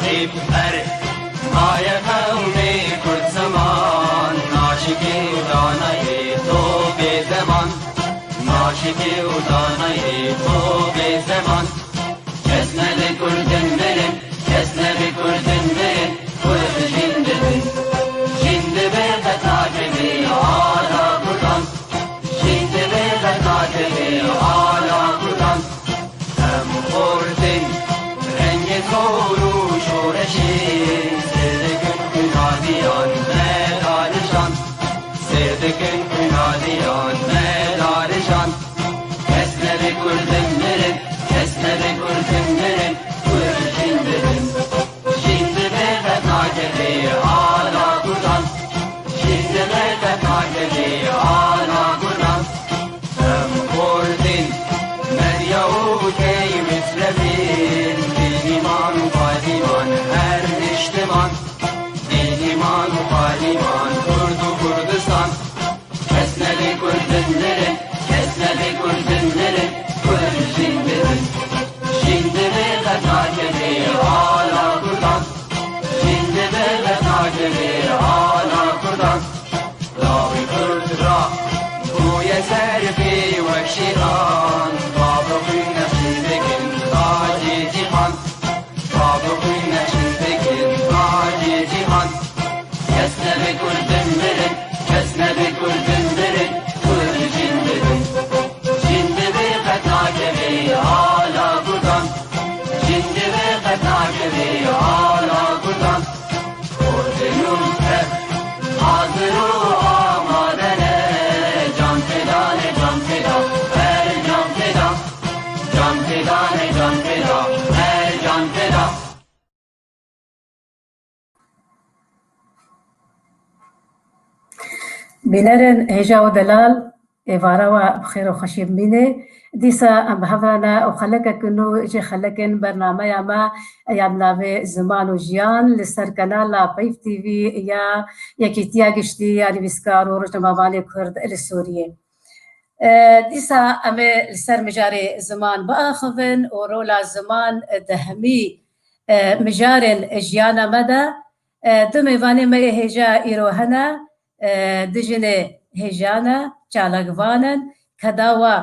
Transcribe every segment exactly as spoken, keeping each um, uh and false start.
Ber maye qewmê Kurd zeman, naşikê û danayê to bê zeman, naşikê û danayê to bê zeman. Kes nebe Kurdin mirin, kes nebe Kurdin mirin, Kurd jin dibin. Jin dibe qet nakeve ala Kurdan, jin dibe qet nakeve ala Kurdan. Em xortin rengê zor û şoreşê, sêr dikin xwînaliyan me darijan, sêr dikin xwînaliyan me darijan. Kes nebe Kurdin mirin, kes nebe Kurdin mirin, Kurd jin dibin. Jin dibe qet nakeve ala Kurdan, jin dibe qet nakeve ala Kurdan. Em xortin Medya û Key Mitrevîn, Dînîman û Balîman her niştiman, Dînîman û Balîman Kurd û Kurdistan. Kes nebe Kurdin mirin, kes nebe Kurdin mirin, Kurd jin dibin. Jin dibe qet nakeve ala Kurdan, jin dibe qet nakeve ala Kurdan. Lawê Kurd ra bûye ser pê wek şêxan, bavê xwe nexşî dikin tacê cîhan, bavê xwe nexşî dikin tacê cîhan. Kes nebe Kurdin mirin, kes nebe Kurdin mirin, Kurd jin dibin. Jin dibe qet nakeve ala Kurdan, jin dibe qet nakeve ala Kurdan. Kurdin û Kurd hazir û amade ne, can feda ne, can feda, her can feda. Can feda ne, can feda, her can feda. Bînerên hêja û delal, êvara we bi xêr û xweşî bimîne. Dîsa em bi hev re ne û xelekek nû ji xelekên bernameya me ya bi navê Ziman û Jiyan li ser kanala Peyv T V ya Yekîtiya Giştî ya Nivîskar û Rojnamevanê Kurd li Sûriyê. E, dîsa em ê li ser mijarê ziman biaxivin û rola ziman di hemî, e, mijarên jiyana me de. E, du mêvanê me yê hêja îro hene, e, du jinê hêja ne, çalakvan in, keda we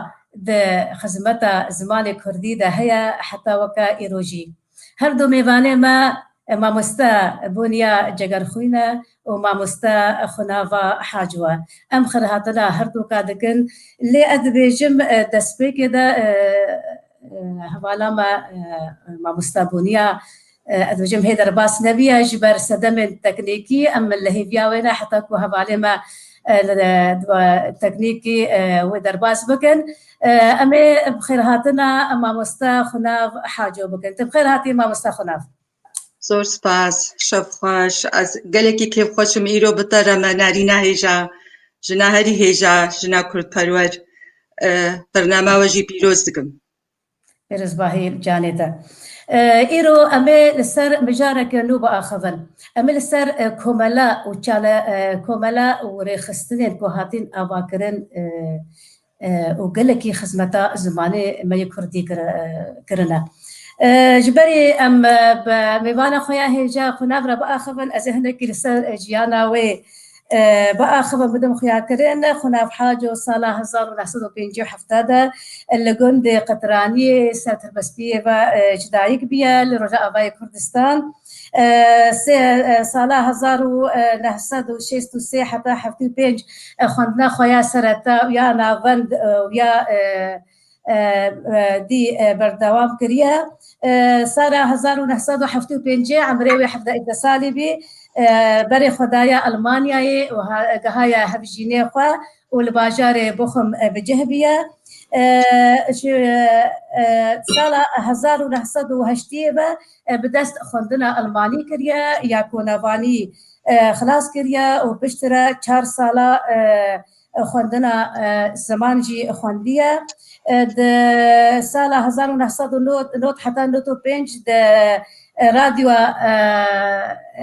di xizmeta zimanê kurdî de heye heta weke îro jî. Her du mêvanê me, e, mamoste Bûniya Cegerxwîn e û mamoste Xunava Haco e. Em xêrhatina her du ka dikin. Lê ez dibêjim, e, destpêkê de, e, e, hevala me, e, mamoste Bûniya, e, ez dibêjim hê derbas nebiye ji ber sedemên teknîkî. Em li hêviya wê ne heta ku hevalê me, e, li, e, teknîkî, e, wê derbas bikin. E, em ê bi xêrhatina mamoste Xunav Haco bikin. Tu bi xêr hatî mamoste Xunav. Zor spas, şev xweş. Ez gelekî kêfxweş im îro bi te re me nerîna hêja, jina herî hêja, jina kurdperwer, e, bernama we jî pîroz dikim. Pîrozbahî canê te. E, îro em ê li ser mijareke nû biaxivin. Em ê li ser, e, komela û çale-, e, komela û rêxistinên ku hatin avakirin, e, e, û gelekî xizmeta zimanê me yê kurdî kir-, e, kirine. E, ji berî em, e, bi mêvana xwe ya hêja Xunav re biaxivin, ez ê hinekî li ser, e, jiyana wê, e, biaxivin, bidim xuyakirin. Xunav Haco sala hezar û neh sed û pêncî û heft de li gundê Qitraniyê ser tirbestiyê ve, e, ji dayik biye li Rojavayê Kurdistan. E, sê, e, sala hezar û neh sed û şêst û sê heta heftê û pênc, e, xwendina xwe ya sereta û ya navend, e, û ya, e, e, e, dî, e, berdewam kiriye. E, sala hezar û neh sed û heftê û pêncê emrê wê hevdeh salî bî. E, berê xwe daye Almanyayê û ha-, gehaye hevjînê xwe û li bajarê Bochum, e, bi cih biye. E, ji, e, sala hezar û neh sed û heştê ve, e, bi dest xwendina Almanî kiriye, ya konavanî, e, xilas kiriye û piştre çar sala, e, xwendina, e, ziman jî xwendiye. E, di sala hezar û neh sed û nod heta nod û pênc de, e, radyoya, e,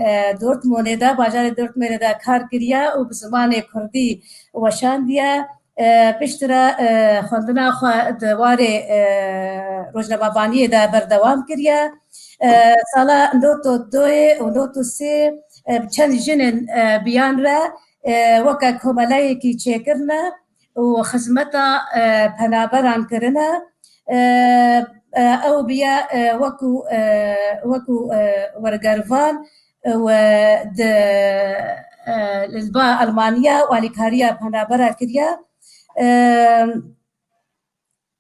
e, Dortmundê de, bajarê Dortmundê de kar kiriye û bi zimanê kurdî weşandiye. E, piştre, e, xwendina xwe di warê, e, rojnamevaniyê de berdewam kiriye. E, sala noto doyê û noto sê, e, bi çend jinên, e, biyan re, e, weke komeleyekî çêkirine û xizmeta, e, penaberan kirine. E, e, ew biye, e, wekû, e, wekû, e, wergervan û, e, di, e, li ba Almanya û alîkariya penabera kiriye. E,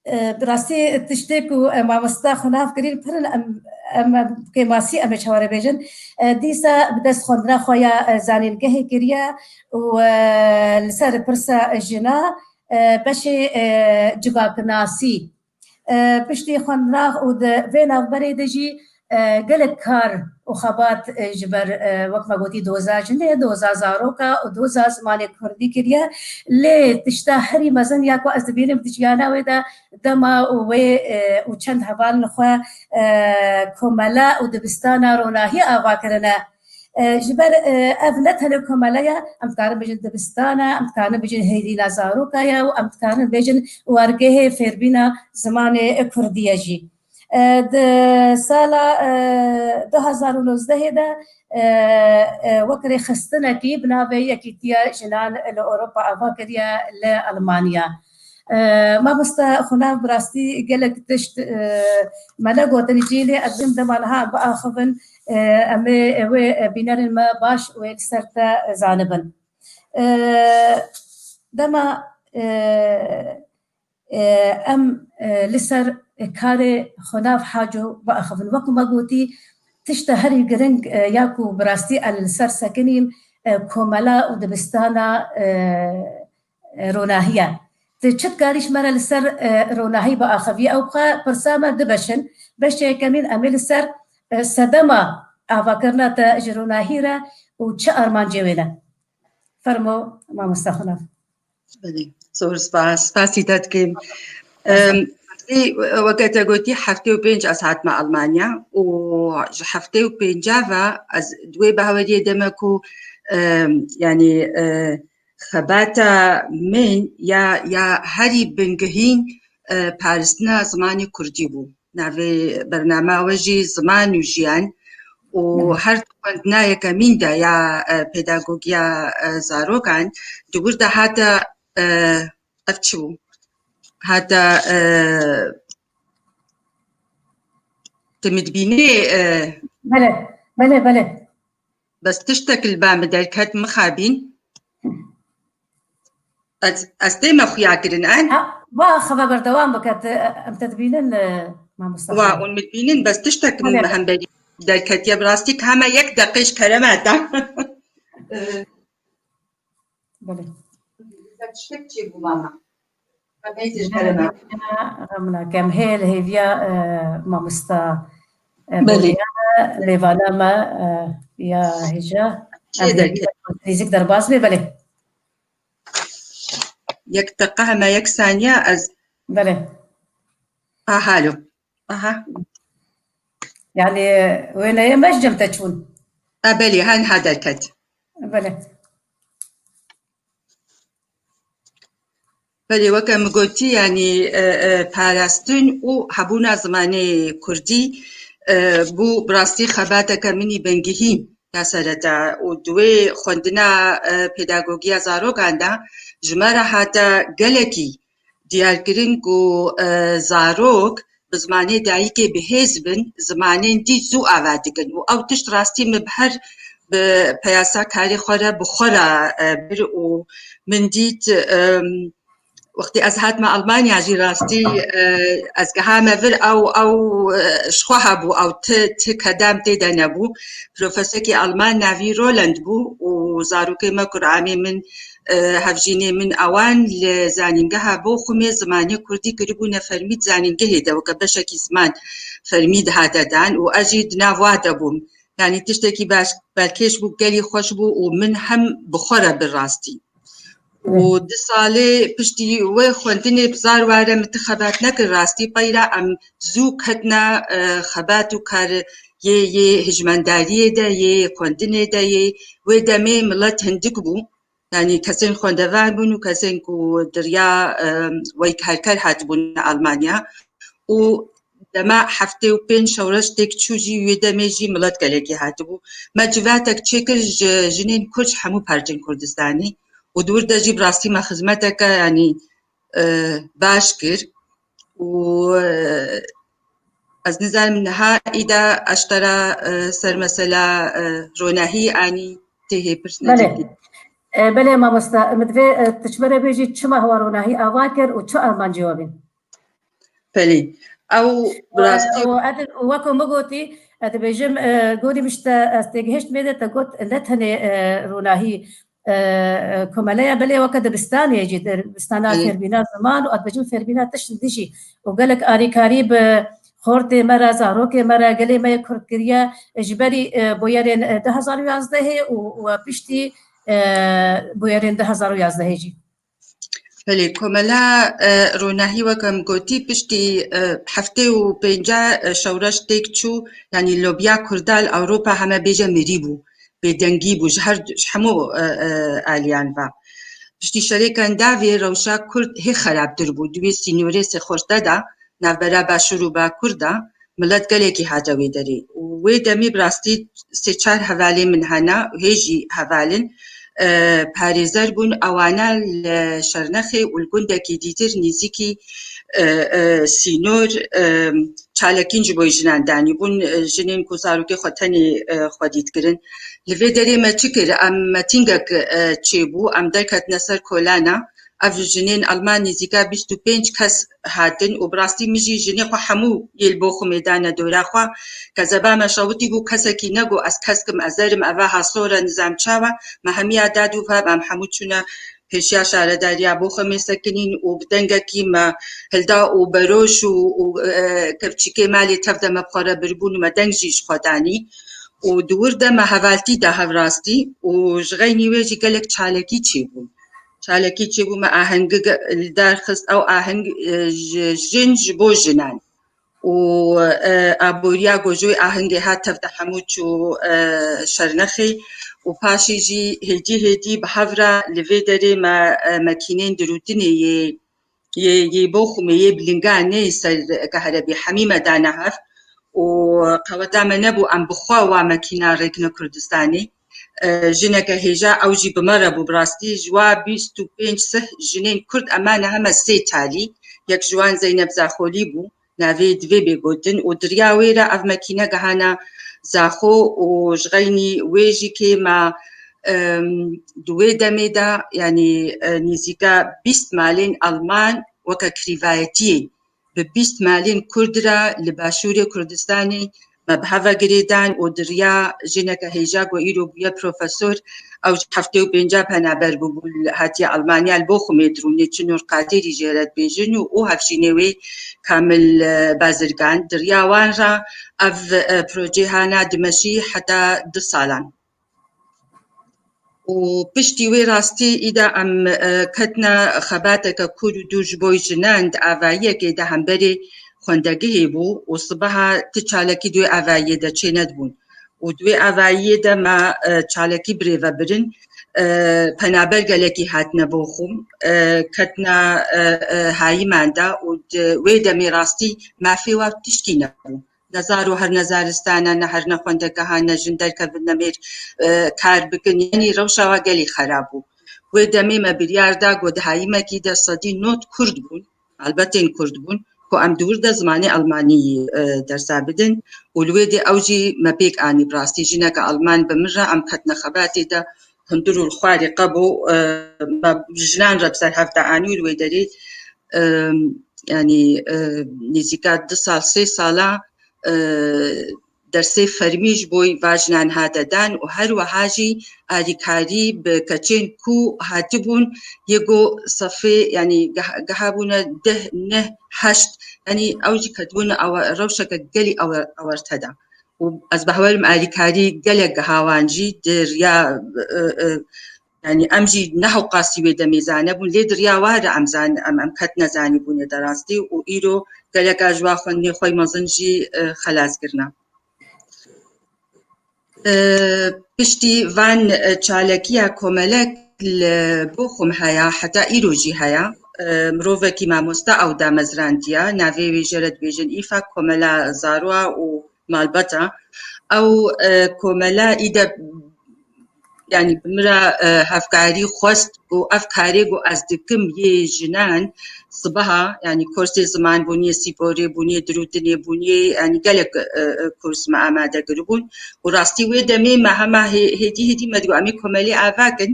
E, bi rastî tiştê ku, e, mamosta xwe nav kirîn pir in, em, em, em kêmasî em ê çawa re bêjin. E, dîsa bi dest xwendina xwe ya, e, zanîngehê kiriye û, e, li ser pirsa jina, e, beşê, e, civaknasî. E, piştî xwendina û di vê navberê de jî, e, gelek kar û xebat, e, ji ber, e, wek me gotî, doza jinê, doza zaroka û doza zimanê kurdî kiriye. Lê tişta herî mezin ya ku ez dibînim di jiyana wê de dema û wê, e, û çend hevalên xwe, e, komele û dibistana ronahî ava kirine. E, ji ber, e, ev ne tenê komele ye, em dikarin bêjin dibistan e, em dikarin bêjin hêdîna zaroka ye û em dikarin bêjin wargehê fêrbîna zimanê kurdî ye jî. E, di sala, e, du hezar û nozdehê de, e, e, wek rêxistinekî bi navê Yekîtiya Jinan li Ewropa ava kiriye li Almanya. E, mamosta Xunav, bi rastî gelek tişt, e, me negotin jî, lê ez dema niha biaxivin, e, em ê wê, e, bînerên me baş wê li ser te zanibin. E, dema, e, e, em, e, li ser karê Xunav Haco biaxivin. Wekî me gotî, tişta herî giring, e, ya ku bi rastî ez li ser sekinîm, e, komela û dibistana, e, e, ronahî ye. Tu çi dikarî ji me re li ser, e, ronahî biaxivî? Ew xwe pirsa me du beş in. Beşê yekemîn em ê li ser, e, sedema avakirina te ji ronahî re û çi armancê wê ne? Fermo, mamosta Xunav. Belê, zor spas. Spasî te dikim. Em, ê, weke te gotî, heftê û pênc ez hatime Almanya û ji heftê û pênca ve ez di wê baweriyê de me ku, em, yanî, e, xebata min ya, ya herî bingehîn, e, parastina zimanê kurdî bû. Navê bernama we jî Ziman û Jiyan û her xwendina yekemîn de ya, e, pedagogiya, e, zarokan di wir de hate, e, ev çi bû? Hate, e, tu min dibînî, e, Belê, belê, belê. Bes tiştek li ba min derket, mixabîn. Ez, ez tême xuya kirin, en? Ha, va xeva berdewam bike, te, em te dibînin, e, mamosta Wa, Xalid. Hûn min dibînin, bes tiştek min Belê. Hemberî derketiye, bi rastî ki heme yek deqê ji kerema te. Belê. Tiştek çêbû mama. Hemê ji kerema. Remna kem hêl hêviya, e, mamosta, e, Belê. Bolîna, lêvana me, e, ya hêja. Çê Em derket? Nêzik derbas bê, belê. Yek deqa hema yek saniye ez Belê. Aha, alo. Aha. Yani wêneyê me ji cem te çûn. E, belê, ha niha derket. Belê. Belê, weke min gotî, yanî, e, e, parastin û hebûna zimanê kurdî, e, bû bi rastî xebateke min î bingehîn. Ya sereta û di wê xwendina, e, pedagogiya zarokan de ji me re hate gelekî diyarkirin ku, e, zarok bi zimanê dayikê bi hêz bin, zimanên dî zû ava dikin û ew tişt rastî min bi her bi peyasa karê xwe re bi xwe re, e, bir û min dît, e, Wextê ez hatime Almanya jî rastî, e, ez gihame vir ew, ew, e, ji xwe hebû, ew ti, ti kedam tê de nebû. Profesekî Alman navî Roland bû û zarokê me, kuramê min, e, hevjînê min ewan li zanîngeha Bochumê zimanê kurdî kiribûne fermî di zanîngehê de weke beşekî ziman fermî dihate dan û ez jî di nav wa de bûm. Yanî tiştekî baş, balkêş bû, gelî xweş bû û min hem bi xwe re bir rastî. Û du salê piştî wê xwendinê bi zar ware min ti xebat nekir rastî. Peyra em zû ketine, e, xebat û kar yê, yê hijmendariyê de, yê xwendinê de, yê wê demê milet hindik bû. Yanî kesên xwendevan bûn û kesên ku di riya, e, weykarker hatibûn Almanya. Û Dema heftê û pênc şewreş têk çû jî wê demê jî milet gelekî hatibû. Me civatek çêkir ji jinên Kurd ji hemû parçên Kurdistanê û di wir de jî bi rastî me xizmeteke, yanî, e, baş kir û, e, ez nizanim niha îda eştera, e, ser mesela, e, ronahî anî tê hê pirs Belê. Necîdî. E, belê mamosta, min divê, e, tu ji me re bêjî çima hewa ronahî ava kir û çi armancê we bîn? Belê. Ew Û, rastî û ez, û weko min gotî, ez dibêjim, e, gorî min ji te, ez têgihişt bê de te got, ne tenê, e, ronahî, e, e, komeleya, belê weke dibistanê jî, dibistana Belê. Fêrbîna ziman û ez dibêjim fêrbîna tişt li dijî. Û gelek alîkarî bi xortê me re, zarokê me re, gelê me yê Kurd kiriye, e, ji berî, e, boyerên, e, du hezar û yazdehê û, û piştî, e, boyerên du hezar û yazdehê jî. Belê, komela, e, ronahî weke min gotî, piştî, e, heftê û pênca, e, şewreş têk çû, yanî lobiya Kurda li Ewropa heme bêje mirî bû, bêdengî bû, ji her, ji hemû, e, e, aliyan ve. Piştî şerê Kendavê rewşa Kurd hê xerabtir bû, di wê sînorê sê xorte de, navbera Başûr û Bakur de, milet gelekî hate wê derê. Û wê demê bi rastî sê çar hevalê min hene, hê jî hevalin, e, parêzer bûn, ewana li Şernexê û li gundekî dîtir nêzîkî, e, e, sînor, e, çalekîn ji bo jinan danîbûn, e, jinên ku zarokê xwe tenê, e, xwedî dikirin. Li vê derê me çi kir? Em metîngek, e, çêbû, em derketine ser kolana. Ev jinên Alman nêzîka bîst û pênc kes hatin û bi rastî min jî jinê xwe hemû yê li Boxumê dane dora xwe. Kezeba me şewitî bû, kesekî negot ez kesk im, ez zer im, eva hasor e, nizam çawa. Me hemiya da dû ve, em hemû çûne pêşiya şaredariya Boxumê sekinîn û bi dengekî me hilda û beroş û, û, e, kevçîkê malê tev de me bi xwe re biribûn û me deng jî ji xwe danî. Û di wir de me hevaltî da hevrastî û ji xeynî wê jî gelek çalekî çêbûn. Çalekî çêbû, me ahengik li dar xist, ew aheng, e, ji jin ji bo jinan. Û, e, aboriya gojoyê ahengê hat tev de hemû çû, e, Şernexê û paşê jî hêdî hêdî bi hev re li vê derê me, e, mekînên dirûtinê yê, yê, yê Boxumê, yê bi linganê ser keherebê hemî me dane hev û qeweta me nebû em bi xwe wa mekîna rêkine Kurdistanê. E, jineke hêja ew jî bi me re bû, bi rastî ji wa bîst û pênc sih jinên Kurd em mane heme sê talî, yek ji wan Zeynep Zaxolî bû, navê divê bê gotin û di riya wê re ev mekîne gihana Zaxo û ji xeynî wê jî kê me, em, di wê demê de, yanî, e, nêzîka bîst malên Alman weke krîvayetiyê bi bîst malên Kurd re li Başûrê Kurdistanê me bi hev ve girêdan û di riya jineke hêja ku îro bûye profesor, ew ji heftê û pênca penaber bûbû, hatiye Almanya, li Boxumê dirûnê çi Nur Qadirî jê re dibêjin û, û hevjînê wê Kamil, e, Bazirgan. Di riya wan re ev, e, proje hana dimeşî heta du salan. Û piştî wê rastî îda em, e, ketine xebateke kûr û dûr ji bo jinan di avayiyekê de hemberê xwendegihê bû û sibeha ti çalekî di wê avayiyê de çênedibûn. Û di wê avayiyê de me, e, çalekî birêve birin, e, penaber gelekî hatine Boxum, e, ketine, e, e, hayiman de û di wê demê rastî mafê wa tişkî nebû. Ne zaro herne zaristana, ne herne xwendegeha, ne jin derkevin, ne mêr, e, kar bikin. Yanî rewşa wa gelî xerab bû. Wê demê me biryar da ku di hayîmekî de sedî nod Kurd bûn, malbetên Kurd bûn, ku em di wir de zimanê Almanî, e, dersa bidin û li wê dê ew jî me pêk anî. Bi rastî jineke Alman bi min re em ketine xebatê de hundir û li xwarê qebû, e, me jinan re bi ser hev de anî û li wê derê, e, yanî, e, nêzîka du sal, sê sala, e, dersê fermî ji bo va jinan hate dan û her wiha jî alîkarî bi keçên ku hatibûn, yê ku sefê, yanî geh-, gehabûne deh, neh, heşt, yanî ew jî ketibûne awe-, rewşeke gelî awe-, awerte de. Û ez bawer im alîkarî gelek geha wan jî di riya, e, e, yanî em jî ne hewqasî wê demê zane bûn, lê di riya wa re em zan-, em, em ketine zanîbûnê de rastî û îro geleka ji wa xwendinê xwe yê mezin jî, e, xelas kirine. E, piştî van, e, çalekiya komelek li Boxum heye, heta îro jî heye. mirovekî mamoste ew damezrandiya, navê wê jê re dibêjin Îfa, komela Zaroa û Malbata. Ew, e, komela î de, yanî bi min re, e, hevkarî xwest û ev karê ku ez dikim yê jinan sibeha, yanî kursê ziman bûniyê, sîporê bûniyê, dirûtinê bûniyê, yanî gelek, e, e, kurs me amade kiribûn. Û rastî wê demê me hema hê-, hêdî hêdî me digot, em ê komelê ava kin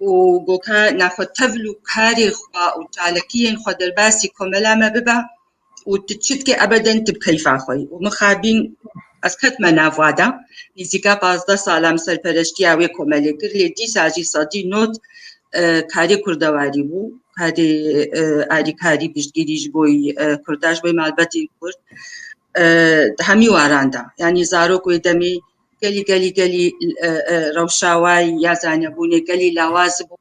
û goka naxwe tevl û karê xwe û çalakiyên xwe derbasî komela me bibe û tu çi dikê ebeden tu bi keyfa xwe yî. Û mixabîn ez ketime nav wa de. Nîzîka pazdeh sala min serpereştiya wê komelê kir, lê dîsa jî sedî nod, e, karê kurdewarî bû, karê, e, alîkarî, piştgirî ji bo, e, kurda, ji bo malbetên kurd, e, di hemî waran de. Yanî zarok wê demê gelî, gelî, gelî, e, e, rewşa wayî ya zanebûnê gelî lawaz bû.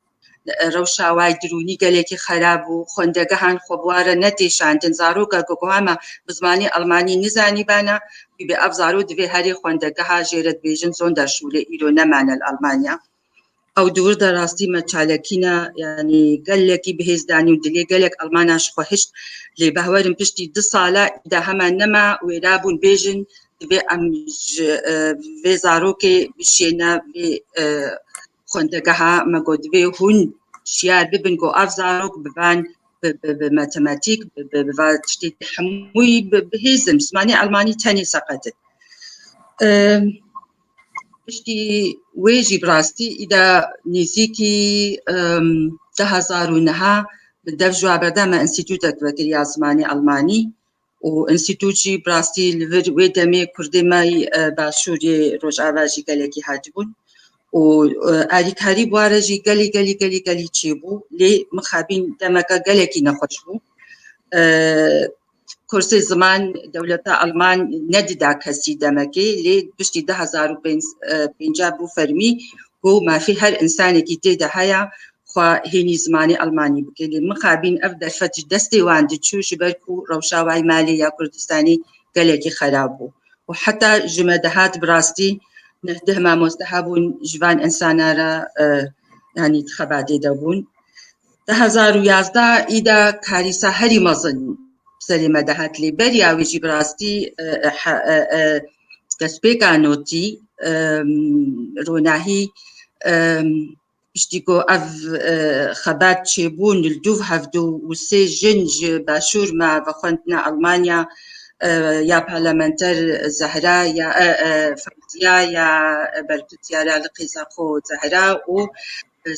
E, rewşa wayî dirûnî gelekî xerab bû. Xwendegehan xwe bi wa re netêşandin. Zaroka ku hema bi zimanê Almanî nizanîbana, wî bê ev zarok divê herê xwendegeha jê re dibêjin Sonderschule, îro nemane li Almanya. Ew di wir de rastî me çalakî ne, yanî gelekî bi hêz danî û dilê gelek Almana ji xwe hişt. Lê behwerim piştî du sala î de hema nema wêra bûn bêjin, divê em ji, e, vê zarokê bişêne vê, e, xwendegeha. Me got divê hûn şiyar bibin ku ev zarok bi van, bi, bi, bi matematîk, bi, bi, bi van tiştê hemûyî bi, bi hêz in. Zimanê Almanî tenê seqet in. E, Piştî wê jî bi rastî î de nêzîkî, em, du hezar û neh bi dev ji wa berda me înstîtutek vekir ya zimanê Almanî û înstîtût jî bi rastî li vir wê demê kurdê me yî, e, başûrê rojava jî gelekî hatibûn û, e, alîkarî bi wa re jî gelî, gelî, gelî, gelî çêbû. Lê mixabîn demeke gelekî nexweş bû. E, Kursê ziman dewleta Alman nedida kesî demekê, lê piştî du hezar û pênc, e, pênca bû fermî, ku mafê her însanekî tê de heye xwe hênî zimanê Almanî bike. Lê mixabîn ev derfet ji destê wan diçû, ji ber ku rewşa wayî malê ya Kurdistanê gelekî xerab bû. Û heta ji me dihat bi rastî neh deh mamoste hebûn ji van însana re, e, yanî di xebatê de bûn. Du hezar û yazdeh î de karîsa herî mezin serê me dihat, lê beriya wê jî bi rastî, e, e, he-, e, e, destpêka notî, e, ronahî, e, piştî ku ev, e, xebat çêbûn li dûv hevdû û sê jin ji başûr me vexwendine Almanya, e, ya parlamenter Zehra, ya, e, e, Fewziya, ya berpirsiyara li qîza xwe Zehra û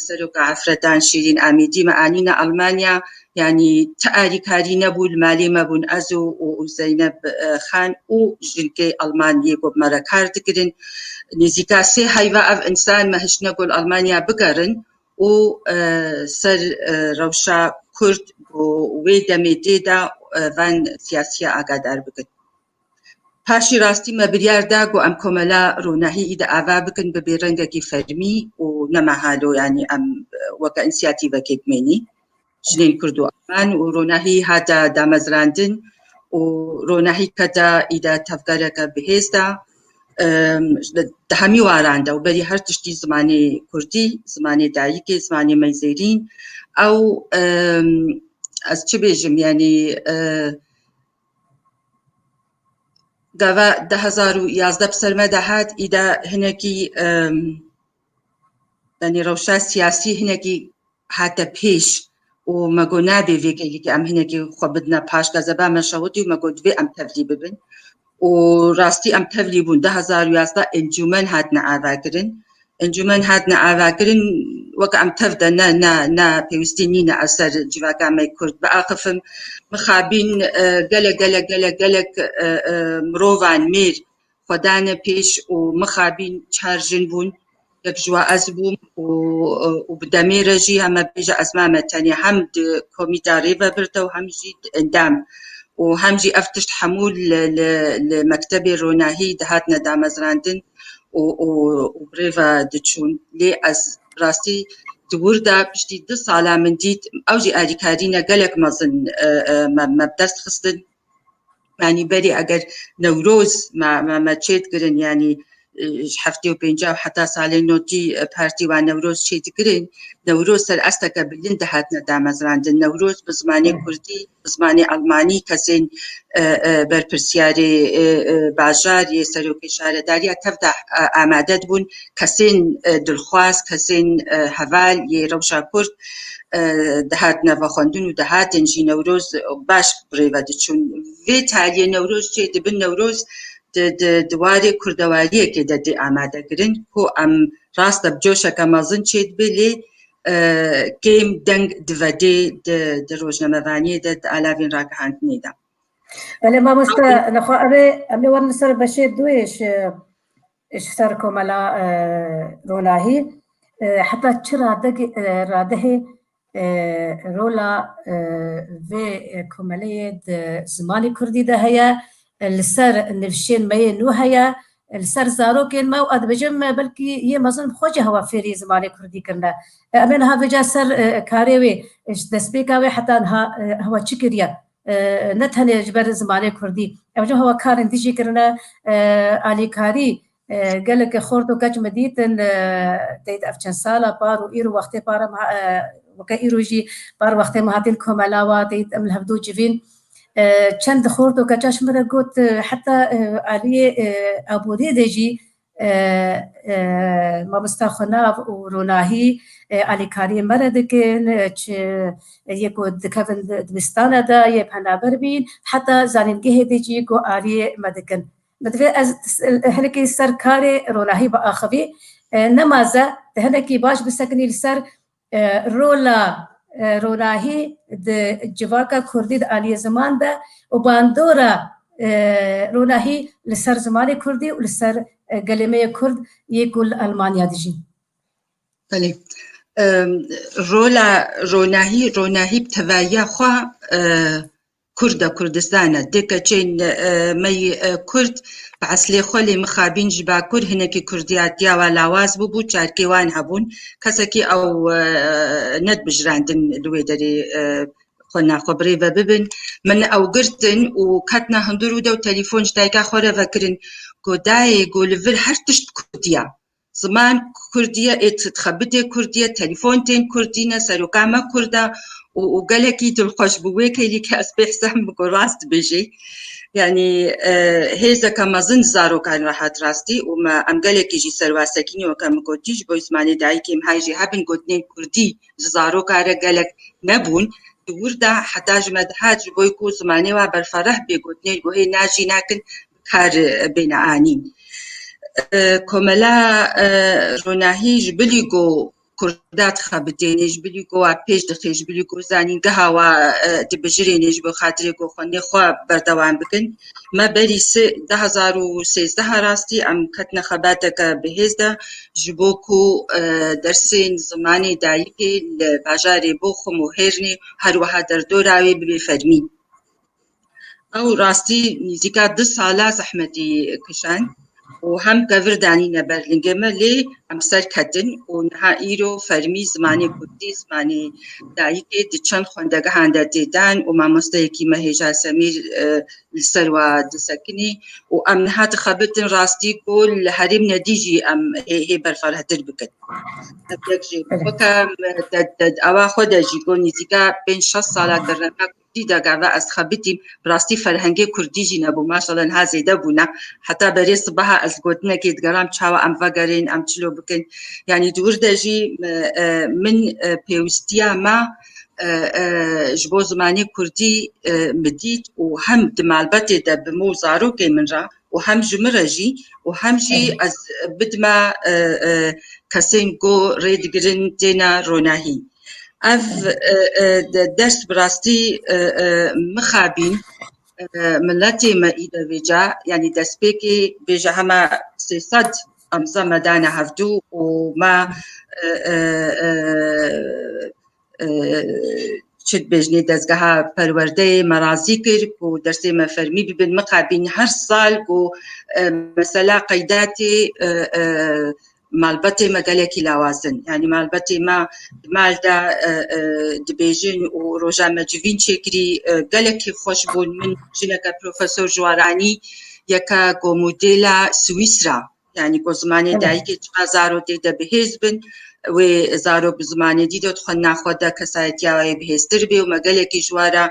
Seroka Efretan Şîrîn Amîdî me anîne Almanya, yanî ti alîkarî nebû, li malê me bûn ez û, û, û Zeyneb, e, Xan û jinkê Alman yê ku bi me re kar dikirin. Nêzîka sê heyva ev însan me hiştine ku li Almanya bigerin û, e, ser, e, rewşa Kurd ku wê demê tê de, e, van siyasiya agadar bikin. Paşî rastî me biryar da ku em komela ronahî î de ava bikin bibê rengekî fermî û ne mehalo, yanî em, e, weke însiyatîvekê bimênî. Jinên Kurd û Alman û ronahî hate damezrandin û ronahî kete î de tevgereke bihêz de, em, di hemî waran de û berî her tiştî zimanê Kurdî, zimanê dayikê, zimanê meyzêrîn. Ew, em, ez çi bêjim, yanî, e, gava du hezar û yazdeh bi ser me de hat, î de hinekî, em, yanî rewşa siyasî hinekî hate pêş û me got nabê vê keylikê em hinekî xwe bidine paş, gazeba me şewitî û me got divê em tevlî bibin. Û rastî em tevlî bûn. Du hezar û yazdeh encûmen hatine avakirin. Encûmen hatine avakirin, weke em tev de ne, ne, ne pêwîstî nîne ez ser civaka me Kurd biaxifim. Mixabîn, e, gelek, gelek, gelek, gelek, e, e, mirovan mêr xwe dane pêş û mixabîn çar jin bûn. Yek ji wa ez bûm û, û bi demê re jî heme bêje ez mame tenê hem di komîta rêvebirde û hem jî di endam û hem jî ev tişt hemû li, li, li mektebê ronahî dihatine damezrandin û, û, û bi rê ve diçûn. Lê ez rastî di wir de piştî du sala min dît, ew jî alîkarîne gelek mezin, e, e, me, me bi dest xistin. Yanî berî eger Newroz me, me, me çêdikirin, yanî e, ji heftê û pênca û heta salên notî, e, partî wan Newroz çêdikirin. Newroz ser asteke bilind dihatine damezrandin. Newroz bi zimanê kurdî, bi zimanê elmanî kesên, e, e, berpirsiyarê, e, e, bajar yê serokê şaredariya tev de, e, amade dibûn. Kesên, e, dilxwaz, kesên, e, heval yê rewşa kurd, e, dihatine vexwendin û dihatin jî Newroz baş bi rê ve diçûn. Vê taliyê Newroz çê dibin, Newroz di, di, di warê kurdewariyekê de tê amadekirin ku em rast e bi coşeke mezin çêdibe lê, e, kêm deng divedê di, di rojnamevaniyê de, di alavên ragihandinê de. Belê mamoste, nexwe ev ê, em ê werin li ser beşê duyê ji, ji ser komela, e, Ronahî. E, heta çi radegê, e, radehê, e, rola, e, vê, e, komeleyê di zimanê kurdî de heye, e, li ser nivşên me yê nû heye, e, li ser zarokên me û ez dibêjim, e, belkî yê mezin bi xwe jî hewa fêrî zimanê kurdî kirine. E, em ê niha vêca ser, e, karê wê, e, ji destpêka wê heta niha, e, hewa çi kiriye? E, ne tenê ji ber zimanê kurdî. Ew jî hewa karên dijî kirine, e, alîkarî, e, gelek xort û keç me dîtin, e, teyt ev çend sala par û îro wextê para me, e, weke îro jî par wextê me hatin komela wa teyt em li hevdû civîn. E, çend xort û keça ji min re got, e, heta, e, aliyê, e, aboriyê de jî, e, e, mamosta Xwenav û Ronahî, e, alîkariyê me re dikin, e, çi, e, yê ku dikevin di-, dibistana de, yê penaber bîn, heta zanîngehê de jî ku aliyê me dikin. Min divê ez s-, hinekî ser karê Ronahî biaxivî, e, nemaze, tu hinekî baş bisekinî li ser, e, rola, e, Ronahî di civaka kurdî di aliyê ziman de û bandora, e, Ronahî li ser zimanê kurdî û li ser, e, gelê me yê kurd yê ku li Elmanya dijîn. Belê. Em, rola Ronahî, Ronahî bi tevahiya xwe, e, Kurd e, Kurdistan e. Dê keçên, e, me yî, e, Kurd bi eslê xwe lê mixabîn ji Bakur hinekî Kurdiya tiya wa lawaz bûbû, çarkê wan hebûn. Kesekî ew, e, nedibijirandin li wê derê, e, xwe naxwe bi rê ve bibin. Min ew girtin û ketine hundir û de û telefon ji dayika xwe re vekirin. Got, dayê, got, li vir her tişt Kurdiya. Ziman Kurdiye, ê t-, xebitê Kurdiye, telefon tên Kurdî ne, seroka me Kurd e û, û gelekî dilxweş bû. Wê kêlî ke ez pê hisam biko rast dibêjê. Yanî, e, hêzeke mezin di zarokan re hat rastî û me, em gelekî jî ser wa sekinî, weke min gotî, ji bo zimanê dayikê em hay jî hebin gotinên Kurdî ji zaroka re gelek nebûn. Di wir de heta ji me dihat ji bo ku zimanê wa berfereh bê, gotinên ku hê na jî nakin, kar, e, bêne anîn. E, komela, e, Ronahî ji bilî ku Kurda dixebitêne, ji bilî ku wa pêş dixê, ji bilî ku zanîngeha wa, e, dibijirêne, ji bo xatirê ku xwendê xwe berdewam bikin. Me berî sê, du hezar û sêzdeh rastî em ketine xebateke bihêz de, ji bo ku, e, dersên zimanê dayikê li bajarê Boxum û Hêrnê, her wiha derdora wê bibe fermî. Ew rastî nîzîka du sala zehmetî kişand û hem tevir danîne ber lingê me, lê em ser ketin û niha îro fermî zimanê kurdî, zimanê dayikê di çend xwendegehan de tê dan û mamosteyekî me Hêja Semîr, e, li ser wa disekinî û em niha dixebitin rastî ku li herêmne dî jî em hê, hê berferehtir bikin. Ev yek jî weke me de, de, awa xwe de jî ku nîzîka pênc şeş sala derema Kurdî de gava ez xebitîm, bi rastî ferhengê Kurdî jî nebû. Maşallah niha zêde bûne. Heta berê sibeha ez gotinekê digeram, çawa em vegerên, em çilo bikin. Yanî di wir de jî, e, e, min, e, pêwistiya me, e, e, ji bo zimanê Kurdî, e, min dît û hem di malbetê de bi min û zarokê min re û hem ji min re jî û hem jî ez bidime, e, e, kesên ku rê digirin têne Ronahî. Ev, e, e, de-, ders bi rastî, e, e, mixabîn, e, miletê me îde vêca, yanî destpêkê bêje hema sê sed emze me dane hevdû û me, e, e, e, e, çi dibêjinê dezgeha perwerdeyê me razî kir ku dersê me fermî bibin. Mixabîn her sal ku, e, mesela qeydatê, e, e, malbetê me gelekî lawaz in. Yanî malbetê me di mal de, e, e, dibêjin û roja me civîn çêkirî, e, gelekî xweş bûn. Min jineke profesor ji wan anî, yeke ku modêla Swîsra, Yanî ku zimanê dayikê çiqa zaro tê de bihêz bin, wê zaro bi zimanê dî de xwendina xwe de kesayetiya wê bihêztir bê û me gelekî ji wa re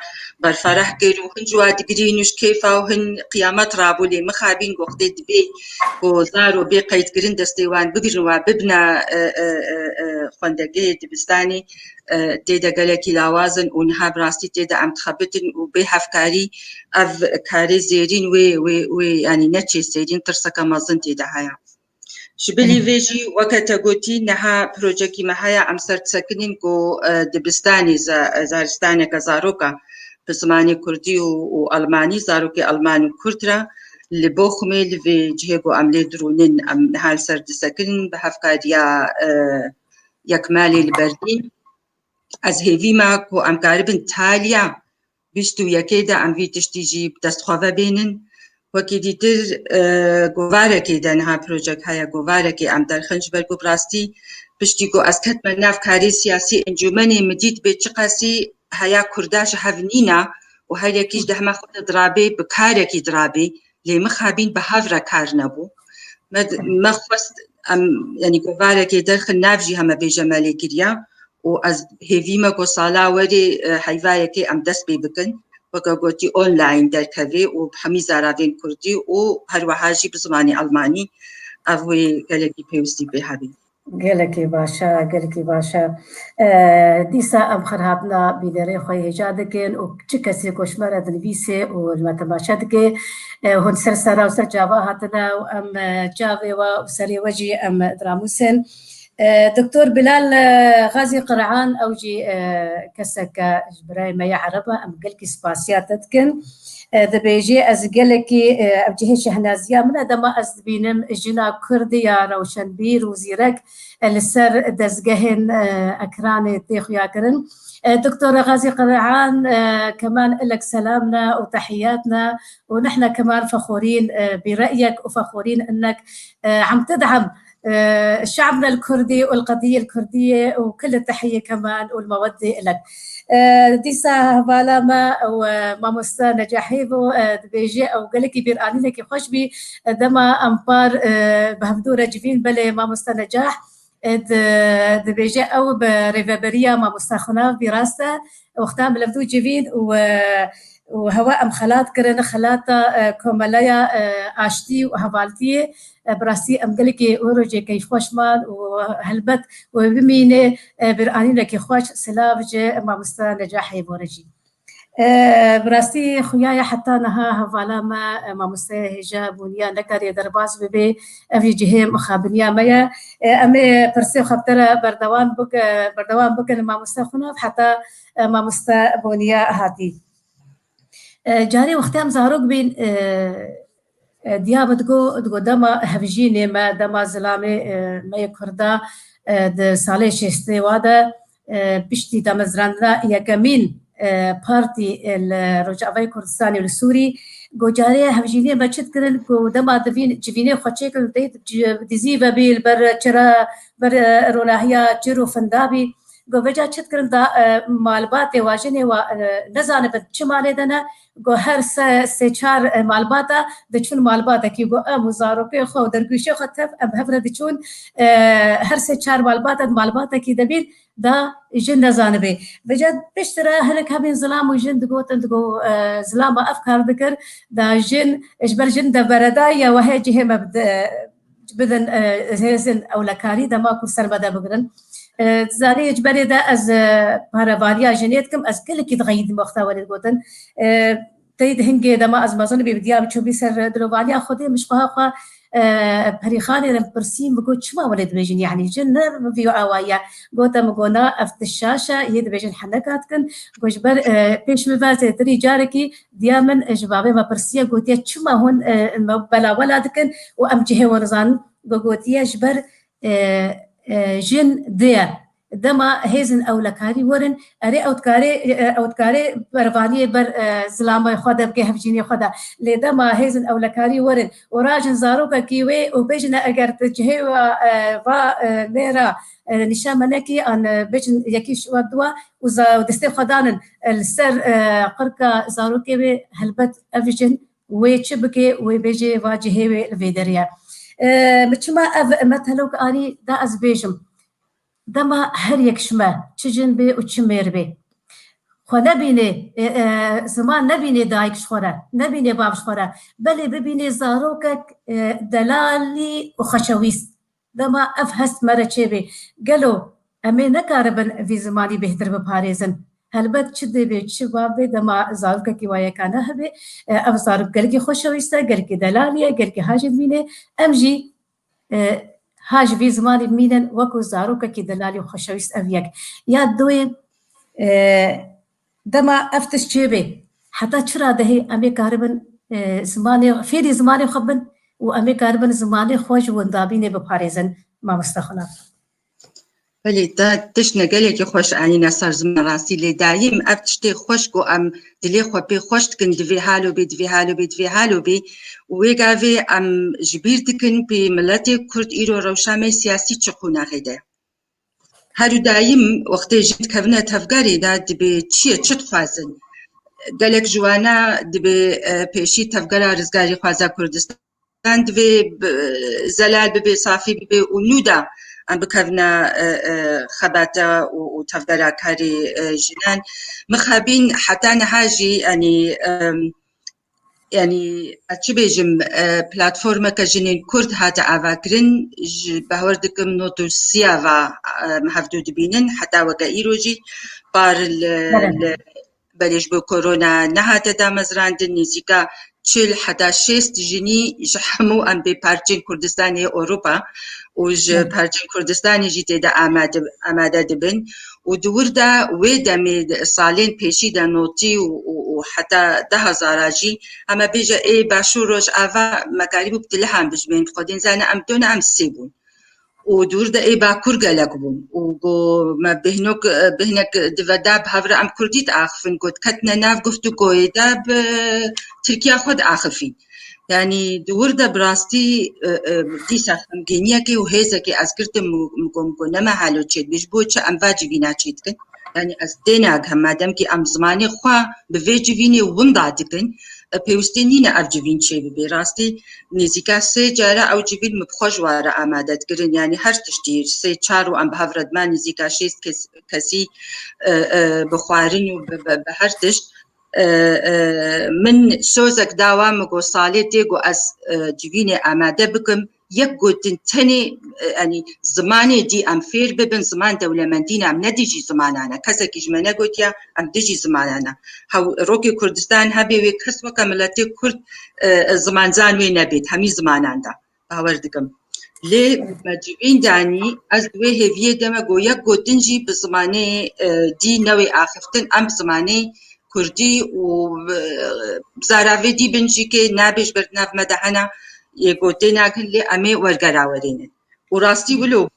berfereh kir û hin ji wa digirîn û ji kêfa û hin qiyamet rabû lê mixabîn ku xwedê dibê ku zaro bê qeydkirin destê wan bigirin wa bibine, e, e, e, e, xwendegehê dibistanê, e, tê de gelekî lawaz in û niha bi rastî tê de em dixebitin û bê hevkarî ev karê zêrîn wê, wê, wê, yanî neçê zêrîn tirseke mezin tê de heye. Ji bilî vê jî weke te gotî niha projekî me heye em ser disekinin ku, e, dibistanê za-, zaristaneke zaroka bi zimanê kurdî û, û almanî, zarokê alman û kurd re li Boxumê li vê cihê ku em lê dirûnin em niha li ser disekinin bi hevkariya, e, yekmalê li Berlîn. Ez hêvî me ku em karibin taliya bîst û yekê de em vî tiştî jî bi dest xwe ve bênin. Wekî dîtir, e, govarekê de niha projek heye, govarekê em derxin ji ber ku bi rastî piştî ku ez ketme nav karê siyasî encûmenê min dît bê çiqasî heya Kurda ji hev nîna û her yekî ji dehme xwe de dirabê bi karekî dirabê lê mixabîn bi hev re kar nebû. Me, me xwest em, yanî govarekê derxin nav jî heme bêje me lê kiriya û ez hêvî me ku sala werê, e, heyva yekê em dest pê bikin, weke gotî online derkevê û bi hemî zaravên kurdî û her wiha jî bi zimanê almanî ev wê gelekî pêwistî pê hebî. Gelekî baş e, gelekî baş e. E, dîsa em xirhatina bînerê xwe hêja dikin û çi kesê ku ji me re dinivîsê û li me temaşe dike, e, hûn ser sera û ser çava hatine û em, e, çavê we û serê we jî em diramûsin. E, Doktor Bilal, e, Xazî Qirhan, ew jî, e, keseke ji birayê me ya Ereb e, em gelkî spasiya te dikin. E, dibêjê, ez gelekî, e, ev cihê şehnaziya min e, dema ez dibînim jina Kurd ya rewşenbîr û zîrek, e, li ser dezgehên, e, ekranê tê xuyakirin. E, Doktor Xazî Qirhan, e, keman ilek selam ne û tehiyat ne û nihna keman fexorîn, e, bi re'yek û fexorîn innek, e, em tid'em, e, şe'bna el-Kurdî û el-qedîye el-Kurdîye û kul tehiyye keman û el-meweddê ilek. E, dîsa hevala me ew, e, mamoste Necahî bû, e, dibêje ew gelekî bîranînekî xweş bî, e, dema em par, e, bi hevdû re civîn, belê mamoste Necah, e, di-, dibêje ew bi rêveberiya mamoste Xunav bî rast e, wexta em li hevdû civîn û, e, û hewa em xelat kirin, xelata, e, komeleya, e, aştî û hevaltiyê, e, bi rastî em gelekî wê rojê keyfxweş man û helbet wê bimîne, e, bîranînekî xweş, silav ji mamoste Necahê bo re jî. E, bi rastî xuya ye heta niha hevala me, e, mamoste hêja bûniya nekariye derbas bibe, ev jî cihê mixabiniya me ye. E, em ê pirsê xwe bi te re berdewam bik-, e, berdewam bikin mamoste Xunav heta, e, mamoste bûniya hatî. E, carê wextê em zarok bîn, e, e, diya min digo, digo dema hevjînê me, dema zilamê, e, me yê Kurda, e, di salê şêstê wa de, e, piştî damezrandina yekemîn, e, partî, e, li Rojavayê Kurdistanê û li Sûrî, go carê hevjînê me çi dikirin ku dema divîn civînê xwe çêkirin, dê ci-, dizî vebî li ber çira, ber, e, ronahiya çir û finda bî. Go veca çi dikirin da, e, malbatê wa, jinê wa, e, nezanibin çi malê de ne, go her se, sê çar, e, malbata diçûn malbatekî, go em û zarokê xwe û dergûşê xwe tev em hev re diçûn, e, her sê çar malbata di malbatekî de bîn da jin nezanibê. Veca piştre hinek hebîn zilam û jin digotin, digo, e, zilama ev kar dikir, da jin, ji ber jin de beredayî ya wehê cihê me bide, bidin, e, hêzin ewlekarî dema ku ser me de bigirin. E, zanî ji berê de ez, e, parevaniya jinê dikim, ez gelekî dixeyidim wexta welê digotin. E, tey di hingê dema ez mezin bî, bi diya min çûbî ser dilovaniya Xwedê, min ji xweha xwe, e, perîxanê re pirsî, min got, çima welê dibêjin, yanî jin ne vî awayiya? Gote min, got, na, ev tişt şaş e, yê dibêjin heneka dikin. Got, ji ber, e, pêş min ve zêtirî carekî diya min, e, ji bavê me pirsiye, gotiye, çima hûn, e, me bela wela dikin û em cihê we nizanin? Go gotiye, ji ber, e, e, jin di ye. Dema hêzin ewlekarî werin, erê ew dikarê, e, ew dikarê pervaniyê ber, e, zilamê xwe de bike, hevjînê xwe de. Lê dema hêzin ewlekarî werin û rajin zarokekî wê û bêjine, eger tu cihê wa, e, va, e, mêra, e, nîşan me nekî, an, e, bêjin yekî ji we diwa û za-, û destê xwe danin, e, li ser, e, qirka zarokê wê, helbet ev jin wê çi bike, wê bêjê va cihê wê li vê derê ye. E, min çima ev metelok anî da ez bêjim. Dema her yek ji me, çi jin bê û çi mêr bê, xwe nebînê, e, e, ziman nebînê dayik ji xwe re, nebînê bav ji xwe re, belê bibînê zarokek, e, delalî û xweşewîst. Dema ev hest me re çêbê, gelo em ê nekaribin vî zimanî bêhtir biparêzin? Helbet çi dê bê, çi bav bê, dema zarokekî wa yekane hebe, e, ev zarok gelkî xweşewîst e, gelkî delalî ye, gelkî hajê dibîne. Em jî, e, ha ji vî zimanî bimînin, wekû zarokekî delalî û xweşewîst ev yek. Ya doyê, e, dema ev tişt çêbê, heta çi radehê em ê karibin, e, zimanê, fêrî zimanê xwe bin û em ê karibin zimanê xwe ji windabînê biparêzin, mamoste Xulaf? Belê, te tiştine gelekî xweş anîne ser ziman rastî, lê dayîm ev tiştê xweş ku em dilê xwe pê xweş dikin, divê halo bê, divê halo bê, divê halo bê û wê gavê em ji bîr dikin pê miletê Kurd îro rewşa me siyasî çi qonaxê de. Her û dayîm wextê jin dikevine tevgerê de dibê çi ye, çi dixwazin? Gelek ji wana dibê, e, pêşî tevgera Rizgarî Xwaza Kurdistan divê bi-, zelal bibe, safî bibe û nû de em bikevine, e, e, xebate û, û tevgera karê, e, jinan. Mixabîn heta niha jî, yanî, em, yanî, ez çi bêjim, e, platformeke jinên Kurd hate avakirin, ji, bawer dikim nod û sî va, e, em hevdû dibînin, heta weke îro jî par li, Belê. li, belê ji bo korona nehate damezrandin, nêzîka çil heta şêst jinî ji hemû em bê parçên Kurdistanê yê Ewropa û ji Belê. parçên Kurdistanê jî tê de amade, amade dibin. Û di wir de wê demê de, salên pêşî de notî û, û, û heta du hezara jî, heme bêje ê Başûr Rojava me karîbû bi tilihan bijimên, bi Xwedê nizane em du ne em sê bûn. Û di wir de ê Bakur gelek bûn. Û got me bêhnok, bêhnek diveda bi hev re em Kurdî diaxifin, got ketine nav guftûgoyê de bi Tirkiya xwe diaxifîn. Yanî di wir de bi rastî, e, e, dîsa xemgîniyekê û hêzekê ez girtim û min got, min got, nema halo çêdibê, ji bo çi em va civîna çêdikin? Yanî ez tênagihim, mademkî em zimanê xwe bi vê civînê winda dikin, e, pêwistî nîne ev civîn çêbibe. Rastî nêzîka sê cara ew civîn min bi xwe ji wan re amade dikirin. Yanî her tiştî sê çar û em bi hev re diman nêzîka şêst kes, kesî, e, e, bi xwarin û bi, bi, bi her tişt. E, e, min sozek da wan, min got salê tê ku ez, e, civînê amade bikim. Yek gotin tenê, e, yanî zimanê dî em fêr bibin, ziman dewlemendî ne, em ne dijî zimanan e. Kesekî ji me negotiya em dijî zimanan e. Hew, rokê Kurdistan hebe wê kes weke miletê Kurd, e, zimanzan wê nebêt, hemî zimanan de. Bawer dikim. Lê me civîn danî, ez di wê hêviyê de me got, yek gotin jî bi zimanê, e, dî newê axiftin, em bi zimanê Kurdî û, e, bi zaravê dî bin jî kê nabê ji ber di nav me de hene, yê got tê nakin, lê em ê wergera werênin. Û rastî wilo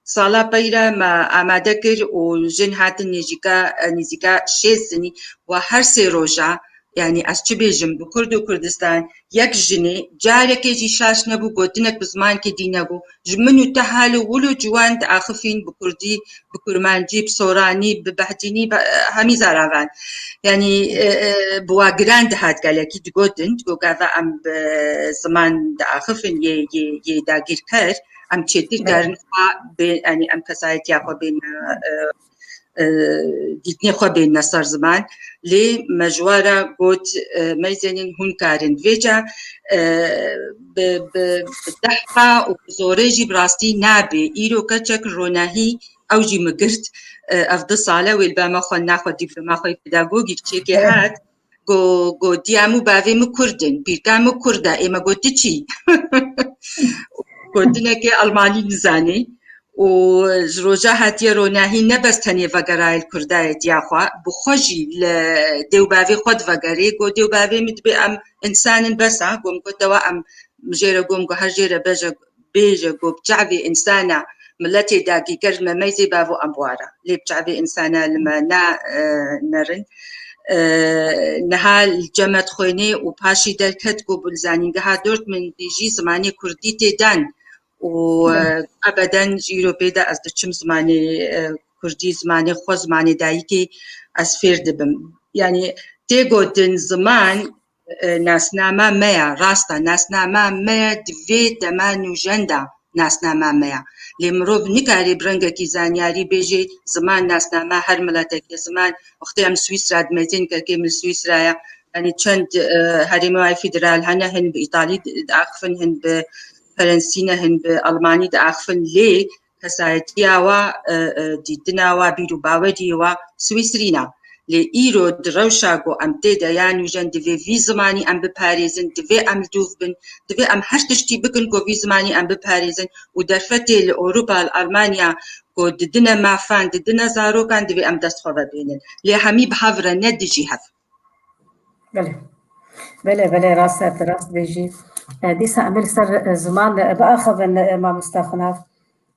sala peyre me amade kir û jin hatin nêzîka, nêzîka şêst jinî, wa her sê roja, yanî ez çi bêjim, bi Kurd û Kurdistan yek jinê carekê jî şaş nebû gotinek bi zimankê dî negot. Ji min û te halo wilo ciwan diaxifîn bi Kurdî, bi Kurmancî, bi Soranî, bi Behdînî, bi hemî zaravan. Yanî, e, e, bi wa giran dihat gelekî digotin, digot gava em bi ziman diaxifin yê, yê, yê dagîrker, em çêtir Belê. karin xwe bê, yanî em kesayetiya xwe bên, e, e, dîtinê xwe bênine ser ziman. Lê me ji we re got, e, meyzênin hûn karin. Vêca, e, bi, bi, bi dehqa û bi zorê jî bi rastî nabe. Îro keçek ronahî ew jî min girt. E, ev du sal e wê li ba me xwendina xwe, dîploma xwe yê pedagogîk çêkê Evet. hat. Got, got, diya min û bavê min Kurd in, pîrka min Kurd e, ê me got, tu çi? Gotinekê Almanî nizanî. Û ji roja hatiye ronahî ne bes tenê vegerayê li Kurdayê diya xwe, bi xwe jî li dê û bavê xwe divegerê. Got, dê û bavê min dibê em însan in, bes e. Got, min got, dewa em jê re, got, min got, her jê re bêje, bêje, got, bi çavê însana miletê dagîker li me meyzê bavo em wara. Lê bi çavê însana li me na, e, nerin. E, niha li cem me dixwênê û paşî derket ku bi li zanîngeha Dortmundî jî zimanê kurdî tê dan û, e, ebeden ji îro pê de ez diçim zimanê, e, kurdî, zimanê xwe, zimanê dayikê ez fêr dibim. Yanî tê gotin ziman E, nasnama me ya, rast e, nasnama me ya di vê dema nûjen de nasnama me ya. Lê mirov nikare bi rengekî zanyarî bêje ziman nasnama her miletekê ziman. Wextê em Swîsra dimezên kekê min li Swîsra ya. Yanî çend, e, herêma wê federal hene, hin bi Îtalî diaxifin, hin bi Ferensî ne, hin bi Almanî diaxifin. Lê kesayetiya wa, e, e, dîtina wa, bîr û baweriyê wa Swîsrî ne. Lê îro di rewşa ku em tê de ya nûjen divê vî zimanî em biparêzin, divê em li dûv bin, divê em her tiştî bikin ku vî zimanî em biparêzin û derfetê li Ewropa, li Almanya ku didine mafan, didine zarokan, divê em dest xwe vebênin. Lê hemî bi hev re, ne dijî hev. Belê. Belê, belê, rast e, tu rast bêjî. E, dîsa em ê li ser, e, ziman, e, biaxivin, e, mamosta Xunav.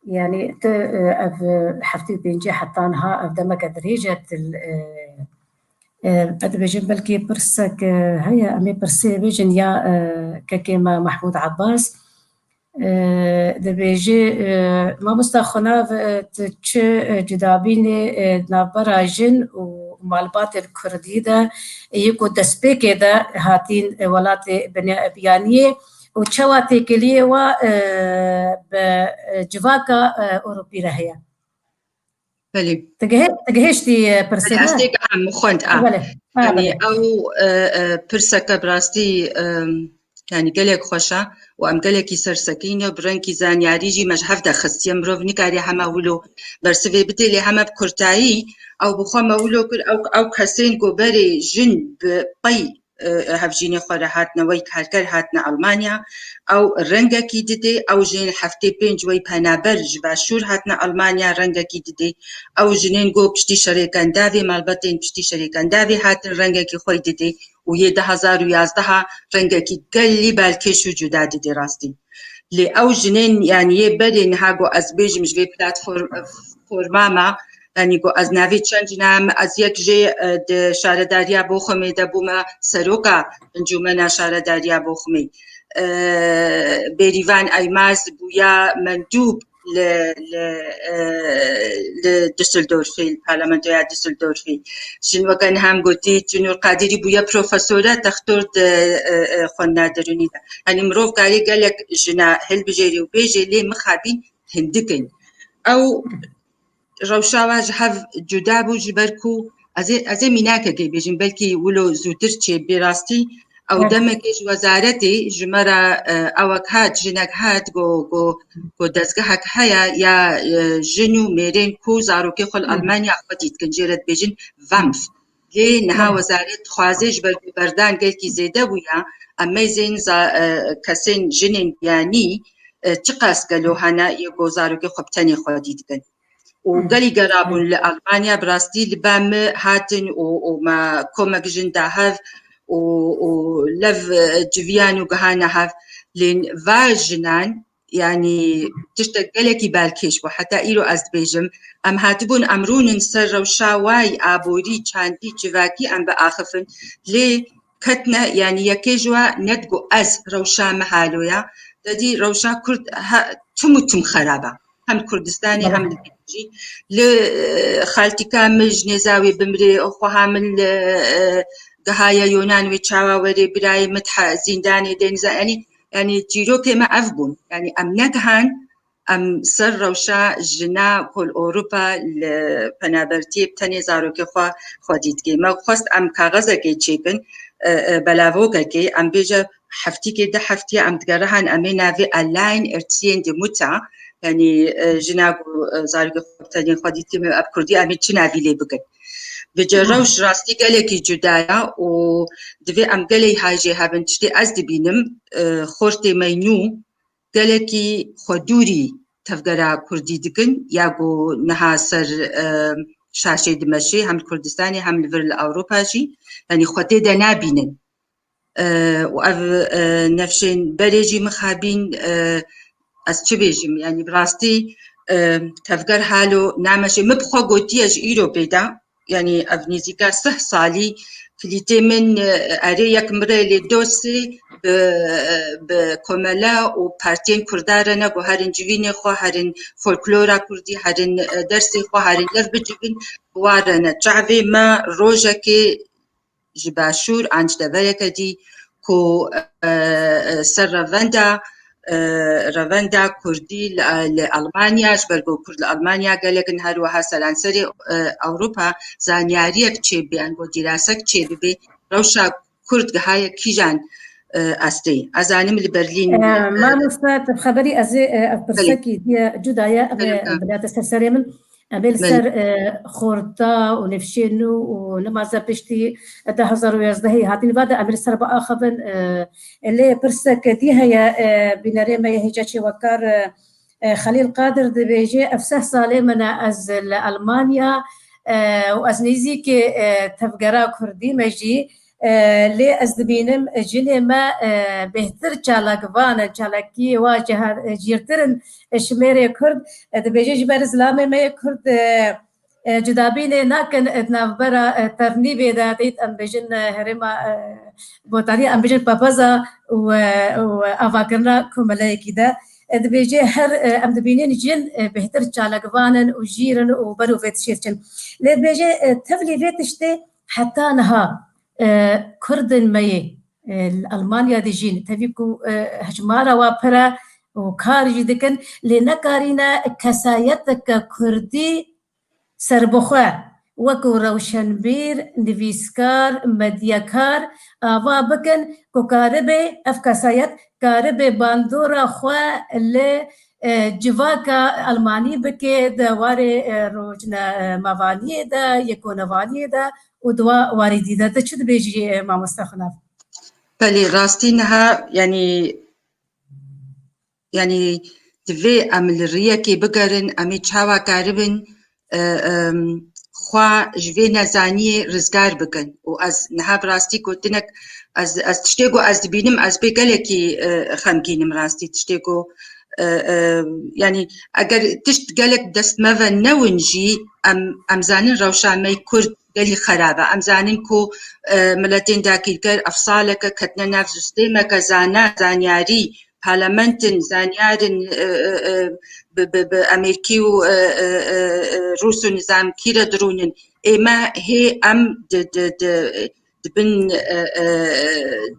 Yanî tu, e, ev, e, heftê û pêncî heta niha ev demeke dirêj e, tu, e, e, ez dibêjim belkî pirsek, e, heye, em ê pirsê bêjin ya, e, kekê me Mehmûd Abbas. E, dibêje, e, mamosta Xunav, e, tu çi, e, cudabînê, e, di navbera jin û malbatên kurdî de, yê ku destpêkê de hatîn, e, welatê binê-, biyaniyê û çawa têkiliyê wa, e, bi, e, civaka, e, Ewropî re heye? Belê. Digihe-, digihiştî, e, pirsê Belê, me? Ez tê giham, min xwend, a. Belê. Ha, Yanî belê. ew, e, e, pirseke bi rastî, e, yanî gelek xweş e û em gelekî sersekîn ne, bi rengî zanyarî jî me ji hev de xistiye. Mirov nikare hema wilo bersivê bidê, lê hema bi kurtayî ew bi xwe me wilo kir, ew, ew kesên ku berê jin bi pey e, hevjînê xwe re hatine, wek karker hatine Almanya, ew rengekî didê, ew jinên heftê pênc wek penaber ji başûr hatine Almanya rengekî didê, ew jinên ku piştî şerê Kendavê, malbatên piştî şerê Kendavê hatin rengekî xwe didê û yê du hazar û yazdeh rengekî gelî balkêş û cuda didê rastî. Lê ew jinên, yanî yê berê niha ku ez bêjim ji vê platform-, forma me, yanî ku ez navê çend jina me, ez yek jê, e, di şaredariya Boxumê de bûme seroka Encûmena Şaredariya Boxumê. E, Bêrîvan Eymaz bûya mendûb li, li, e, li Düsseldorfê, li parlamentoya Düsseldorfê. Jin weke niha em gotî, Çinûr Qadirî bûye profesore, textor di, e, e, xwendina derûnî de. Yanî mirov karê gelek jina hilbijêrî û bêjê, lê mixabîn hindik in. Ew rewşa wa ji hev cuda bû, ji ber ku ez ê, ez ê mînakekê bêjim, belkî wilo zûtir çê bê rastî. Ew Evet. demekê ji wezaretê ji me re, e, ewek hat, jinek hat, go, go, go dezgehek heye ya, e, jin û mêrên ku zarokê xwe li Hı. Almanya xwedî dikin, jê re dibêjin Wampf. Lê niha Evet. wezaret dixwaze ji ber ku berdan gelkî zêde bûya, em mêzên za-, e, kesên jinên biyanî, e, çiqas gelo hene yê ku zarokê xwe bi tenê xwedî dikin. Û Hı. gelî gera bûn Evet. li Almanya, bi rastî li ba min hatin û, û me komek jin da hev û, û lev, e, civiyan û gihana hev. Lê va jinan, yanî tiştek gelekî balkêş bû. Heta îro ez dibêjim, em hatibûn, em rûnin ser rewşa wayî aborî, çandî, civakî em biaxifin. Lê ketine, yanî yekê ji we nedigo ez rewşa me halo ya. Te dî rewşa Kurd he, tim û tim xerab e. Hem li Kurdistanê, Belê. hem li vê jî. Li, e, xaltîka min ji nêza wê bimrê, xweha min li, e, gihaye Yonan wê çawa were, birayê min dihe zîndanê de nîza, yanî, yanî çîrokê me ev bûn. Yanî em negihan, em ser rewşa jina ku li Ewropa li penabertiyê bi tenê zarokê xwe xwedî dike. Me xwest em kaxezekê çêkin, e, e, belavokekê, em bêje heftîkê, du heftiye em digerihan, em ê navê Allein Erziehende Mutter, yanî, e, jina ku, e, zarokê xwe bi tenê xwedî dike, me ev kurdî em ê çi navî lê bikin? Vêce Hı. rewş rastî gelekî cuda ye û divê em gelekî hay jê hebin. Tiştê ez dibînim, e, xortê me nû gelekî xwedûrî tevgera kurdî dikin, ya ku niha ser, e, şaşê dimeşê, hem li Kurdistanê hem li vir li Ewropa jî, yanî xwe tê de nabînin. E, û ev, e, nefşên berê jî mixabîn, e, ez çi bêjim, yanî bi rastî, e, tevger halo nameşê. Min bi xwe gotiye ji îro pê de, yanî ev nêzîka sih salî kilîtê min, e, erê yek min re lê dostê bi, bi komele û partiyên Kurda re ne ku herin civînê xwe, herin folklora Kurdî, herin, e, dersê xwe, herin lev bicivin, bi wa re ne. Çavê me rojekê ji başûr an ji devereke dî ku, e, e, ser revenda, e, revenda Kurdî li, li Almanya, ji ber ku Kurd li Almanya gelek in, her wiha seranserê, e, Ewropa zanyariyek çêbibe, yan ku dîrasek çêbibe, rewşa Kurd gihaye kîjan, e, astê? Ez zanim li Berlîn, e, e, mamoste, tu bi xeberî ez ê, e, ev Belê. Pirsekî diye cuda ye, ev ê Belê, ha. Bilate ser serê min. Em ê li Belê. ser, e, xorta û nifşên nû û nimaze piştî du hezar û yazdehê hatîn va de em ê li ser biaxivin, e, e, lê pirsek dî heye, e, bînerê me yê hêja çêwekar, e, e, Xelîl Qadir dibêje, ev seh salê min e ez li Almanya, e, û ez nêzîkê, e, tevgera Kurdî me jî, e, lê ez dibînim, e, jinê me, e, bêhtir çalakvan in, çalakiyê wa jihar-, e, jîrtir in, e, ji mêrê Kurd. E, dibêje ji ber zilamê me yê Kurd, e, e, cudabînê nakin, e, di navbera, e, ternîvê de, dît em bêjin, e, herêma, e, Botanî, em bêjin papeza û, e, û avakirina komeleyekî de. E, dibêje her, e, em dibînin jin, e, bêhtir çalakvan in û jîr in û ber û vê tiştê diçin. Lê dibêje, e, tevlî vê tiştê heta niha, e, Kurdên me yê, e, li Almanya dijîn, tevî ku, e, hejmara wa pir e û kar jî dikin, lê nekarîne kesayeteke Kurdî serbixwe, wekû rewşenbîr, nivîskar, medyakar ava bikin ku karibe ev kesayet, karibe bandora xwe li, e, civaka Almanî bike di warê, e, rojnamevaniyê de, yê konevaniyê de û di wa warî dî de. Tu çi dibêjî, e, mamoste Xunav? Belê, rastî niha, yanî, yanî divê em li riyekê bigerin, em ê çawa karibin, e, em, xwe ji vê nezaniyê rizgar bikin. Û ez niha bi rastî gotinek, ez, ez tiştê ku ez dibînim, ez pê gelekî, e, xemgîn im rastî. Tiştê ku, e, e, yanî eger tişt gelek dest me ve newin jî, em, em zanin rewşa me yê Kurd gelî xerab e. Em zanin ku, e, miletên dagirker ev saleke ketine nav sîstemeke zana, zanyarî, parlamentin, zanyarin, e, e, e, bi, bi, bi Amerîkî û, e, e, e, e, Rûs û nizamkî re dirûnin. Ê me hê em di, di, di, di bin, e, e,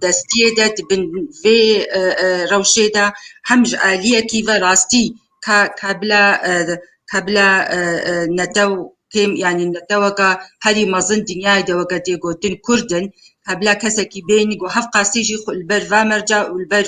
destiyê de, di bin vê, e, e, rewşê de hem ji aliyekî ve rastî ka, ka bila, e, ka bila, e, e, netew kêm, yanî neteweka herî mezin dinyayê de weke tê gotin Kurd in, ka bila kesekî bênî ku hevqasî jî xwe li ber va merca û li ber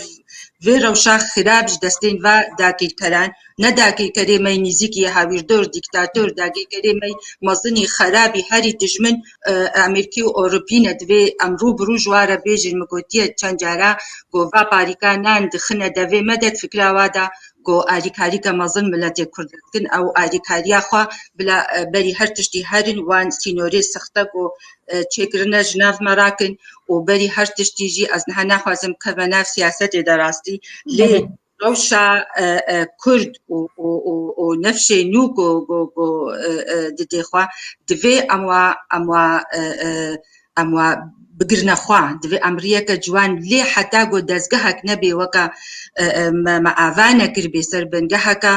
vê rewşa xirab ji destên va dagirkeran, ne dagirkerê me yê nîzîkî yê hawîrdor, dîktator, dagirkerê me yê mezinî, xerabî, herî dijmin, e, Amerîkî û Ewropî ne. Divê em rû bi rû ji wa re bêjin. Min gotiye çend cara ku va parîka nan dixine devê me de, di fikra wa de ku alîkarîke mezin miletê Kurd dikin, ew alîkariya xwe bila, e, berî her tiştî herin, wan sînorê sexte ku, e, çêkirine ji nav me rakin û berî her tiştî jî ez niha naxwazim bikevime nav siyasetê de rastî. Lê Belê. rewşa, e, e, Kurd û, û, û, û nefşê nû ku, ku, ku, e, e, didê xwe, divê em wa, em wa, e, e, em wa bigirine xwe, divê em riyeke ciwan lê heta ku dezgehek nebê weke, e, e, me, me ava nekiribê ser bingeheke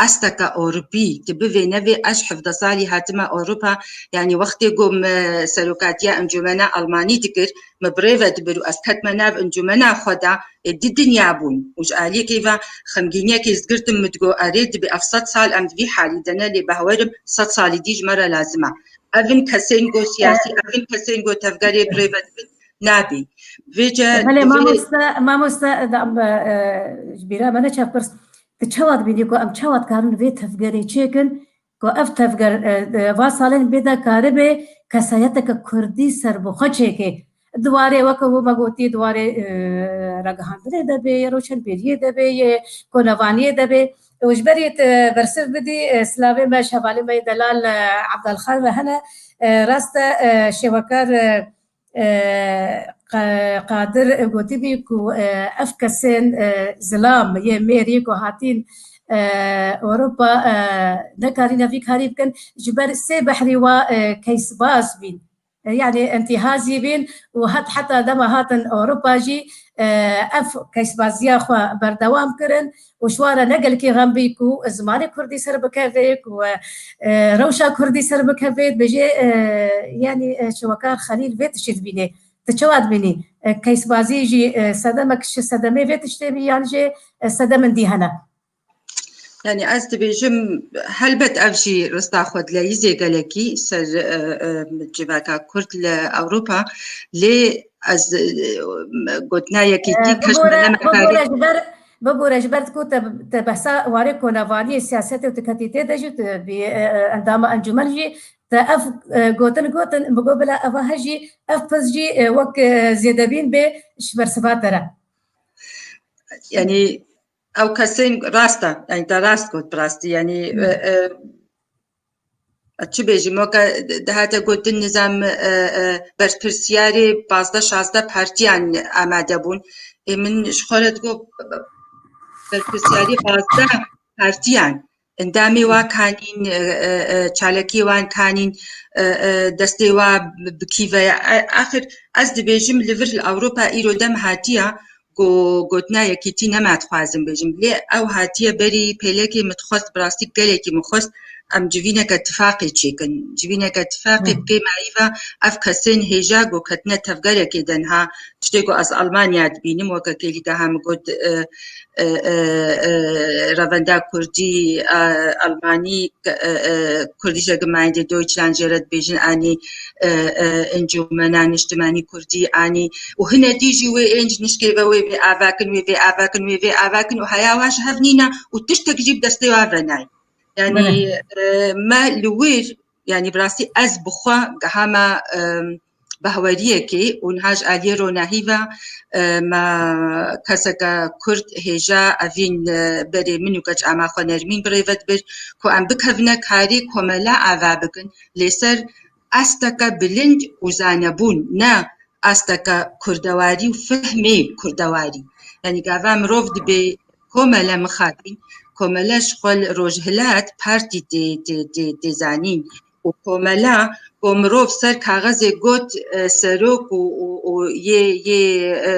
asteke Ewropî, tu bivê nevê, ez ji hevdeh salî hatime Ewropa, yanî wextê ku me serokatiya encûmena Almanî dikir, me bi rê ve dibir û ez ketime nav encûmena xwe de, ê, di dinya bûn û ji aliyekê ve xemgîniyekê ez girtim, min digot, erê, dibê ev sed sal em di vî halî de ne, lê behwerim sed salî dî ji me re lazim e. Ev in kesên ku siyasî, ev in kesên ku tevgerê bi rê ve dibin, nabî. Vêce Belê, divê mamoste, mamoste, da, e, e, ji bîra me neçe pirs, tu çawa dibînî ku em çawa dikarin vê tevgerê çêkin, ku ev tevger, e, e, va salên bê de karibe kesayeteke Kurdî serbixwe çêke. Di warê weke hû me gotî, di warê, e, ragihandinê de bê, yê roşenbîriyê de bê, yê konevaniyê de bê. Û ji berî tu bersiv bidî, e, silavê me ji hevalê me yê delal, e, Abdalxan ve hene. E, rast e, e, şêwekar, e, e, Qa-, Qadir gotibî ku, e, ev kesên, e, zilam yê mêrî ku hatîn, e, Ewropa, e, nekarîne vî karî bikin, ji ber sê behrî wa, e, keysbaz bîn. E, yanî întîhazî bîn û het-, heta dema hatin Ewropa jî, e, ev keysbaziya xwe berdewam kirin. û ji wan re ne gelkî xem bî ku zimanê kurdî ser bikeve, ku, e, rewşa kurdî ser bikeve, dibêje, e, yanî, e, şewekar Xelîl vê tiştê dibîne. Tu çawa dibînî? e, keysbazî jî, e, sedemek ji sedemê vê tiştê bî yan jî, e, sedemên dî hene? Yanî ez dibêjim, helbet ev jî rista xwe dileyîzê gelekî ser, e, e, civaka Kurd li Ewropa, lê ez, e, gotina yekîtî, e, keş bibore, bibore ji ber, bibore ji ber ku te, te behsa warê konavaniyê, siyasetê û tu ketî tê de jî, tu bî, e, e, endama encûmen jî, te ev, e, gotin gotin, min got bila eva he jî, ev pirs jî, e, wek, e, zêdebîn bê ji bersiva te re. Yanî ew kesên rast e, yanî te rast got bi rastî, yanî, e, e, çi bêjim, weke dihate gotin nizam, e, e, berpirsiyarê pazdeh şazdeh partiyan amade bûn. Ê min ji xwe re digot berpirsiyarê pazdeh partiyan. Endamê wa kanîn, e, e, e, çalakiyê wan kanîn, e, e, destê wa bi kî ve ye. E, axir ez dibêjim li vir li Ewropa îro dem hatiya, ku gotina yekîtî nema dixwazim bêjim. Lê ew hatiye berî pêlekê min dixwest, bi rastî gelekî min xwest em civîneke tifaqê çêkin. Civîneke tifaqê bi kêmayî ve ev kesên hêja ku ketine tevgerekê de niha tiştê ku ez Almanya dibînim, weke kêlîka ha min got, e, e, e, e, revenda kurdî, e, almanî, e, e, Kurdische Gemeinde Deutschland jê re dibêjin, anî, e, e, encûmena niştimanî kurdî, anî û hine dî jî wê ên ji nişkê ve wê vê ava kin, wê vê ava kin, wê vê ava kin û heya wa ji hev nîne û tiştek jî bi destê wa ve nayê. Yanî, e, me li wir, yanî bi rastî ez bi xwe gihama, e, behweriyekê û niha ji aliyê ronahî ve, e, me keseke Kurd hêja evîn, e, berê min û keç ama xwe Nermîn bi rê ve dibir ku em bikevine karê komela ava bikin, lê ser asteke bilind û zanebûn, ne asteke kurdewarî û fehmê kurdewarî. Yanî gava mirov dibê komele mixabîn, komele ji xwe li Rojhilat partî tê, tê, tê, tê zanîn. Û komela ku mirov ser kaxezê got, e, serok û, û, û yê, yê, e,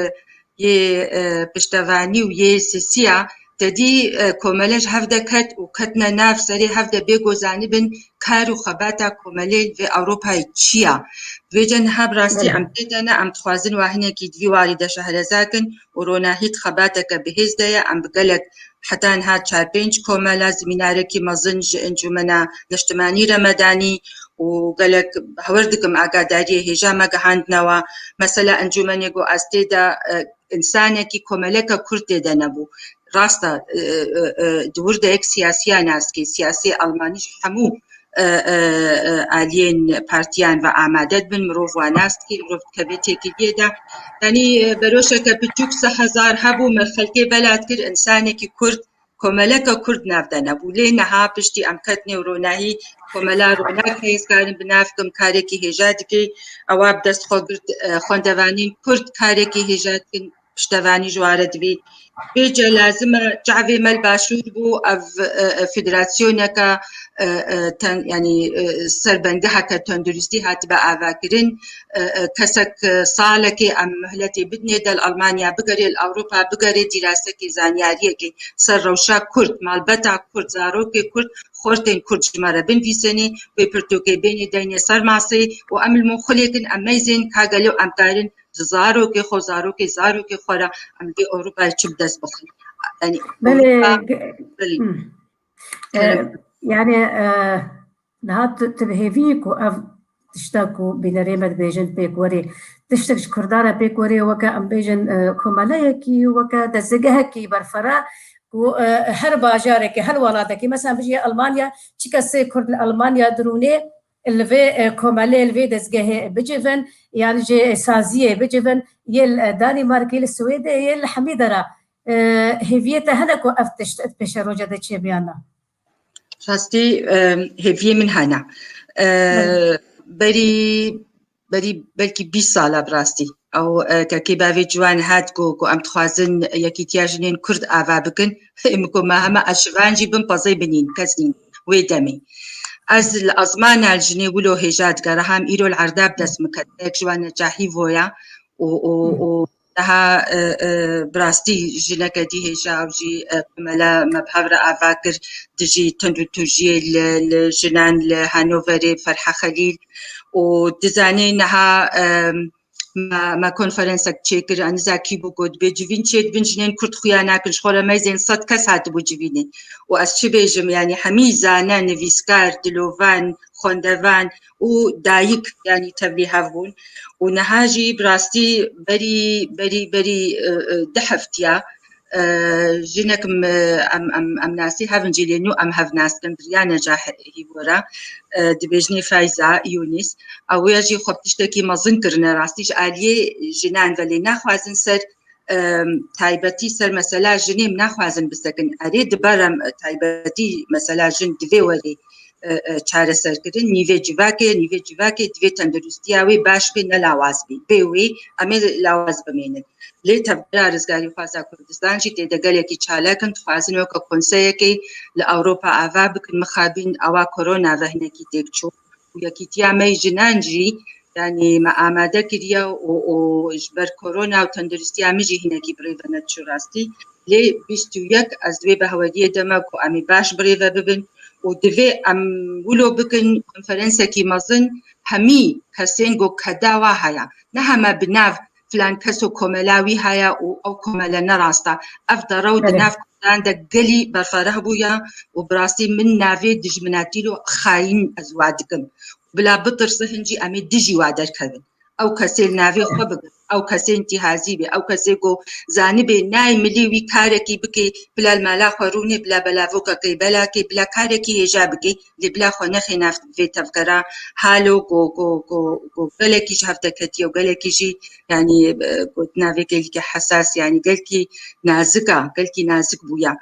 yê, e, piştevanî û yê sisiya, te dî, e, komele ji hev de ket û ketine nav serê hev de bê ku zanibin kar û xebata komelê li vê Ewropayê çi ya. Vêce niha bi rastî em tê de ne, em dixwazin wa hinekî di vî warî de şehreza kin û ronahî di xebateke bihêz de ye. Em bi gelek Heta niha çar pênc komela zimînarekî mezin ji Encûmena Niştimanî re me danî û gelek hewir dikim agadariyê hêja me gihandine we. Mesela encûmenê ku ez tê de, e, însanekî komeleke Kurd tê de nebû. Rast e, e, e, e, di wirdeyek siyasiya nas dike, siyasê Almanî ji hemû, e, e, e, aliyên partiyan ve amade dibin, mirov wan nas dike, mirov dikeve têkiliyê de. Yanî, e, beroşeke piçûk sê hezar hebû, me xelkê bela dikir, însanekî Kurd, komeleke Kurd nav de nebû. Lê niha piştî em ketine û ronahî komela ronak heye, ez karim bi nav kim karekî hêja dike, ewa bi dest xwe girt, e, xwendevanên Kurd karekî hêja dikin, piştevanî ji wa re divê. Vêce lazim e çavê me li başûr bû, ev, e, e, federasyoneke, e, e, ten-, yanî, e, serbendiheke tenduristî hatibe avakirin. E, e, kesek, e, salekê em muhletê bidinê de li Almanya bigere, li Ewropa bigere, dîrasekê, zanyariyekê ser rewşa Kurd, malbeta Kurd, zarokê Kurd, xortên Kurd ji me re binivîsênê, wê pirtûkê bênê deynê ser masê û em li min xulêkin, em meyzên ka gelo em karin ji zarokê xwe, zarokê zarokê xwe re em vê Ewropayê çi bi dest bixin. Yanî Belê, Ewropa, ge-, belê. Hmm. E, Kerem. Yani, e, niha tu, tu bi hêvî yî ku ev tişta ku bînerê me dibêjin pêk werê, tiştek ji Kurdan re pêk werê weke em bêjin, e, komeleyekî, weke dezgehekî berfera ku, e, her bajarekî, her welatekî, mesela bijî Almanya, çi kesê Kurd li Almanya dirûnê, li vê, e, komelê, li vê dezgehê bicivin, yan jî saziyê bicivin, yê li, e, Danîmarkê, li Swêdê, yê li hemî dera, e, hêviyê te hene ku ev tişt di pêşeroja de çêbiya na? Rastî, e, hêviyê min hene. E, Belê. berî, berî belkî bîst sala bi rastî. Ew, e, kekê bavê ciwan hat ku, ku em dixwazin yekîtiya jinên Kurd ava bikin. Min got, me heme ez şivan jî bin, pezê binîn, kes nîn wê demê. Ez li ezmana li jinê wilo hêja digeraham, îro li erda bi dest min ket. Yek ji wan Necahî Voya û, û, Hmm. û daha, e, e, bi rastî jineke dî hêja ew jî, e, komela me bi hev re ava kir dijî tundûtûjiyê li, li jinan li Hanoverê, Ferha Xelîl û dizanê niha, e, me, me konferensek çêkir, ez nizam kî bû, got, dibê civîn çêdibin, jinên Kurd xuya nakin, ji xwe re meyzên sed kes hatibû civînê. Û ez çi bêjim, yanî hemî zane, nivîskar, dilovan, xwendevan û dayik, yanî tevlî hev bûn. Û niha jî bi rastî berî, berî, berî, e, e, du heftiya, e, jinek em, em, em, em nasî hev in jî lê nû em hev nas dikin, Birya Necah Hîvora, e, dibêjinê Feyza Yûnîs. Ew ya jî xwe tiştekî mezin kirine, rastî ji aliyê jinan ve lê naxwazin ser, e, taybetî ser mesela jinê em naxwazin bisekin. Erê, diberem, e, taybetî mesela jin divê werê, e, e, çareserkirin. Nîvê civakê, nîvê civakê divê tenduristiya wê baş bê, ne lawaz bê. Bê wê, em ê lawaz bimênin. Lê Tevgera Rizgarîxwaza Kurdistan jî tê de gelekî çalak in, dixwazin weke konseyekê li Ewropa ava bikin, mixabin ewa korona ve hinekî têk çû. Û yekîtiya me yê jinan jî, yanî me amade kiriye û, û ji ber korona û tenduristiya min jî hinekî bi rê ve neçû rastî. Lê bîst û yek ez divê behweriyê de me ku em ê baş bi rê ve bibin û divê em wilo bikin konferensekî mezin hemî kesên ku keda wa heye. Ne heme bi nav filan kes û komela wî heye û ew komele ne rast e. Ev dere û di Belê. nav Kurdan de gelî berfereh bûye û bi rastî min navê dijminatî lo xayîn ez wa dikim. Bila bitirse hin jî em ê dijî wa derkevin. Ew kesê li navê xwe bigrin, ew kesê întîhazî bê, ew kesê ku zanibê nayê milî wî karekî bikê, bila li mala xwe rûnê, bila belavokekê belakê, bila karekî hêja bikê, lê bila xwe nexê nav vê tevgera halo ku, ku, ku, ku gelekî ji hev deketiye û gelekî jî, yanî, e, gotina vê gelkî hesas, yanî gelkî nazik a, gelkî nazik bûye.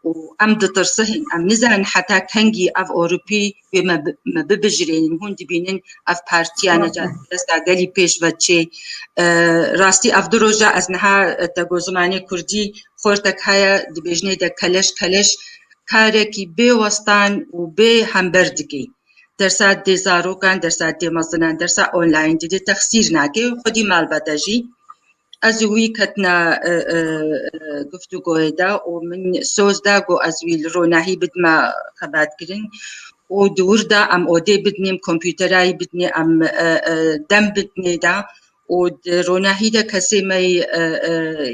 Û em ditirsin, em nizanin heta kengî ev Ewropî wê me bi-, me bibijirênin. Hûn dibînin ev partiya Wabî. necatperesta gelî pêş ve çê. E, rastî ev du roja ez niha, e, te got zimanê kurdî xortek heye, dibêjinê de keleş keleş karekî bê westan û bê hember dikê. Dersa dê zarokan, dersa dê mezinan, dersa online didê texsîr nake, xwedî malbete jî. Ez û wî ketina, e, e, e, guftûgoyê de û min soz da ku ez wî li ronahî bidime xebatkirin û di wir de em odê bidinê, em kompûterayî bidinê, em, e, e, dem bidinê de û di ronahî de kesê me yê, e, e,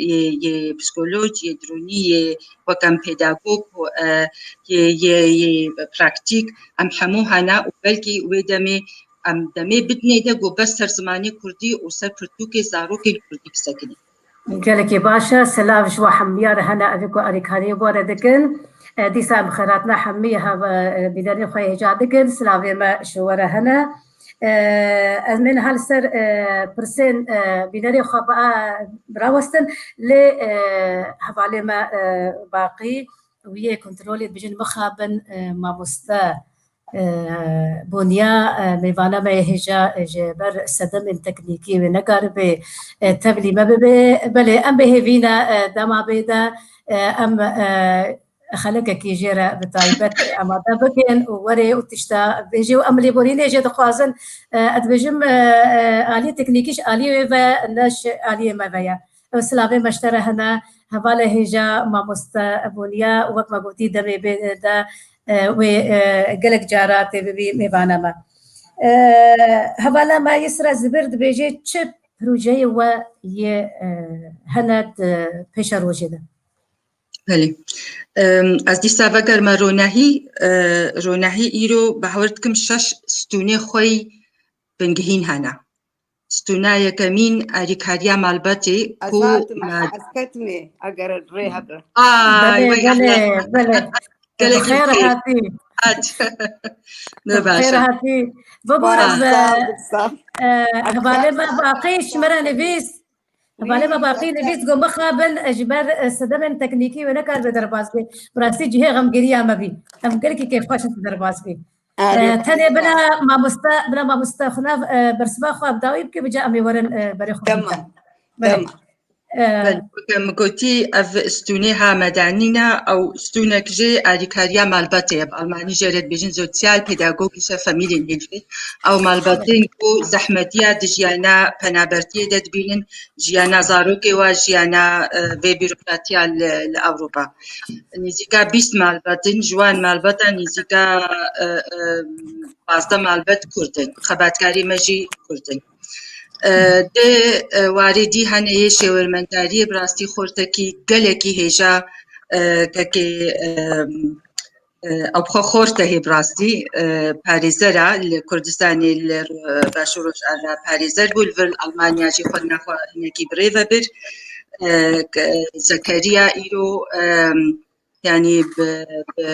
yê, yê psîkolog, yê dronî, yê weke em pedagog û, e, yê, yê, yê praktîk, em hemû hene û belkî wê demê em demê bidinê de ku bes ser zimanê kurdî û ser pirtûkê zarokên kurdî bisekinê. Gelekî baş e, silav ji we hemiya re hene, ev ê ku alîkariyê we re dikin. E, dîsa em xêratina hemî hev, e, bînerên xwe hêja dikin, silavê me ji we re hene. E, ez mê niha li ser, e, pirsên, e, bînerê xwe bi-, e, birawestin, lê, e, hevalê me, e, Baqî û yê kontrolê dibêjin mixabin, e, mamoste. E, Bonya, e, mêvana me yê hêja, e, ji ber sedemên teknîkî wê nekaribe, e, tevlî me bibe. Belê, em bi hêvî ne, e, dema bê de, e, em, e, xelekekî jê re bi taybet amade bikin û were û tişta bêje û em lêborînê jê dixwazin. E, ez dibêjim, e, e, aliyê teknîkî ji aliyê wê ve ne ji aliyê me ve ye. Ew silavê me ji te re hene, hevalê hêja mamoste Bonya û wek me gotî demê bê de, e, wê, e, gelek cara tê bibî mêvana me. E, hevala me Yisra Zibir dibêje çi projeyê we yê, e, hene di pêşerojê de? Belê. Em, ez dîsa vegerime ronahî, e, ronahî îro bawer dikim şeş stûnê xwe yî bingihîn hene. Stûna yekemîn alîkariya malbatê Ez ku hatim, me ez ketimê, eger rê hebe. Ay, Belê, vay belê, Allah. belê. Gelek Bi xêr hatî. Hat. Ne Bi baş xêr e. hatî. Bibûr Sağ ol, ez, sağ ol, sağ ol. e, hevalê me Baqî ji me re nivîs. Hevalê me Baqî nivîs got mixabin, e, ji ber, e, sedemên teknîkî wê nekaribe derbas bê. Bi rastî cihê xemgîniya me bî. Em gelekî kêfxweş in tu derbas bî. Erê. E, tenê bila mamoste, bila mamoste xwe nav, e, bersiva xwe bi dawî bike, bi ca em ê werin, e, berê xwe Tamam. bînin. Belê. Tamam. E, Belê, weke min gotî, ev stûnê ha medanî ne, ew stûnek jê alîkariya malbatê ye. Bi almanî jê re dibêjin Sozialpädagogische Familienhilfe. Ew malbatên ku zehmetiya di jiyana penabertiyê de dibînin, jiyana zarokê wa, jiyana, e, vê bîrokratiya li, li Ewropa. Nîzîka bîst malbat in, ji wan malbata nîzîka, e, e, pazdeh malbat Kurd in. Xebatkarê me jî Kurd in. E, dê, e, warê dî hene yê şêwermendariyê, bi rastî xortekî gelekî hêja, e, kekê, e, e, ew xwe xorte hê bi rastî, e, parêzera li Kurdistanê, li, e, Başûr Rojava parêzer bû, li vir li Almanya jî xwe nexwe hinekî bi rê ve bir. E, ke-, Zekeriya îro, e, yanî bi, bi,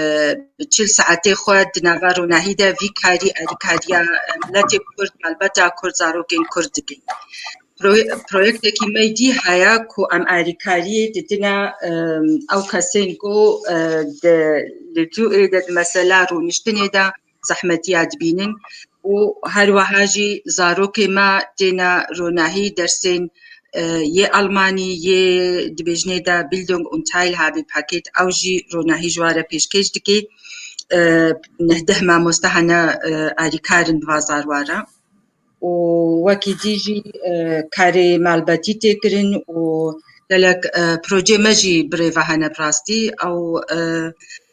bi çil saetê xwe di nava ronahî de vî karî, alîkariya, e, miletê Kurd, malbata Kurd, zarokên Kurd dikin. Proye-, proyektekî me dî heye ku em alîkariyê didine, e, ew kesên ku, e, di, li cûê de di mesela rûniştinê de zehmetiya dibînin û her wiha jî zarokê me têne ronahî dersên, e, yê Almanî, yê dibêjinê de Bildung und Teilhabe Paket, ew jî ronahî ji we re pêşkêş dike. E, neh deh mamoste hene, e, alîkar in bi va zarwa re. Û wekî dî jî, e, karê malbatî tê kirin û gelek, e, projê me jî bi rê ve hene bi rastî. Ew, e,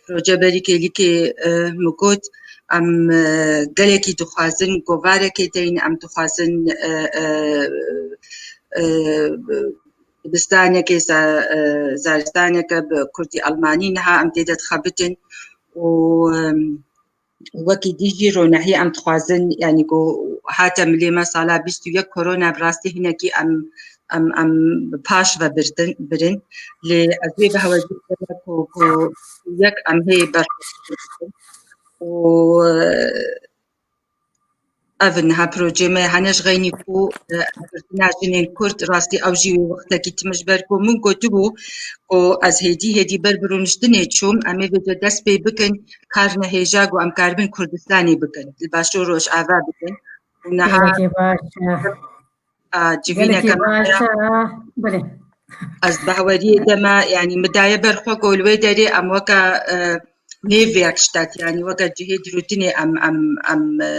proje berî kêlîkê, e, min got, em, e, gelekî dixwazin govarekê deyin, em dixwazin, e, e, e, dibistanekê, za-, e, zaristaneke bi kurdî almanî niha em tê de dixebitin û, em, Wekî dî jî ronahî em dixwazin, yanî ku hate milê me sala bîst û yek korona, bi rastî hinekî em, em, em bi paş ve birtin, birin. Lê ez wê bi hewecî ku, ku yek em hê berxwedar bikin. Û, e, ev in niha projê me hene ji xeynî ku, e, girtina jinên Kurd, rastî ew jî wê wextekî tim ji ber ku min gotibû ku ez hêdî hêdî ber bi rûniştinê çûm, em ê vêce dest pê bikin, kar ne hêja ku em karibin Kurdistanê bikin, li Başûr Rojava bikin. Û niha Gelekî baş e. A, civîneke Gelekî me baş heye. E. Belê. Ez behweriyê de me, yanî min daye ber xwe ku li wê derê em weke, e, nêvê yek ştet, yanî weke cihê dirûtinê em, em, em, e,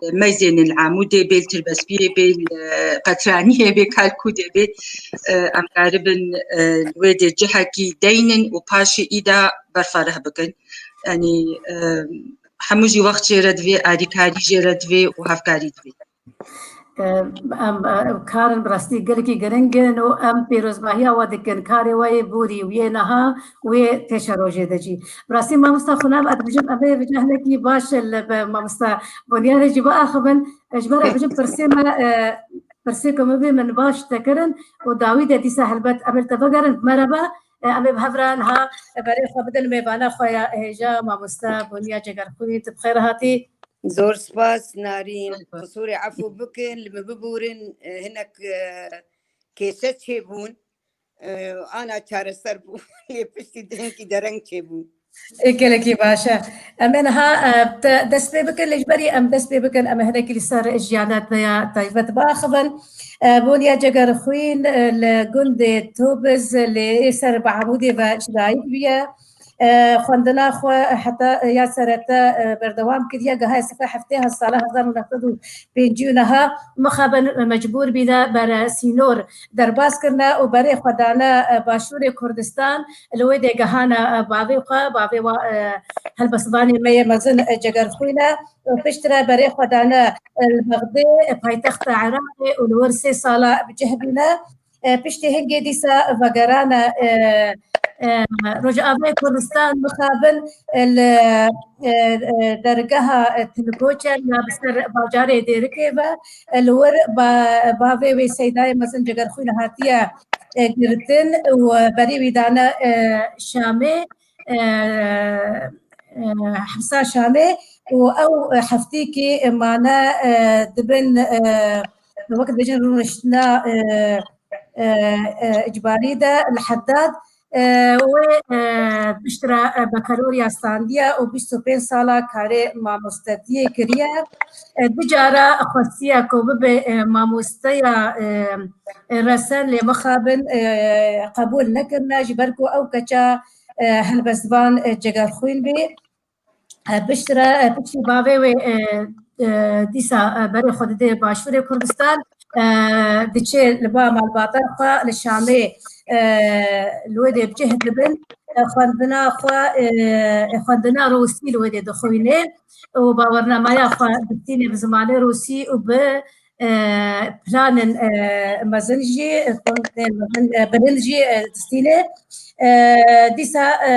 li Meyzênin, li Amûdê bê, li Tirbespiyê bê, li Qetraniyê bê, Kalkûdê bê, e, em karibin, e, li wê dê cihekî deynin û paşê îda berfareh bikin. Yanî, e, hemû jî wext jê re divê, alîkarî jê re divê û hevkarî divê. Em, em, karin bi rastî gelekî giring in û em pêrozbahiya we dikin. Karê we yê borî û yê niha û yê pêşerojê de jî. Bi rastî mamosta Xunav, ez dibêjim, em ê vêca hinekî baş li be mamosta Bonyarê jî biaxivin. Ji ber ez dibêjim pirsê me, e, pirsê ku min bê min baş te kirin û dawî de dîsa helbet em li te vegerin. Merhaba, e, em ê bi hev re niha berê xwe bidin mêvana xwe ya hêja mamosta Bonya Cegerxwîn, tu bi xêr hatî. Zor spas Narîn. Qisûrê efû bikin, li min bibûrin, e, hinek, e, kêşe çêbûn, e, ana çareser bû. Lê piştî dengî dereng çêbû. E, gelekî baş e. Em ê niha, e, te dest pê bikin, lê ji berî em dest pê bikin, em ê hinekî li ser jiyana te ya taybet biaxivin. E, Bonya Cegerxwîn, e, li gundê Tobiz, lê ê ser bi Amûdê ve ji dayik bûye. E, xwendina xwe heta ya serete, e, berdewam kiriye. Gihaye sifê heftê sala hezar û neh sed û pêncî û neh mixabin mecbûr bîne bere sînor derbas kirine û berê xwe dane, e, Başûrê Kurdistan. Li wê dê gehane, e, bavê xwe, bavê wa, e, helbestvanê me yê mezin, e, Cegerxwîn e. Û piştre berê xwe dane, e, li Bexdê, e, paytexta Iraqê û li wir sê sala bi cih bîne. E, piştî hingê dîsa vegerane, e, e, Rojavayê Kurdistan mixabin, e, li, e, e, dergeha, e, Tilgoçe ya bi ser bajarê Dêrikê ve, e, li wir ba-, bavê wê Seydayê Mezin Cegerxwîn hatiye, e, girtin û berê wî dane, e, Şamê, e, e, hepsa Şamê û ew heftîkî mane, e, dibin, e, wek dibêjin rûniştina, e, e, e, îcbarî de li Heddad, e, wê, e, piştre, e, bakalorya standiye û bîst û pênc sala karê mamostetiyê kiriye. E, du cara xwestiye ku bibe, e, mamosteya, e, e, resen, lê mixabin, e, qebûl nekirine, ji ber ku ew keça, e, helbestvan, e, Cegerxwîn bê. E, piştre, e, piştî bavê wê, e, e, dîsa, e, berê xwe didê Başûrê Kurdistan, e, diçê li ba malbata xwe li Şamê, e, li wê dê bi cih dibin, e, xwendina xwe, e, e, xwendina Rûsî li wê dê dixwîne û bawernameya xwe distîne bi zimanê Rûsî û bi, e, planên, e, mezin jî, e, kongrên mezin, e, bilind jî, e, distîne. E, dîsa, e,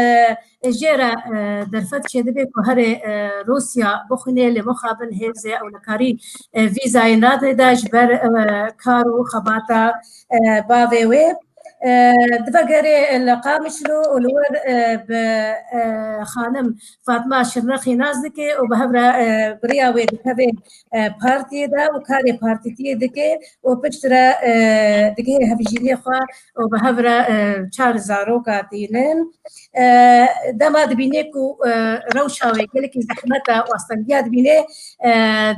jê re, e, derfet çêdibe ku herê, e, Rûsya bixwîne, lê mixabin hêzê ewlekarî, e, vîzayê nadê de ji ber, e, kar û xebata, e, bavê wê. E, divegerê li Qamişlo û li wir, e, bi, e, xanim Fatma Şirnexî nas dike û bi hev re, e, bi riya wê dikeve, e, partiyê de û karê partîtiyê dike û piştre, e, digihê hevjînê xwe û bi hev re, e, çar zaroka tînin. E, dema dibîne ku, e, rewşa wê gelekî zehmet e û astengiya dibîne, e,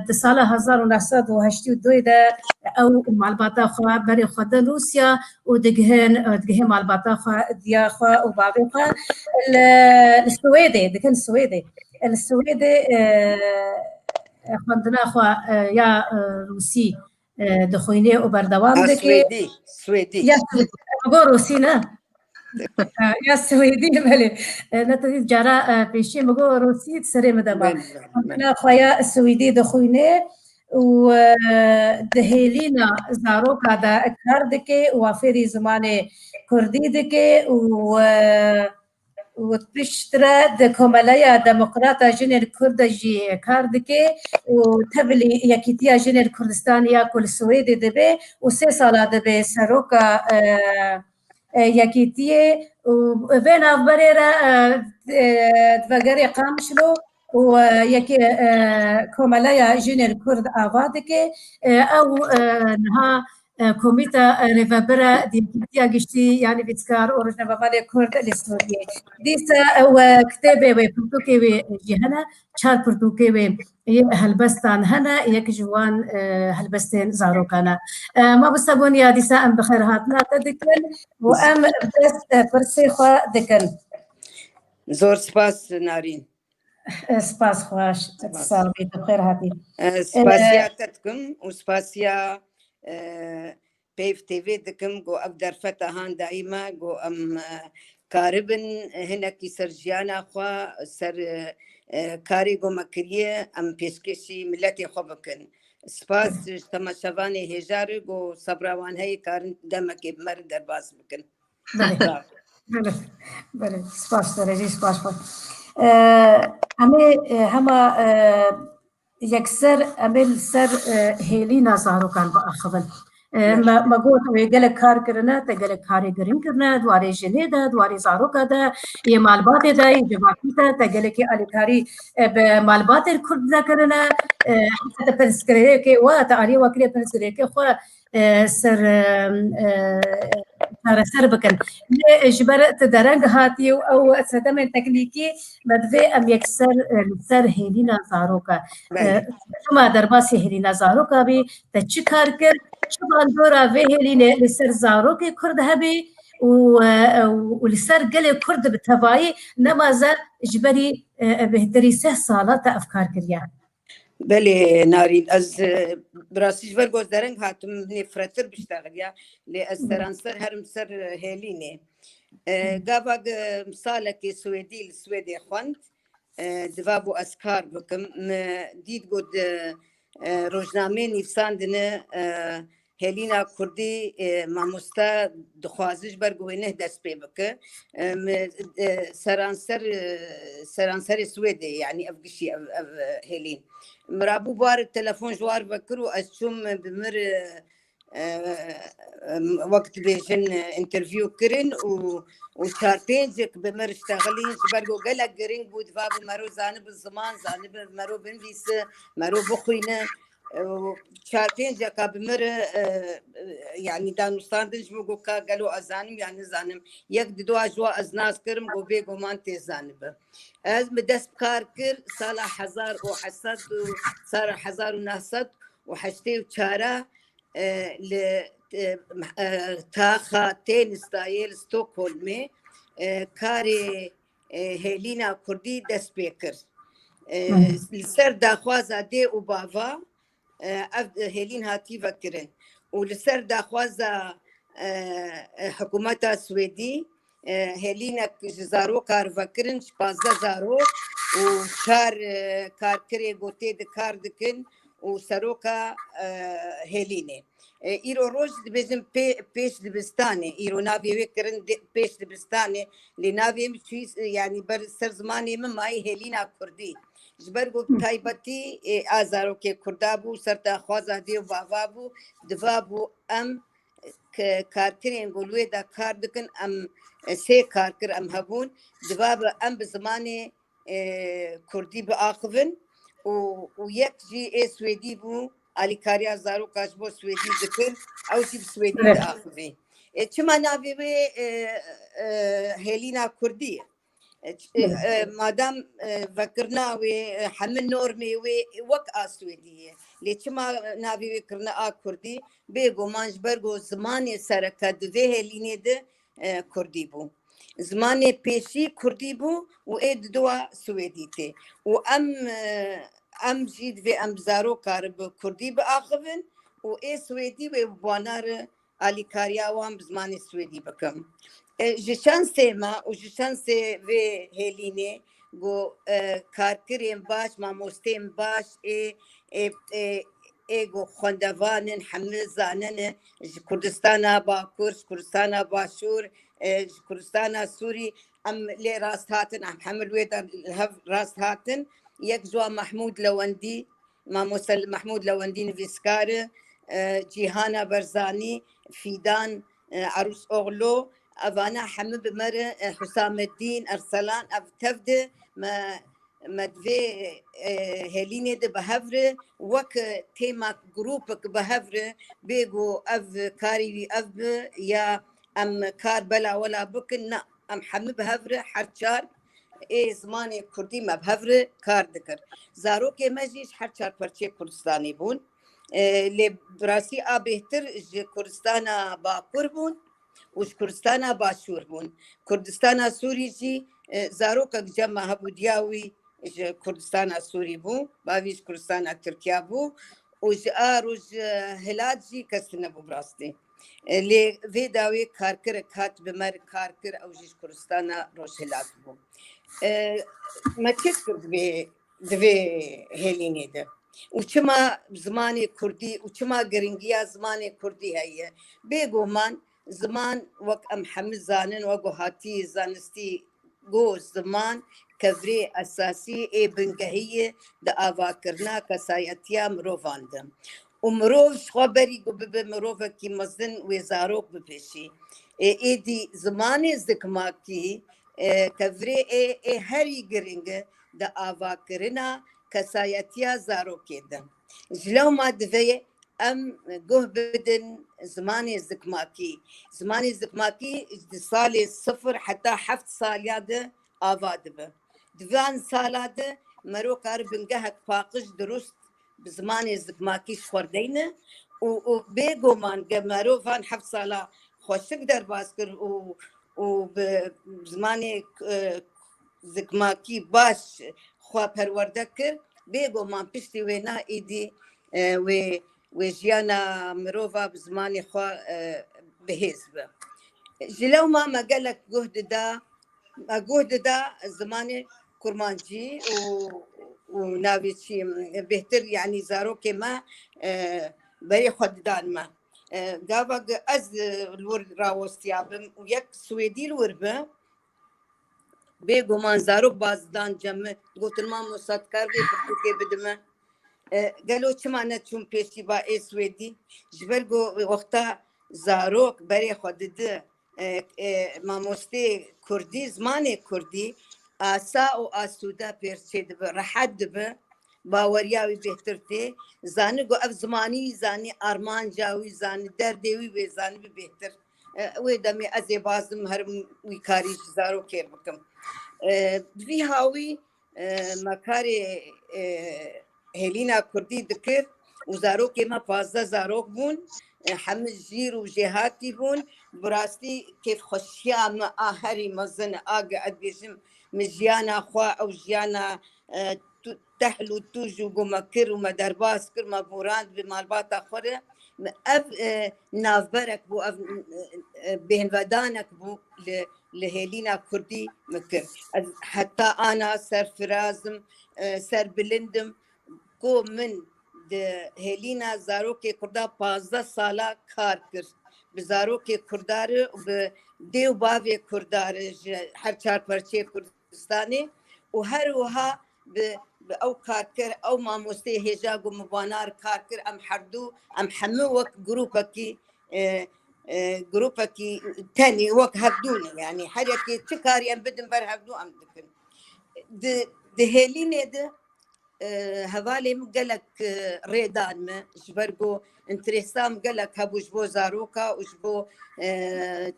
di sala hezar û neh sed û heştê û duyê de ew malbata xwe berê xwe din Rûsya û digihin, e, digihê malbata xwe, diya xwe û bavê xwe li, li Swêdê, dikin Swêdê. Li Swêdê, e, xwendina xwe, e, ya, e, Rûsî, e, dixwîne û berdewam dike. Swêdî, Swêdî. Ya Swêdî. Go Rûsî ne? E, ya Swêdî, belê. E, ne tedî cara, e, pêşî min go Rûsî, serê min de ma. Belê, belê. Xwendina xwe ya Swêdî dixwîne û, e, di hêlîna zaroka de kar dike û wa fêrî zimanê kurdî dike û, e, û piştre di Komeleya Demokrata Jinên Kurd de jî kar dike û tevlî Yekîtiya Jinên Kurdistanê ya ku li Swêdê dibe û sê sala dibe seroka, e, e, Yekîtiyê û vê navberê re, e, e, vegerê Qamişlo û, e, yekê, e, Komeleya Jinên Kurd ava dike. E, ew, e, niha, e, Komîta, e, Rêvebir e di Yekîtiya Giştî, yanî Vîtkar û Rojnamevanê Kurd li Sûriyê. Dîsa ew, e, kitêbê wê, pirtûkê wê jî hene, çar pirtûkê wê yê helbestan hene, yek ji wan, e, helbestên zarokan e. E, mamoste Bonya, dîsa em bi xêr hatina te dikin û em dest, e, pirsê xwe dikin. Zor spas Narîn. E, spas xweş. Spas. Sax bî, tu xêr hatî. E, spasiya, e, te dikim û spasiya, e, Peyv T V dikim, ku ev derfeta han dayî me, ku em, e, karibin hinekî ser jiyana xwe, ser, e, e, karê ku me kiriye, em pêşkêşî miletê xwe bikin. Spas ji temaşevanê hêja re, ku sebra wan heye, karin demekê bi me re derbas bikin. Belê. Bravo. Belê. Belê. Spas, derecî spas xwe. E, em ê, e, hema, e, yekser em ê li ser, e, hêlîna zarokan biaxivin. E, me, me got wê gelek kar kirine, te gelek karê giring kirine, di warê jinê de, di warê zaroka de, yê malbatê de, yê civakî de, te gelekî alîkarî, e, bi malbatên Kurd de kirine, e, heta te pirsgirêkê we, te alî wekirê pirsgirêkê xwe, e, ser, e, e, çareser bikin. Lê ji ber tu dereng hatî û ew sedemên teknîkî me divê em yekser, e, li ser hêlîna zaroka. Belê. E, çima derbasî hêlîna zaroka bî, te çi kar kir, çi bandora vê hêlînê li ser zarokê Kurd hebî û, e, û li ser gelê Kurd bi tevayî nemaze ji berî, e, bêhtirî sih sala te ev kar kiriye? Belê Narîn, ez, e, bi rastî ji ber ku ez dereng hatim, hinê firehtir biştexiliya, lê ez seranser herim ser, e, hêlînê. E, gava, e, salekê Swêdî li Swêdê xwend, e, divabû ez kar bikim. Min dît ku di, e, rojnameyê nivîsandine, e, hêlîna Kurdî, e, mamoste dixwaze ji ber ku wê neh dest pê bike. E, min, e, seranser, e, seranserê Swêdê, yanî ev gişî, ev, ev, e, hêlîn. Min rabû bar telefon ji war vekir û ez çûm bi mir, e, e, em, wek dibêjin, e, interview kirin û, û çar pêncek bi mir ştexilîn, ji ber ku gelek giring bû, diva bi mero zanibi ziman, zanibi mero binivîse, mero bixwîne. E, û çar pênceka bi mir, e, e, yanî danûstandin ji min got ka gelo ez zanim ya nizanim. Yek di dua ji wa ez nas kirim, got bêguman tê zanibi. Ez bi dest kar kir sala hezar û heşt sed û, sala hezar û neh sed û heştê û çar e, li, e, e, taxa tênista yê li Stockholmê, e, karê, e, hêlîna Kurdî dest pê kir. E, Hı. Li ser daxwaza dê û bava, e, ev hêlîn hatî vekirin. Û li ser daxwaza, e, e, hikûmeta Swêdî, e, hêlînek ji zaroka re vekirin, ji pazdeh zarok û çar, e, karkirê ku tê de kar dikin û seroka, e, Hêlînê. E, îro roj dibêjin pê-, pêş dibistanê. Îro navê wê kirin di-, pêş dibistanê. Lê navê min çûyî, yanî ber ser zimanê min mayî Hêlîna Kurdî. Ji ber ku Hı. taybetî, e, a zarokê Kurda bû, ser daxwaza dê û bava bû, diva bû em ke-, karkirên ku li wê de kar dikin, em, e, sê karkir em hebûn, diva bi em bi zimanê, e, Kurdî biaxivin û, û yek jî ê Swêdî bû, alîkariya zaroka ji bo Swêdî dikir, ew jî bi Swêdî Evet. diaxivî. E, çima navê wê, e, e, Hêlîna Kurdî ye? E, ç-, e, Evet. e, madem, e, vekirina wê, e, hemî normê wê wek a Swêdî ye. Lê çima navê wê kirine a Kurdî? Bêguman ji ber ku zimanê sereke di vê Hêlînê de, e, Kurdî bû. Zimanê pêşî Kurdî bû û ê didoa Swêdî tê. Û em, e, em jî divê em bi zaroka re bi Kurdî biaxivin û ê Swêdî wê bi wana re alîkariya wan bi zimanê Swêdî bikim. E, ji şansê me û ji şansê vê Hêlînê ku, e, karkirên baş, mamosteyên baş ê, ê, ê, ê ku xwendevan in, hemî zanin, ji Kurdistana Bakur, ji Kurdistana Başûr, e, ji Kurdistana Sûrî, em lê rast hatin, em hemî li wê de li hev rast hatin. Yek ji wan Mehmûd Lewendî, Mamoste Mehmûd Lewendî nivîskar e, e, Cîhana Berzanî, Fîdan, e, Erûs Oxlo, evana hemî bi me re, e, Husameddîn, Erselan, ev tev de me, me di vê, e, Hêlînê de bi hev re wek, e, têmak, grûpek bi hev re bê ku ev karî wî ev bi ya em kar bela wela bikin, na, em hemî bi hev re her çar ê zimanê Kurdî me bi hev re kar dikir. Zarokê me jî ji her çar perçeyê Kurdistanê bûn. E, lê bi rastî a bêhtir ji Kurdistana Bakur bûn û ji Kurdistana Başûr bûn. Kurdistana Sûrî jî, e, zarokek cem me hebû, diya wî ji Kurdistana Sûrî bû, bavî ji Kurdistana Tirkiya bû û ji a roj, e, hilat jî kes nebû bi rastî. E, lê vê dawê karkirek hat bi me re kar kir, ew jî ji Kurdistana Rojhilat bû. E, me çi kir divê, divê Hêlînê de? Û çima zimanê Kurdî û çima giringiya zimanê Kurdî heye? Bêguman ziman, wek em hemî zanin, wek ku hatî zanistî, ku ziman kevirê esasî ê bingehî ye di avakirina kesayetiya mirovan de. Û mirov ji xwe berî ku bibe mirovekî mezin, wê zarok bipêşî. Ê, êdî zimanê zikmakî, e, kevirê ê, ê herî giring e di avakirina kesayetiya zarokê de. Ji lewma divê em guh bidin zimanê zikmakî. Zimanê zikmakî di salê sifir heta heft saliya de ava dibe. Di van sala de mero kar bingehek paqij dirust bi zimanê zikmakî ji xwe deyne û, û bêguman ge mero van heft sala xweşik derbas kir û, û bi zimanê, e, zikmakî baş xwe perwerde kir, bêguman piştî wêna êdî, e, wê, wê jiyana mirova bi zimanê xwe, e, bihêz be. Ji lewma me gelek guh dida, me guh dida zimanê kurmancî û, û navê çi, bêhtir, yanî zarokê me, e, berê xwe didan me. E, gava ge ez, e, li wir rawestiya bim û yek Swêdî li wir bi, bêguman zarok baz didan cem min, digotin, "Mamosta, dikar vê pirtûkê bidime?" E, gelo çima neçûn pêşî ba ê Swêdî? Ji ber ku wexta zarok berê xwe didi, e, e, mamostê Kurdî, zimanê Kurdî asa û asûde pêr çêdibe, rehet dibe, baweriya wî bêhtir tê. Zanî ku ev zimanî wî zanî, armanca wî zanî, derdê wî wê zanî bi bêhtir. E, wê demê ez ê bazim herim wî karî ji zarokê bikim. E, bi vî hawî, e, me karê, e, Hêlîna Kurdî dikir û zarokê me pazdeh zarok bûn. E, hemî jîr û jêhatî bûn. Bi rastî kêfxweşiya me a herî mezin e, a ge ez bêjim, min jiyana xwe, ew jiyana, e, tu-, tehl û tûj û ku me kir û me derbas kir, me borand bi malbata xwe re. Ev, e, navberek bû, ev, e, bêhnvedanek bû li, li Hêlîna Kurdî min kir. Ez heta ana serfiraz im, e, serbilind im ku min di hêlîna zarokê Kurda pazdeh sala kar kir. Bi zarokê Kurda re û bi dê û bavê Kurda re ji her çar parçeyê Kurdistanê û her wiha bi, bi ew kar kir, ew mamosteyê hêja ku min vana re kar kir, em herdû, em hemû wek grûpekî, e, e, grûpekî tenî wek hevdû ne. Yanî her yekê çi karî em bidin ber hevdû em dikin. Di, di hêlînê de, e, hevalê min gelek, e, rê dan me, ji ber ku înteresa min gelek hebû ji bo zaroka û ji bo, e,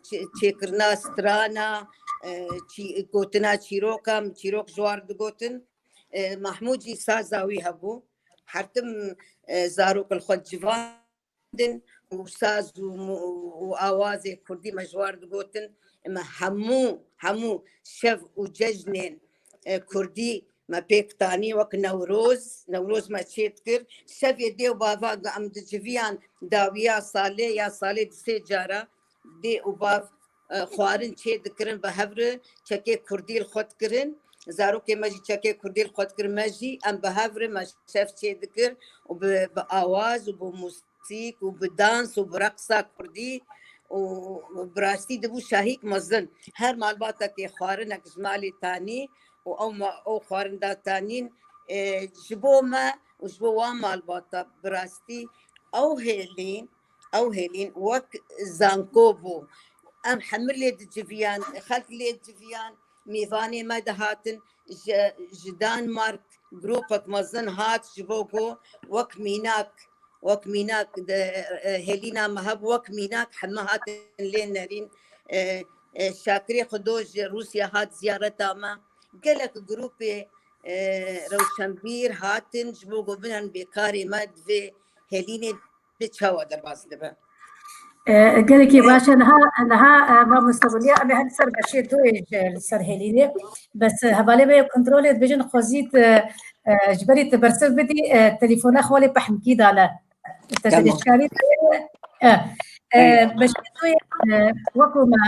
çê-, çêkirina strana, e, çî-, gotina çîroka, min çîrok ji wan re digotin. E, Mahmûd jî saza wî hebû. Her tim, e, zarok li xwe civan din û saz û mu-, û awazê kurdî me ji wan digotin. Me hemû, hemû şev û cejnên, e, kurdî me pêk tanî, wek Newroz, Newroz me çê dikir. Şevê dê û bava em diciviyan dawiya salê ya salê di sê cara dê û bav, e, xwarin çê dikirin bi hev re, çekê kurdî li xwe dikirin. Zarokê me jî çekê kurdî li xwe dikirin, me jî em bi hev re me şev çê dikir û bi, bi awaz û bi mûsîk û bi dans û bi reqsa kurdî û bi rastî dibû şahîk mezin. Her malbatekê xwarinek ji malê tanî û ew ma-, ew xwarin da tanîn, e, ji bo me û ji bo wan malbata bi rastî ew hêlîn, ew hêlîn wek zanko bû. Em hemû lê diciviyan, xelk lê diciviyan, mêvanê me dihatin, ji, ji Danmark grûpek mezin hat ji bo ku wek mînak, wek mînak di, e, hêlîna me hebû, wek mînak hemû hatin lê nerîn. E, e, Şakirê Xwedo ji Rûsya hat ziyareta me. Gelek grûpê, e, rewşenbîr hatin ji bo ku binan bêkarê me di vê hêlînê de çawa derbas dibe. E, gelekî baş e. Niha, niha, e, mamoste Gulya, em ê her ser beşê duyê ji, li ser hêlînê. Bes, e, hevalê me yê kontrolê dibêjin xwezî tu, e, ji berî tu bersiv bidî, e, telefona xwe lê pehmkî dane. Te Tamam. Destkarî dayê, e, e, Eyvallah. Beşê duyê, e, wekû me,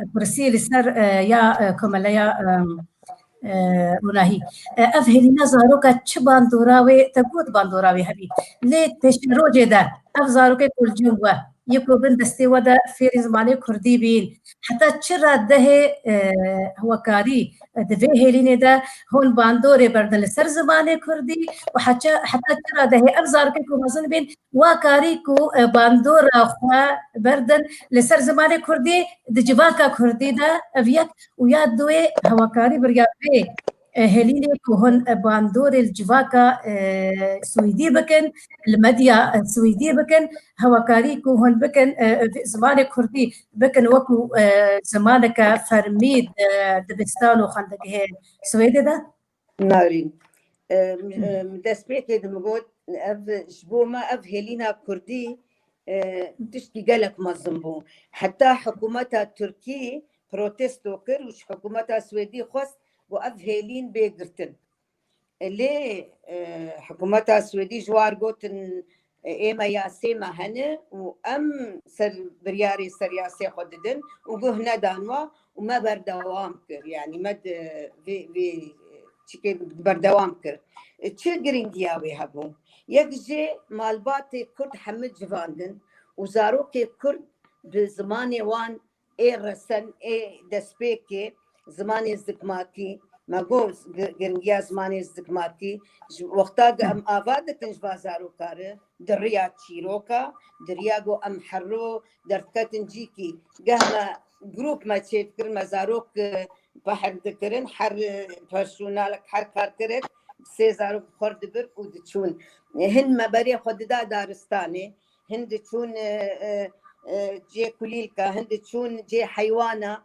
e, pirsî li ser, e, ya, e, komeleya, e, e, Ronahî. E, ev hêlîna zaroka çi bandora wê, te got bandora wê hebî. Lê pêşerojê de ev zarokê ku li cem we, yê ku bin destê we de fêrî zimanê kurdî bîn, heta çi radehê, e, hewekarî, e, di vê hêlînê de hûn bandorê berdin li ser zimanê kurdî û heça-, heta çi radehê ev zarokê ku mezin bîn, wa karî ku, e, bandora xwe berdin li ser zimanê kurdî di civaka kurdî de, ev yek, û ya duê hewakarî biriya vê, e, hêlînê ku hûn, e, bandorê li civaka, e, swêdî bikin, li medya, e, swêdî bikin, hewakarî ku hûn bikin, e, zimanê kurdî bikin wekû, e, zimaneke fermî di dibistan û xwendegehê Swêdê de? Narîn. E, m-, e, destpêkê de min got, ev, ji bo me ev hêlîna kurdî, e, tiştî gelek mezin bû. Heta hikûmeta Tirkî protesto kir û ji hikûmeta Swêdî xwest ku ev hêlîn bê girtin. E, lê, e, hikûmeta Swêdî ji war gotin, e, ê me yasê me hene û em ser biryarê ser yasê xwe didin û guh nedan we û me berdewam kir. Yanî me di vê, vê çikê berdewam kir. E, çi giringiya wê hebû? Yek jê malbatê Kurd hemû civandin û zarokê Kurd bi zimanê wan ê resen, ê destpêkê zimanê zikmakî, me got gi-, giringiya zimanê zikmakî, ji wexta ku em ava dikin ji va zaroka re, di riya çîroka, di riya ku em herro derdiketin cîkî, geh me grûp me çêdikir, me zarok, e, fehm dikirin, her, e, personelek, her karkerek sê zarok bi xwe re dibir û diçûn. Hin me berê xwe dida daristanê, hin diçûn, e, e, e, cê kulîlka, hin diçûn cê heywana.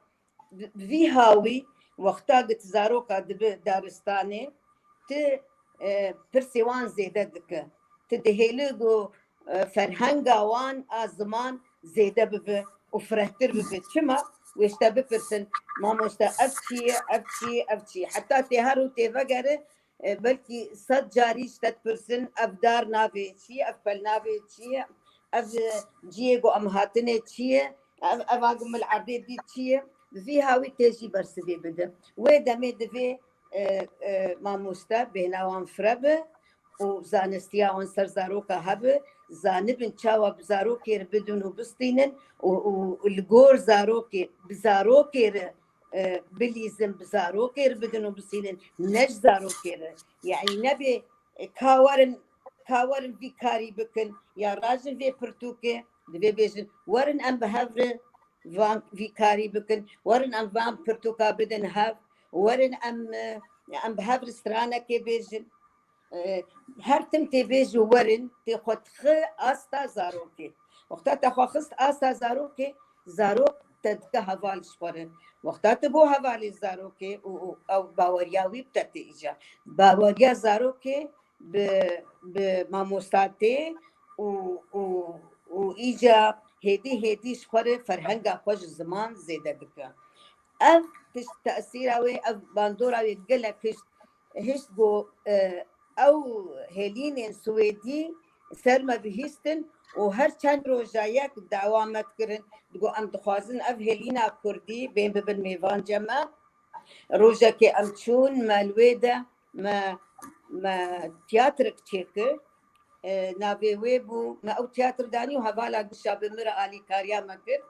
Bi, bi vî hawî wexta ku tu zaroka dibi daristanê, tu, e, pirsê wan zêde dike. Tu dihêli ku, e, ferhenga wan a ziman zêde bibe û firehtir bibe. Çima? Wê ji te bipirsin, mamoste, ev çi ye, ev çi ye, ev çi ye? Heta tê her û tê vegere, e, belkî sed carî ji te dipirsin, ev dar navê çi ye, ev pel navê çi ye, ev, e, cihê ku em hatinê çi ye, ev, eva ku min li erdê dît çi ye, bi vî hawî tê jî bersivê bide. Wê demê divê, e, e, mamoste bêhna wan fire be û zanistiya wan ser zaroka hebe, zanibin çawa bi zarokê re bidin û bistînin û, û li gor zarokê, bi zarokê re, e, bilîzin, bi zarokê re bidin û bistînin, ne ji zarokê re. Yani nebê, e, ka werin, ka werin vî karî bikin, ya rajin vê pirtûkê, divê bêjin, werin em bi hev re van vî karî bikin, werin em van pirtûka bidin hev, werin em, e, em bi hev re stranekê bêjin. E, her tim tê bêje werin, tê xwe dixe asta zarokê. Wexta te xwe xist asta zarokê, zarok te dike heval ji xwe re. Wexta tu bo hevalê zarokê û, û ew baweriya wî bi te tê îcar. Baweriya zarokê bi, bi mamosta tê û, û, û îca hêdî hêdî ji xwe re ferhenga xwe ji ziman zêde dike. Ev tişt tesîra wê, ev bandora wê gelek hişt, hişt ku, e, ew hêlînên Swêdî ser me bihîstin û her çend roja yek dawa me dikirin. Digo, em dixwazin ev hêlîna Kurdî bên bibin mêvancê me. Rojekê em çûn, me li wê de me, me tiyatrek çêkir. E, navê wê bû, me ew tiyatr danî û hevala gişa bi min re alîkariya me kir.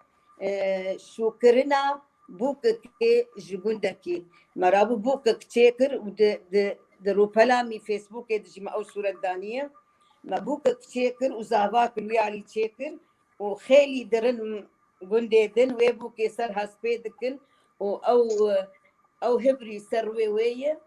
E, şûkirina bûkekê ji gundekî. Me rabû bûkek çêkir û di, di, di rûpela mî Facebookê de jî me ew sûret daniye. Me bûkek çêkir û zava kir, wî alî çêkir û xêlî dirin gundê din wê bûkê ser hespê dikin û ew, ew hibrî ser wê wê ye.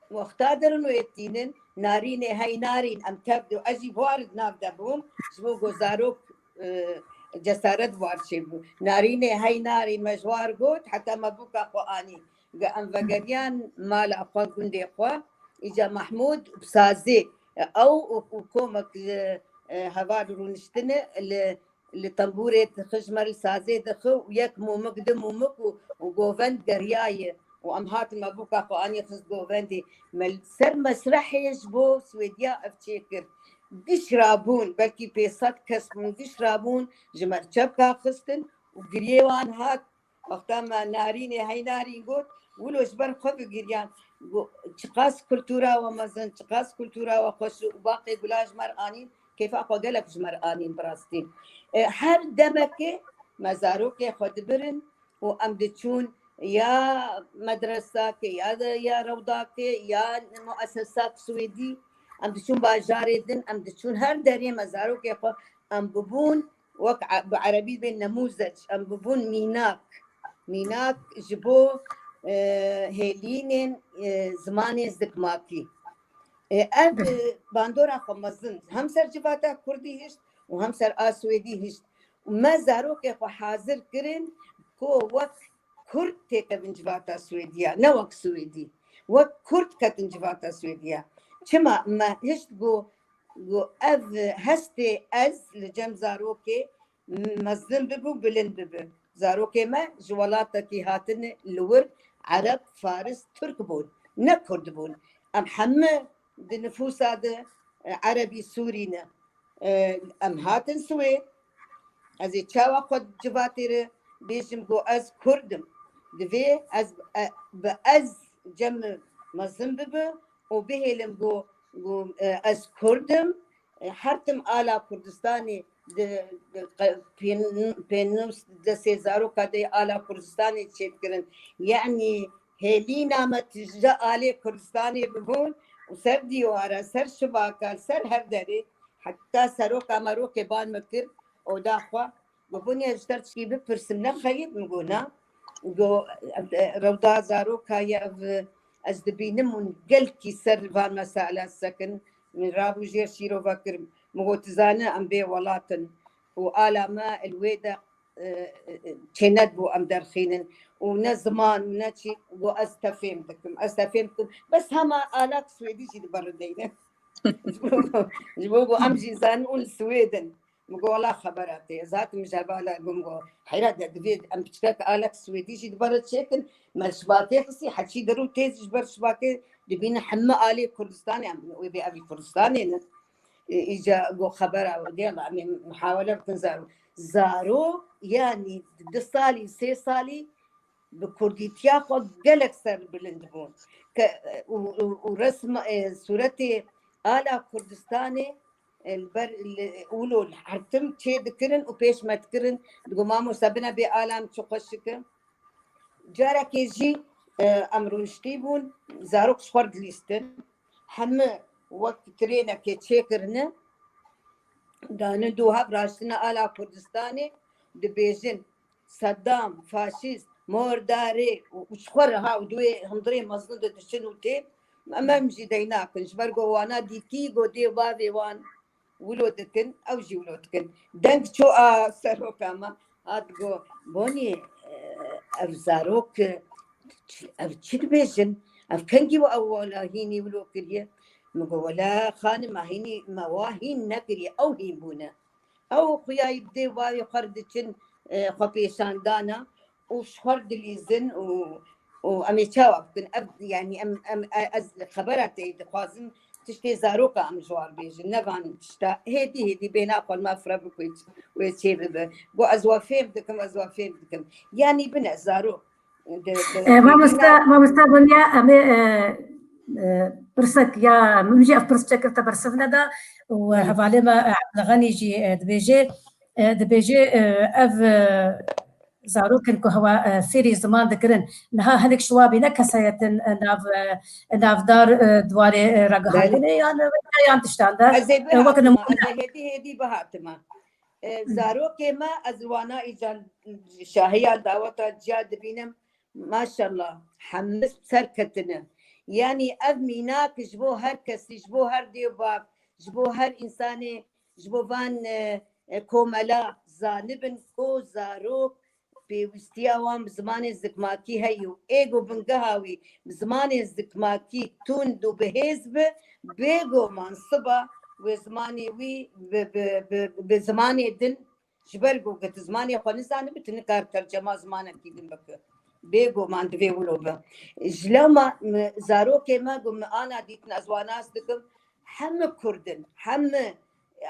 Wexta dirin wê tînin, narînê hey narîn, em tev di, ez jî war di nav de bûm, ji bo ku zarok, e, cesaret war çêbû. Narînê hey narîn me ji war got, heta me bûka xwe anî. Ge em vegeriyan mala xwe, gundê xwe, îca Mahmûd bi sazê, e, ew û, û komek, e, e, heval rûniştine li, li tembûrê dixe, ji me li sazê dixe û yek mûmik, du mûmik û, û govend geriyaye. Û em hatin me bûka xwe anî xist govendê. Me li ser mesrehê ji bo Swêdiya ev çêkir. Giş rabûn, belkî pênc sed kes bûn, giş rabûn, ji me çepka xistin û giriyê wan hat. Wexta me narînê hey narîn got, wilo ji ber xwe bigiriyan. Got, çiqas kultura we mezin, çiqas kultura we xweş û baqê gula ji me re anîn, kêfa xwe gelek ji me re anîn bi rastî. E, her demekê me zarokê xwe dibirin û em diçûn ya medresakê, ya de, ya rewdakê, ya muesesak Swêdî, em diçûn bajarê din, em diçûn her derê me zarokê xwe, em bibûn, wek e-, bi erebî bê nemûzeç, em bibûn mînak. Mînak ji bo, e, hêlînên, e, zimanê zikmakî. E, ev, e, bandora xwe mezin hem ser civata kurdî hişt û hem ser a swêdî hişt. Û me zarokê xwe hazir kirin ku wek kurd têkevin civata swêdiya, ne wek swêdî. Wek kurd ketin civata swêdiya. Çima me hişt ku, ku ev hestê ez li cem zarokê mezin bibe û bilind bibe. Zarokê me ji welatekî hatine li wir ereb, faris, tirk bûn, ne kurd bûn. Em heme di nifûsa de, e, erebî sûrî ne. E, em hatin Swêd. Ez ê çawa xwe civatê re bêjim ku ez kurd im? Divê ez, e, bi ez cem mezin bibe û bihêlim ku, ku, e, ez kurd im. E, her tim ala Kurdistanê di, di qe-, pên-, pênûs destê zaroka de ala Kurdistanê çêdikirin. Yanî hêlîna me tije alê Kurdistanê bibûn û ser dîwara, ser şibaka, ser her derê, heta seroka merokê ban me kir, oda xwe. Got, bûne ji te çikî bipirsim, nexeyib? Min got, na. Got, e, rewda zaroka ye ev, ez dibînim hûn gelkî ser van mesela sekin. Min rabû jêr şîrova kir. Min got, tu zane em bê welat in û ala me li wê de, e, e, e, çênedibû em derxînin û ne ziman û ne çî. Got, ez te fêm dikim, ez te fêm dikim. Bes hema alak swêdî jî diberideyne. Ji bo, ji bo ku em jî zanin û li Swêd in. Min got, wela xebera tê. Ez hatim ji hevala got, min got, heyra de divê em piçkek alek swêdî jî dibere çêkin. Me şibakê xistî, heçî der û têz ji ber şibakê dibînin hemî alê Kurdistanê, em wê bê evî Kurdistanê ne. E, îca got, xebera dê, em ê muhawele bikin zaro. Zaro, yanî du salî, sê salî bi kurdîtiya xwe gelek serbilind bûn. Ke, û, û, û resm, e, sûretê ala Kurdistanê, e, li ber, li, wilo li hertim çê dikirin û pêş me dikirin. Digo, mamoste, bine bê ala em çi xweşik e. Carekê jî, e, em rûniştî bûn, zarok ji xwe re dilîstin. Hemû wek trênekê çêkirine, danin dû hev raştine ala Kurdistanê, dibêjin, Seddam, faşîst, mordarê û, û ji xwe re ha û di wê hundirê mezin de diçin û tên, em, em jî dey nakin. Ji ber ku wana dîtî ku dê û bavê wan wilo dikin, ew jî wilo dikin. Deng çû a seroka me, hat go, Bonî, e, ev zarok, e, ev çi dibêjin? Ev kengî we ew wela hînî wilo kiriye? Min got, wela xanim, me hînî, me wa hîn nekiriye, ew hîn bûne. Ew xuyayî bi dê û bavê xwe re diçin, e, xwepêşandana û ji xwe re dilîzin û, û em ê çawa bikin? Ev, yanî em, em, e, ez xebera te dixwazim, tiştê zaroka em ji wan bêjin, ne van tişta. Hêdî hêdî bêhna xwe li me fire bike, wê çê bibe. Got, ez we fêm dikim, ez we fêm dikim. Yanî bine zarok. Di, di, E, di mamoste, hîna- mamoste Bonya, em ê, e, e, pirsek ya min jî ev pirs çekir te bersiv neda û, e, Hı. hevalê me, e, Ebdulxenî jî, e, dibêje, e, dibêje, e, ev, e, zarokin ku hewa, e, fêrî ziman dikirin, niha hinek ji wa bîne kesayetin, e, nav, e, navdar, e, di warê, e, ragihandinê Belê. yan, e, yan tiştan de, Ez ê e, wek bihatime, nimûne. ez ê hêdî hêdî bihatime. E, Hı. zarokê me, ez li wana îcan şahiya daweta ciya dibînim. Maşallah, hemû serketine. Yanî ev mînak ji bo her kesî, ji bo her dê û bav, ji bo her însanê, ji bo van, e, e, komela zanibin ku zarok pêwîstiya wan bi zimanê zikmakî heye û ê ku bingeha wî bi zimanê zikmakî tund û bihêz be, bêguman siba wê zimanê wî bi, bi, bi, bi zimanê din Ji ber ku tu zimanê xwe nizanibe, tu nikar tercema zimanekî din bike. Bêguman divê wilo be. Ji lewma mi, zarokê me ku mi ana dîtin, ez wan nas dikim, hemû Kurd in, hemû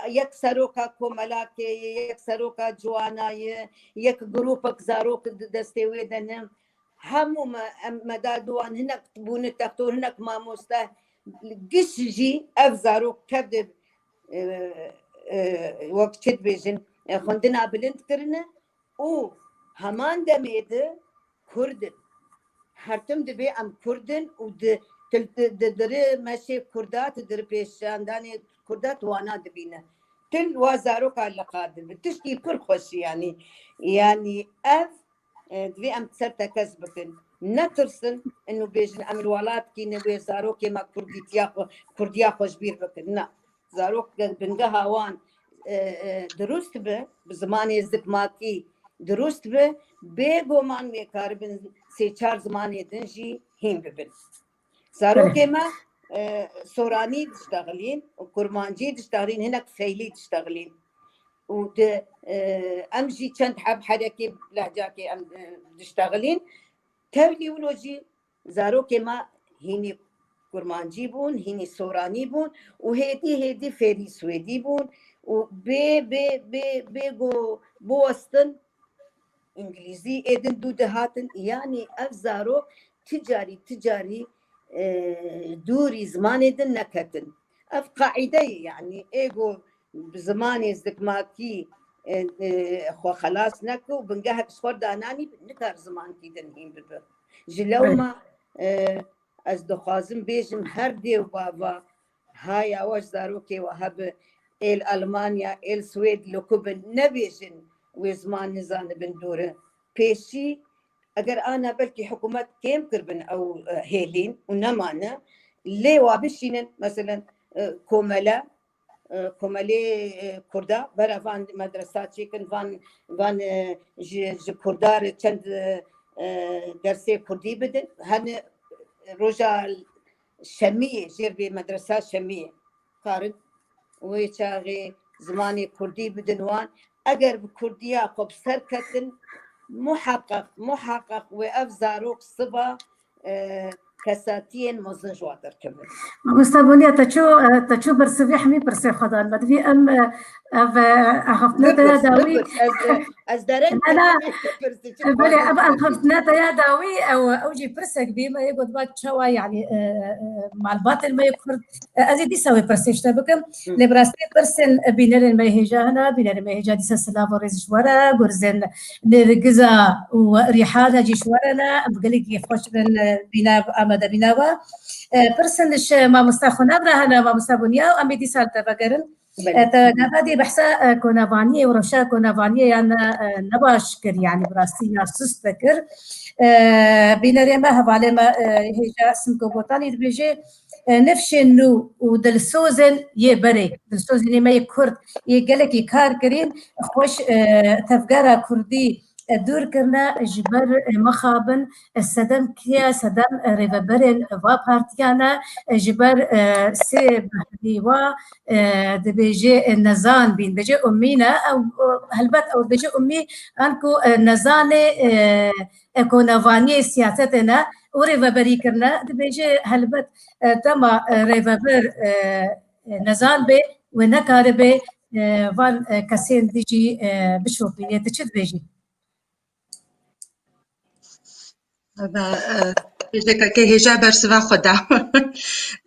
yek seroka komelakê ye, yek seroka ciwana ye, yek grûpek zarok di destê wê de ne. Hemû me, em, me da di wan hinek bûne textor, hinek mamoste, giş jî ev zarok tev de, e, e, wek çi dibêjin, e, xwendina bilind kirine û heman demê de Kurd in. Her tim dibê em Kurd in û di, di, di, di, di rê meşê Kurda, tu di rê pêşandanê Kurda tu wana dibîne. Til wa zaroka liqa dibe. Tiştî pir xweş e yanî. Yanî ev e, divê em ser tekez bikin. Netirsin, inu bêjin, em li welatkî ne wê zarokê me kurdîtiya xwe, kurdiya xwe ji bîr bikin. Na, zarok bingeha wan, e, e, dirust be, bi zimanê zikmakî dirust be, bêguman wê karibin sê çar zimanê din jî hîn bibin. Zarokê me, e, soranî diştexilîn, kurmancî diştexilîn, hinek feylî diştexilîn. Û di, e, em jî çend heb herekê lehcakê em, e, diştexilîn. Tevlî wilo jî zarokê me hînî kurmancî bûn, hînî soranî bûn û hêdî hêdî fêrî swêdî bûn û bê, bê, bê, bê go biwestin, îngilîzî êdin dû dihatin, yanî ev zarok ti carî, ti carî, e, dûrî zimanê din neketin. Ev qaîde ye, yanî ê go bi zimanê zikmakî, e, e, xwe xelas neke û bingehek ji xwe dananî, nikar zimankî din hîn bibe. Ji lewma, e, ez dixwazim bêjim her dê û bava haya we ji zarokê we hebe, êl Almanya, êl Swêd li ku bin, nebêjin wê ziman nizanibin dûr e. Pêşî, eger ana belkî hikûmet kêm kiribin ew, e, hêlîn û nemane, lê wa bişînin, meselen, e, komele, e, komelê, e, Kurda, bera van medresa çêkin, van, van, e, ji, ji Kurda re çend, e, e, dersê Kurdî bidin. Hene roja Şemiyê, jêr vê medresa Şemiyê, karin wê çaxê zimanê Kurdî bidin wan. Eger bi Kurdiya xwe bi ser ketin, muheqeq, muheqeq wê ev zarok siba, e, kesatiyên mezin ji wan derkevin. Mamoste Boniya, te çû, e, te çû bersivî hemî pirsê xwe dan. Me divî em, e, ev, e, axaftina te Bibir, dawî. bibir. Ez, e, Ez dereng Belê, ev ev xeftine te ya dawî ew ew jî pirsek bî, me yê gotba çawa, yanî, e, e, malbatên me yê Kurd, e, ez ê dîsa wê pirsê ji te bikim. Lê bi rastî pirsên, e, bînerên me hêja hene, bînerên me hêja dîsa silav û rêz ji we re, gurzên Nêrgiza û Rîhana jî ji we re ne, em gelekî xweş bin, e, bîna, amade bîna we. E, pirsên ji mamosta Xunab re hene, mamosta Bunya, em ê dîsa li te vegerin. Belê. E, te gava dê behsa, e, konavaniyê û rewşa konavaniyê yan, e, nebaş kir, yanî bi rastî ya sust vekir. E, bînerê me, hevalê me, e, hêja Simko Botanî dibêje, e, nifşên nû û dilsozên yê berê, dilsozên yê me yê Kurd, yê gelekî kar kirîn, xweş, e, tevgera Kurdî, e, dûr kirine, ji ber, e, mixabin, e, sedem kî ye, sedem, e, rêveberên va partiyan e, e, ji ber, e, sê behrî wa, e, dibêje, e, nezan bîn, dibêje ummî ne, ew, e, helbet ew dibêje ummî, anku, e, nezanê, e, e, konavaniyê siyasetê ne û rêveberî kirine, dibêje helbet, e, dema, e, rêveber, e, e, nezan bê, wê nekaribe, e, van, e, kesên dî jî, e, bişopîne. Tu çi dibêjî? Eva, e, hêjekeke hêja bersiva xwe da.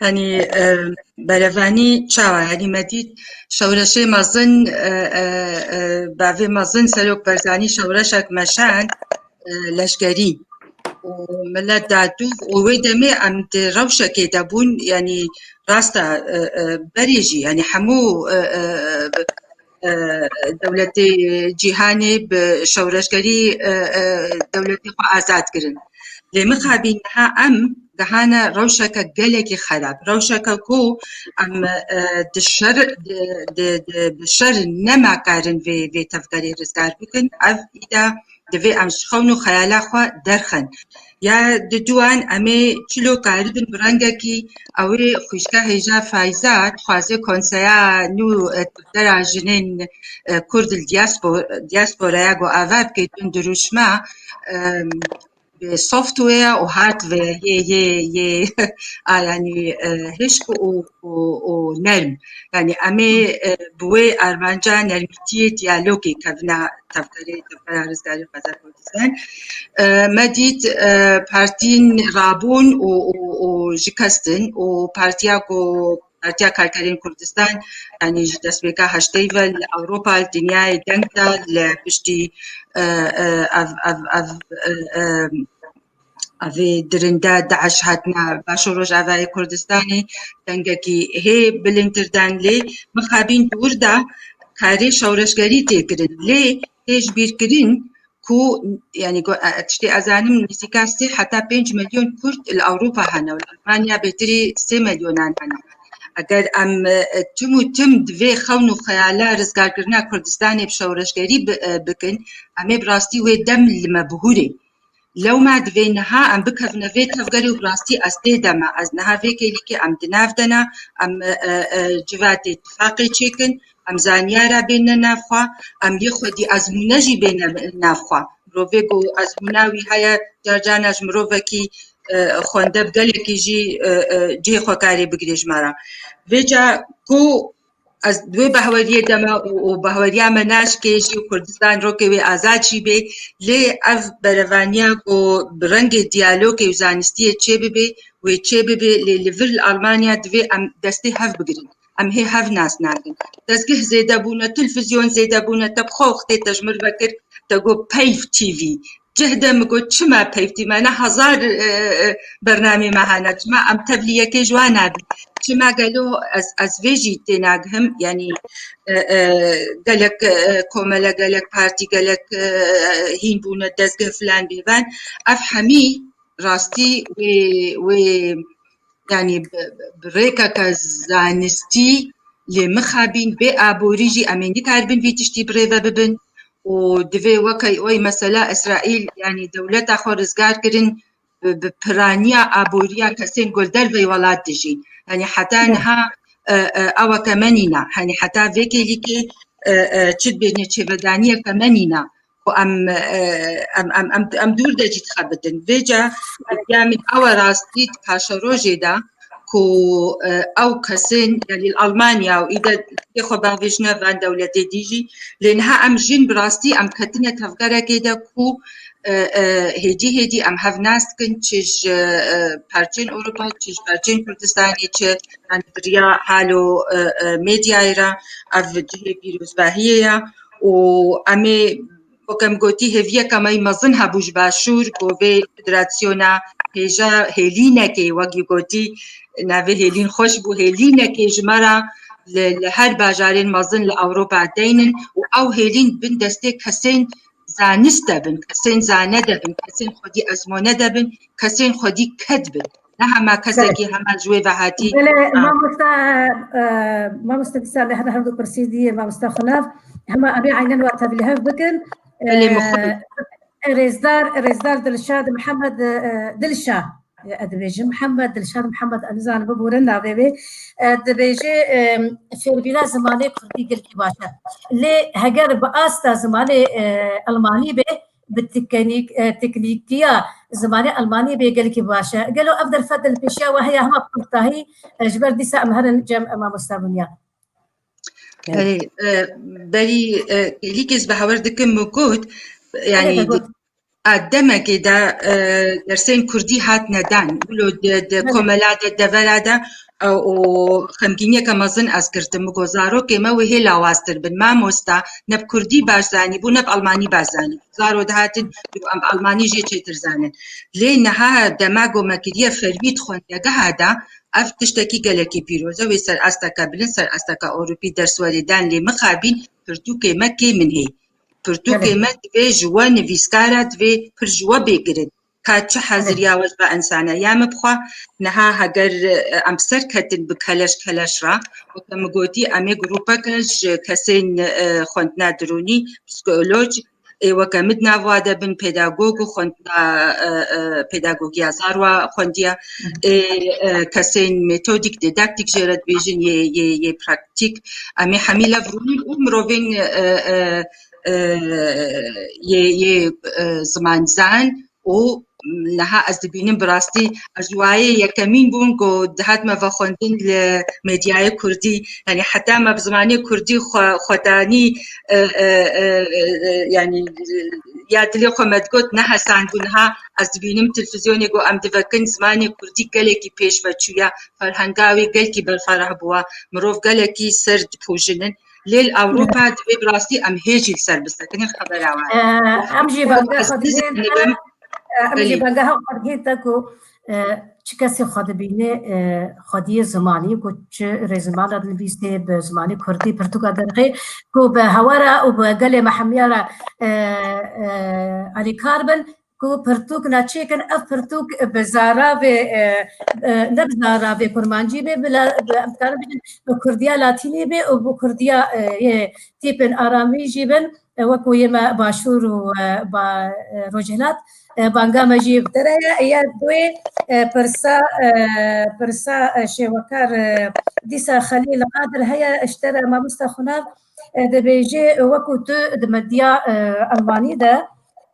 Yanî, e, berevanî çawa? Yanî me dît şewreşê mezin, e, e, e, bavê mezin Serok Barzanî şewreşek meşand, e, leşkerî. Û milet da dûv û wê demê em di rewşekê de bûn, yanî rast e, e, e, berê jî, yanî hemû, e, e, e, dewletê cîhanê bi şewreşgerî, e, e, dewletê xwe azad kirin. Lê mixabîn niha em gihane rewşeke gelekî xerab. Rewşeke ku em, e, di şer, di, di, di, bi şer nema karin vê, vê tevgerê rizgar bikin. Ev îda divê em ji xewn û xeyala xwe derxin. Ya di duan em ê çilo karibin bi rengekî ew ê xwîşka hêja Fayza dixwaze konseya nû, e, tevgera jinên, e, Kurd li diaspo-, diasporaya ku ava bike dûn dirûşma, e, bi software û hardware yê, yê, yê, a, yanî, e, hişk û, û, û nerm. Yanî em ê, e, bi wê armanca nermîtiyê diyalogê kevina tevgerê, tevgera rizgarî Xweza Kurdistan. E, me dît, e, partîn rabûn û, û, û şikestin û partiya ku, Partiya Karkerên Kurdistan, yanî ji destpêka heştê ve li Ewropa, li dinyayê deng da, li piştî, e, e, ev, ev, ev, e, e, evê dirinde DAIŞ hatina Baş û Rojavayê Kurdistanê, dengekî hê bilindtir dan lê mixabîn di wir de karê şewreşgerî tê kirin. Lê tê ji bîr kirin ku, yanî, go-, e, tiştê ez zanim nîzîka sê heta pênc milyon Kurd li Ewropa hene û li Almanya bêtirî sê milyonan hene. Eger em, e, tim û tim di vê xewn û xeyala rizgarkirina Kurdistanê bi şewreşgerî bi-, e, bikin, em ê bi rastî wê dem li me bihûrê. Lewma divê niha em bikevine vê tevgerê û bi rastî ez tê de me. Ez niha vê kêlîkê em di nav de ne, em, e, e, e, civatê tifaqê çêkin, em zanyara bêne nav xwe, em yê xwedî ezmûne jî bêne nav xwe. Mirovê ku ezmûna wî heye, car carna ji mirovekî, e, xwende bi gelekî jî, e, e, cihê xwe karê bigirê ji me re. Vêca ku ez di wê behweriyê de me û, û behweriya me naşkê jî û Kurdistan rokê wê azad jî bê, lê ev berevaniya ku bi rengê diyalogê û zanistiyê çê bibe, wê çê bibe, lê li vir li Almanya divê em destê hev bigirin. Em hê hev nas nakin. Dezgeh zêde bûne, televîzyon zêde bûne, te bi xwe wextê te ji mir vekir, te got Peyv T V. Cih de min got, çima Peyv T V? Me ne hezar, e, e, bernamê me hene, çima em tev li yekê ji wan nabî? Çima gelo ez, ez vê jî tênagihim, yanî, e, e, gelek, e, komele, gelek partî, gelek, e, hîn bûne, dezgeh filan bêvan. Ev hemî rastî wê, wê, yanî bi, bi, bi rêkeke zanistî lê mixabîn bê aborî jî em ê nikaribin vî tiştî bi rê ve bibin û divê weke oy mesela Îsraîl, yanî dewleta xwe rizgar kirin bi, bi piraniya aboriya kesên ku li derveyî welat dijîn. Yanî heta niha, e, e, eweke me nîna. Yanî heta vê kêlîkê, e, e, çi dibêjinê çêvedaniyeke me nîna. Ku em, e, em, em, em, em dûr de jî dixebitin. Vêca ya min ew e rastî di paşerojê de ku, e, ew kesên, yanî li Almanya û îde xwe bavêjine van dewletê dî jî, lê niha em jin bi rastî em ketine tevgerekê de ku, e, e, hêdî hêdî em hev nas dikin, çi ji, e, parçeyên Ewropa, çi ji parçeyên Kurdistanê, çi, yanî bi riya halo, e, e, medyayê re ev cihê pîrozbahiyê ye û em ê, wek em gotî, hêviyeke me yî mezin hebû ji Başûr, ku vê federasyona hêja hêlînekê, wek yî gotî, navê hêlîn xweş bû, hêlînekê ji me re li, li her bajarên mezin li Ewropa deynin û ew hêlîn bin destê kesên zanist de bin, kesên zane de bin, kesên xwedî ezmone de bin, kesên xwedî ked bin. Ne hema kesekî hema ji wê ve hatî. Belê, mamosta, e, mamosta dîsa li her, her du pirsî dî, mamosta Xunav, hema em ê eynen wa tevlîhev bikin. Belê, e, mixabin. Rêzdar, Rêzdar Dilşad Mihemed, e, Dilşa, e, dibêjim, Mihemed Dilşad Mihemed, em nizanin biborin navê wê, e, dibêje, e, fêrbîna zimanê kurdî gelkî baş e. Lê heger bi asta zimanê, e, elmanî be, bi teknîk-, e, teknîkiya zimanê elmanî bê gelkî baş e. Gelo ev derfet li pêşiya we heye hema kurtahî, e, ji ber dîsa em herin cem, e, mamosta Bunya. Belê, e, berî, e, kêlîkê ez bi hewer dikim min got, yanî, a demekê de, e, dersên kurdî hatine dan. Wilo di, di komela de, devera de, e, û xemgîniyeke mezin ez girtim. Min got, zarokê me wê hê lawaztir bin. Mamosta ne bi kurdî baş zanîbû, ne bi almanî baş zanîbû. Zaro dihatin, em almanî jê çêtir zanin. Lê niha dema ku me kiriye fermî di xwendegeha de, ev tiştekî gelekî pîroz e. Wê ser asteke bilind, ser asteke Ewropî ders werê dan, lê mixabin pirtûkê me kêm in hê. Pirtûkê me divê ji we nivîskara, divê pir ji we bê girin. Ka çi heziriya we ji ve insane. Ya min bixwe, niha heger, e, em ser ketin bi keleş keleş re, weke min gotî, em ê grûpeke ji kesên, e, xwendina dirûnî, psîkolog, ê weke min di nav wa de bin, pedagog û xwendina, e, e, pedagogiya zarwa xwendiye, ê, e, kesên metodîk, dîdaktîk jê re dibêjin, yê, yê, yê praktîk, em ê hemî lev rûnin û mirovên, e, e, e, yê, yê, e, zimanzan û niha ez dibînim bi rastî ez ji wayê yekemîn bûm ku dihat me vexwendin li medyayê kurdî. Yanî heta me bi zimanê kurdî xwe, xwedanî, e, e, e, e, e, yanî, e, ya dilê xwe me digot, nehesandbû. Niha ez dibînim televîzyonê ku em divekin, zimanê kurdî gelekî pêş ve çûye, ferhenga wê gelkî berfereh bûye, mirov gelekî ser dipûjinin. Lê li Ewropa divê bi rastî em hê jî li ser bisekinin, xebera wan. E, em jî Wan bengeha ez xwe dihên te, nizanibim. E, em jî Belê. bengeha xwe dihên te ku, e, çi kesê xwe dibîne, e, xwediyê zimanî, ku çi rêzimana dinivîsê bi zimanê kurdî pirtûka derxê, ku bi hewa re û bi gelê me hemiya re, e, e, alîkar bin, ku pirtûk neçêkin, ev pirtûk bi zaravê, e, e, ne bi zaravê kurmancî bê, bi la-, bi, em dikarin bêjin, bi kurdiya latînî bê û bi kurdiya, e, yê tîpên aramî jî bin, e, wekû yê me Başûr û, e, ba-, e, Rojhilat, e, banga me jî bi te re ye. Eya wê, e, pirsa, e, pirsa, e, şêwekar, e, dîsa Xelîl Qadir heye, ji te re mamosta Xunav, e, dibêje, e, wekû tu di medya, e, Elmanî de,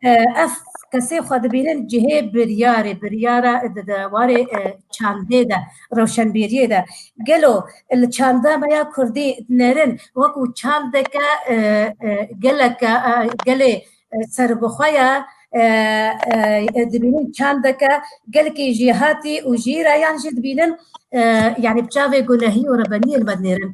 e, ev kesê xwe dibînin cihê biryarê, biryara di, di warê, e, çandê de, rewşenbîriyê de. Gelo li çanda me ya kurdî dinêrin wekû çandeke, e, e, geleke, e, gelê, e, serbixwe ye, e, e, dibînin çandeke gelkî jêhatî û jîra yan jî dibînin, e, yanî bi çavê gunehî û rebeniyê li me dinêrin.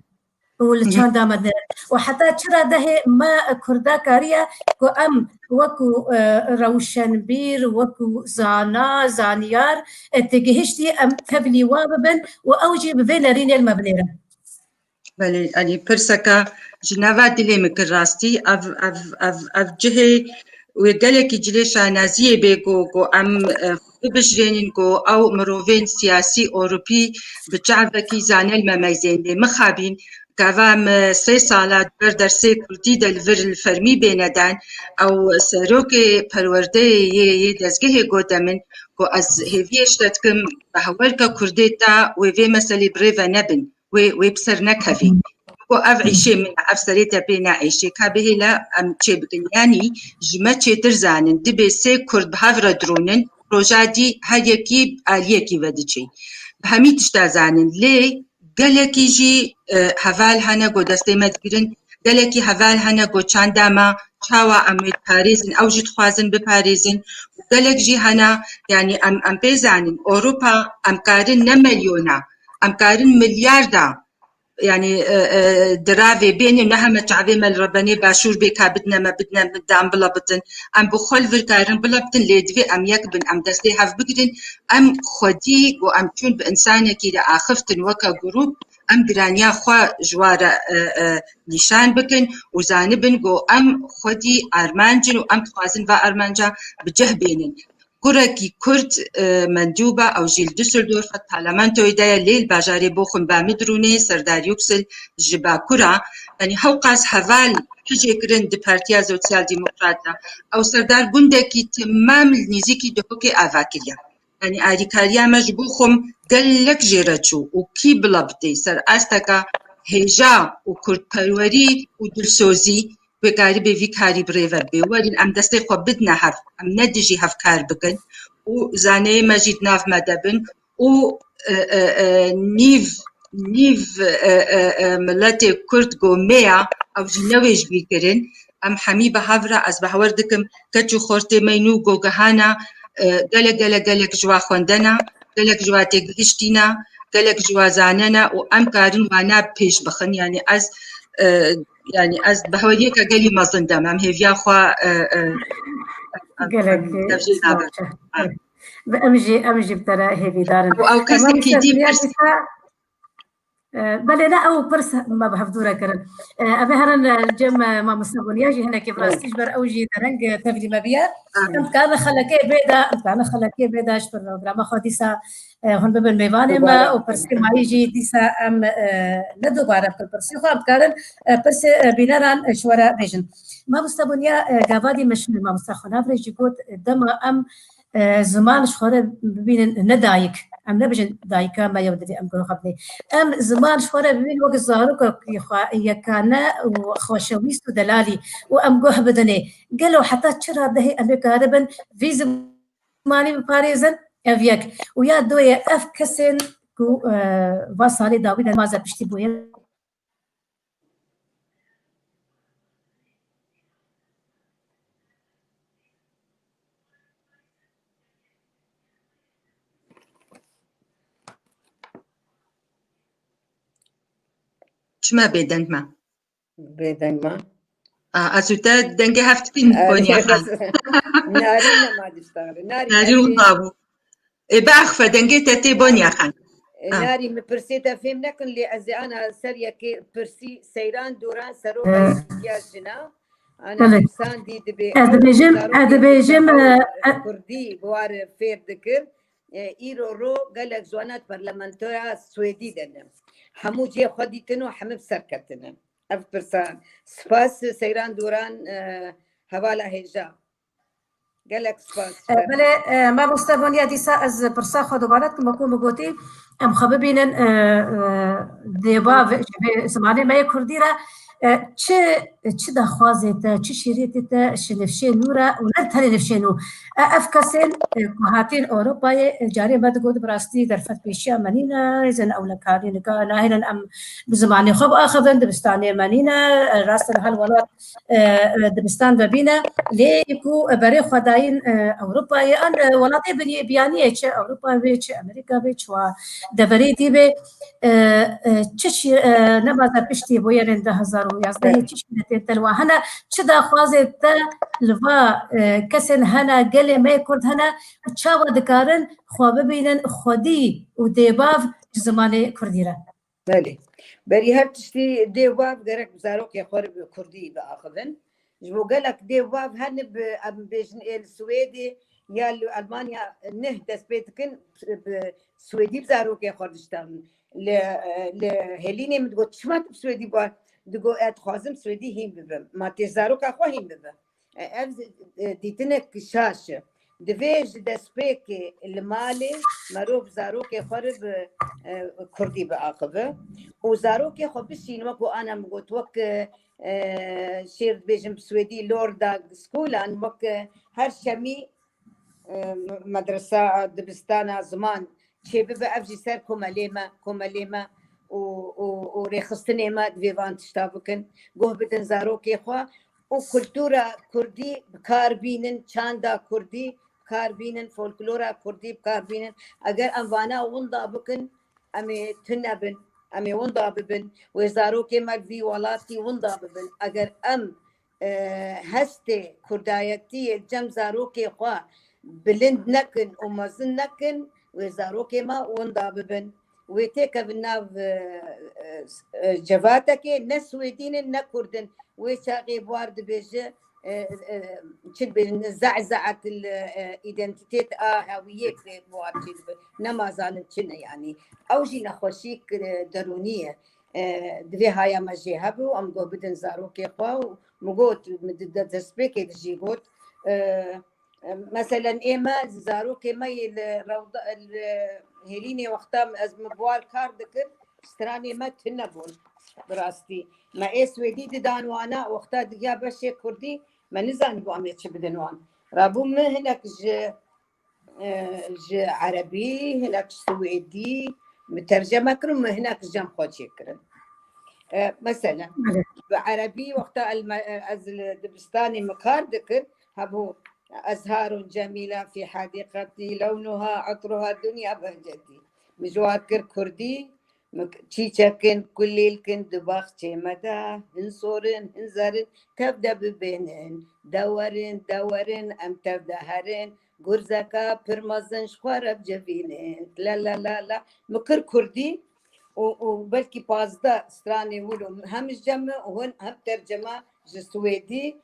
Û li Hı hı. çanda me de. Û heta çira dehê me kurda kariye ku em wekû, e, rewşenbîr, wekû zana, zaniyar, e, têgihiştî em tevlî wa bibin û ew jî bi vê nerînê li me binêrin. Belê, yanî pirseke ji nava dilê min kir rastî. Ev, ev, ev, ev cihê wê gelekî cilê şanaziyê bê ku, ku em, e, bibijrênin ku ew mirovên siyasî Ewropî bi çavekî zane li me meyzên lê mixabîn. Gava me sê sala di ber dersê kurdî de li vir li fermî bêne dan, ew serokê perwerdeyê yê, yê dezgehê gote min ku ez hêviyê ji te dikim, bi hewerke kurdê te wê vê meselê bi rê ve nebin, wê, wê bi ser nekevî. Ku ev îşê min e, ev serê te pê ne îşê. Ka bihêle em çê bikin. Yanî ji me çêtir zanin. Dibê sê kurd bi hev re dirûnin, roja dî her yekî aliyekî vediçin. hemî tişta zanin. Lê gelekî jî, e, heval hene ku destê me digirin, gelekî heval hene ku çanda me, çawa em wê diparêzin, ew jî dixwazin biparêzin. Û gelek jî hene, yanî em, em pê zanin, Ewropa, em karin ne milyona, em karin milyarda, yanî, e, e, diravê bênê ne heme çavê me li rebenê başûr bê ka bidine me, bidine me dan bila bitin. Em bi xwe li vir karin bila bitin, lê divê em yek bin, em destê hev bigirin, em xwedî ku em çûn bi insanekî re axiftin weke grûp, em giraniya xwe ji wa re, e, e, nîşan bikin û zanibin ku em xwedî armanc in û em dixwazin va armanca bi cih bênin. Kurekî Kurd, e, mendûba, ew jî li Düsseldorf, parlamentoyê de ye, lê li bajarê Bochum ba Midrûnê, Serdar Yüksel ji Bakura, yanî hewqas heval hijê kirin di Partiya Sosyal Demokrat de. Ew serdar gundekî temam li nîzîkî Duhokê ava kiriye. Yanî alîkariya me ji Bochum gelek jê re çû û kî bila bitê ser asteka hêja û kurdperwerî û dilsozî, wê karibê vî karî bi rê ve bê. Werin em destê xwe bidine hev, em ne dijî hev kar bikin û zaneyê me jî di nav me de bin û, e, e, e, nîv, nîv, e, e, e, miletê Kurd ku mê ya, ew jî ne wê ji bîr kirin. Em hemî bi hev re, ez bawer dikim, keç û xortê me nû gogehana, e, gelek, gelek, gelek ji wa xwendena, gelek ji wa têgihiştîna, gelek ji wa zanena û em karin wana pêş bixin. Yanî ez, e, yanî ez bi hawiyeke gelî mezin dem. Em hêviya xwe, e, e, em, Gelek em tevjî sağ ol. Nabin. Ve em jî, em jî bi te re hêvîdar in. Ew, ew E, kesekî mamoste dî Firyal pirs. Îsa, e, belê ne, ew pirs me bi hevdû re kirin. E, em ê herin, e, li cem, e, mamoste Bonya jî hinekî bi rastî ji ber ew jî dereng, e, tevlî me biye. Em dikarin xelekê bê de, em dikarin xelekê bê de ji programa xwe dîsa, e, hûn bibin mêvanê me û pirsê mayî jî dîsa em, e, ne dubare bikin pirsê xwe, em dikarin, e, pirsê, e, bîneran, e, ji we re bêjin. Mamoste Bonya, e, gava dî me şûnê mamoste xwe nav re jî got, e, dema em, e, ziman ji xwe re bibînin ne dayik, em nebijin dayika me yew divê em guh xwe bidê. Em ziman ji xwe re bibînin wek zarokekî xwe yekane û xweşewîst û delalî û em guh bidinê. Gelo heta çi radehê em ê karibin vî zimanî biparêzin? Ev yek. Û ya doyê ev kesên ku, e, va salê dawî de maze piştî bûye. Çima bêdeng me? Bêdeng me. A, ez û te dengê hev dikîn, Bonya Xan. Narîn nema diştarî. Narîn, Narîn ez ê wiha bû. Ê, biaxife, dengê te tê, Bonya Xan. E, Ah. Narî, min pirsê te fêm nekin, lê ez ê ana ser yekê pirsî Seyran Doran, Seroka Yekîtiya Jina. Ana Belê. Pirsandî dibê Ez ew dibêjim, ez zarokê dibêjim, Kurda e, e, Kurdî bi war fêr dikir. E, îro ro gelek ji wana parlamentoya Swêdî de ne. Hemû cihê xwe dîtin û hemû bi ser ketine. Ev pirsa. Spas Seyran Doran, e, hevala hêja. Gelek spas. E, belê, e, mamoste Bonya, dîsa ez pirsa xwe dubare dikim, wekû min gotî, em xwe bibînin, e, e, dêva ve-, ji vê zimanê me yê kurdî re, e, çi, çi daxwazê te, çi şîretê te ji nifşê nû re û ne tenê nifşê nû. E, ev kesên, e, ku hatîn Ewropayê, e, carê me digot bi rastî derfetpêşiya me nîne, hêzên ewlekarî nika nahêlin em bi zimanê xwe biaxivin, dibistanê me nîne, e, rast in hal welat e, e, dibistan vebîne, lê ku berê xwe dayîn, e, Ewropayê, an, e, welatê binî-, biyaniyê, çi Ewropa bê, çi Amerîka bê, çi wa deverê dî bê, e, e, çi şî-, e, nebaze piştî bûyerên du hezar û yazdehê, çi şîretên te li wa hene, çi daxwazê te li va, e, kesên hene, gelê me yê Kurd hene, çawa dikarin xwe bibînin xwedî û dêbav ji zimanê Kurdî re? Belê. Berî her tiştî dê û bav gerek bi zarokê xwe re bi kurdî biaxivin. Ji bo gelek dê û bav hene bi, em bêjin ê li Swêdê ya li Elmanya neh dest pê dikin, bi swêdî bi zarokê xwe diştan. Li, li Hêlînê min digot, "Çima tu bi swêdî ba?" Digot, "Ez dixwazim swêdî hîn bibim." Ma tê zaroka xwe hîn bibe. E, ev, e, dîtinek şaş e. Divê ji destpêkê li malê merov zarokê xwe re bi, e, kurdî biaxive û zarokê xwe bişîn, wek ku ana min got, wek, e, e, şêr dibêjin bi swêdî, lørdagsskolen, wek, e, her şemî, e, medresa, dibistana ziman çêbibe, ev jî ser komelê me, komelê me û, û, û rêxistinê me divê van tişta bikin. Guh bidin zarokê xwe û kultura kurdî bi kar bînin, çanda kurdî bi kar bînin, folklora kurdî bi kar bînin. Eger em vana winda bikin, em ê tune bin, em ê winda bibin. Wê zarokê me li vî welatî winda bibin. Eger em, e, hestê kurdayetiyê li cem zarokê xwe bilind nekin û mezin nekin, wê zarokê me winda bibin. Wê têkevin nav, e, e, e, cevatekê, ne Swêdî ne, ne Kurd in. Wê çaxê Buhar dibêje, e, e, çi dibêjin, ze'ze'et, e, îdentîtêt a hewiyê bi Buhar çêdibe. Nema zanin çi ne, yanî. Ew jî nexweşîk, e, derûnî ye. E, divê haya me jê hebû, em guh bidin zarokê xwe û min got, min di, di destpêkê de jî got, e, e, meselen ê me, zarokê me yê li rewda, li hêlînê wexta ez min bi wan kar dikir, stranê me tune bûn. Bi rastî. Me ê Swêdî didan wana, wexta digiya beşê Kurdî, me nizanîbû em ê çi bidin wan. Rabû min hinek ji, e, ji Erebî, hinek ji Swêdî, min terceme kirin, min hinek ji cem xwe çêkirin. E, mesela, Belê. Bi Erebî wexta el me-, e, ez li dibistanê min kar dikir, hebû ezharun cemîla fî hedîqetî, lewnuha, etruha, dunya behcetî. Min ji wan kir Kurdî, Çîçekin, kulîlkin di baxçê me de, hin sor in, hin zer in, tev de bibênin. Dewerin, dewerin, em tev de herin, gurzeka pir mezin ji xwe re bicivînin. La, la, la, la. Min kir Kurdî û, û belkî pazdeh stranê wilo hem ji cem min û hin hem tercema ji Swêdî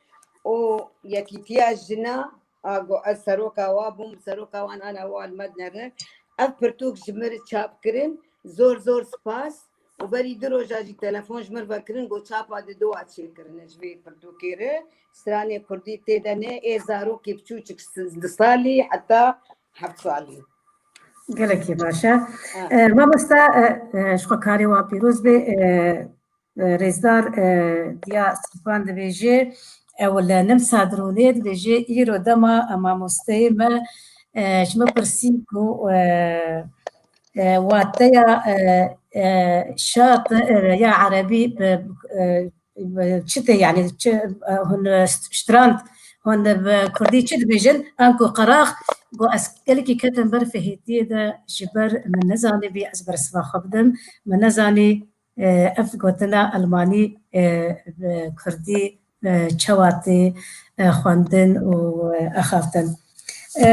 û yekîtiya jina, a go ez seroka wa bûm, seroka wan ana wa li me dinere. Ev pirtûk ji min re çap kirin, zor zor spas. Û berî du roja jî telefon ji min ve kirin, got çapa didu wa çêkirine ji vê pirtûkê re. Stranê kurdî tê de ne, ê zarokê biçûçik s-, du salî heta heft salî. Gelekî baş e. Ha. E, mamosta, e, e, ji xwe karê wan pîroz be, e, e, rêzdar, e, Diya Sirpan dibêje, ew li Nimsa Dirûnê dibêje, îro dema, e, mamosteyê me, e, ji min pirsî ku, e, e, wateya, e, e, şat, e, ya erebî bi, e, bi çi tê, yanî çi, e, hûn, e, st-, strand, hûn bi kurdî çi dibêjin? Em ku qerax, got ez gelekî ketim ber fihêtiyê de, ji ber min nezanîbî ez bersiva xwe bidim, min nezanî, e, ev gotina Almanî, e, bi kurdî, e, çawa tê, e, xwendin û, e, axaftin. E,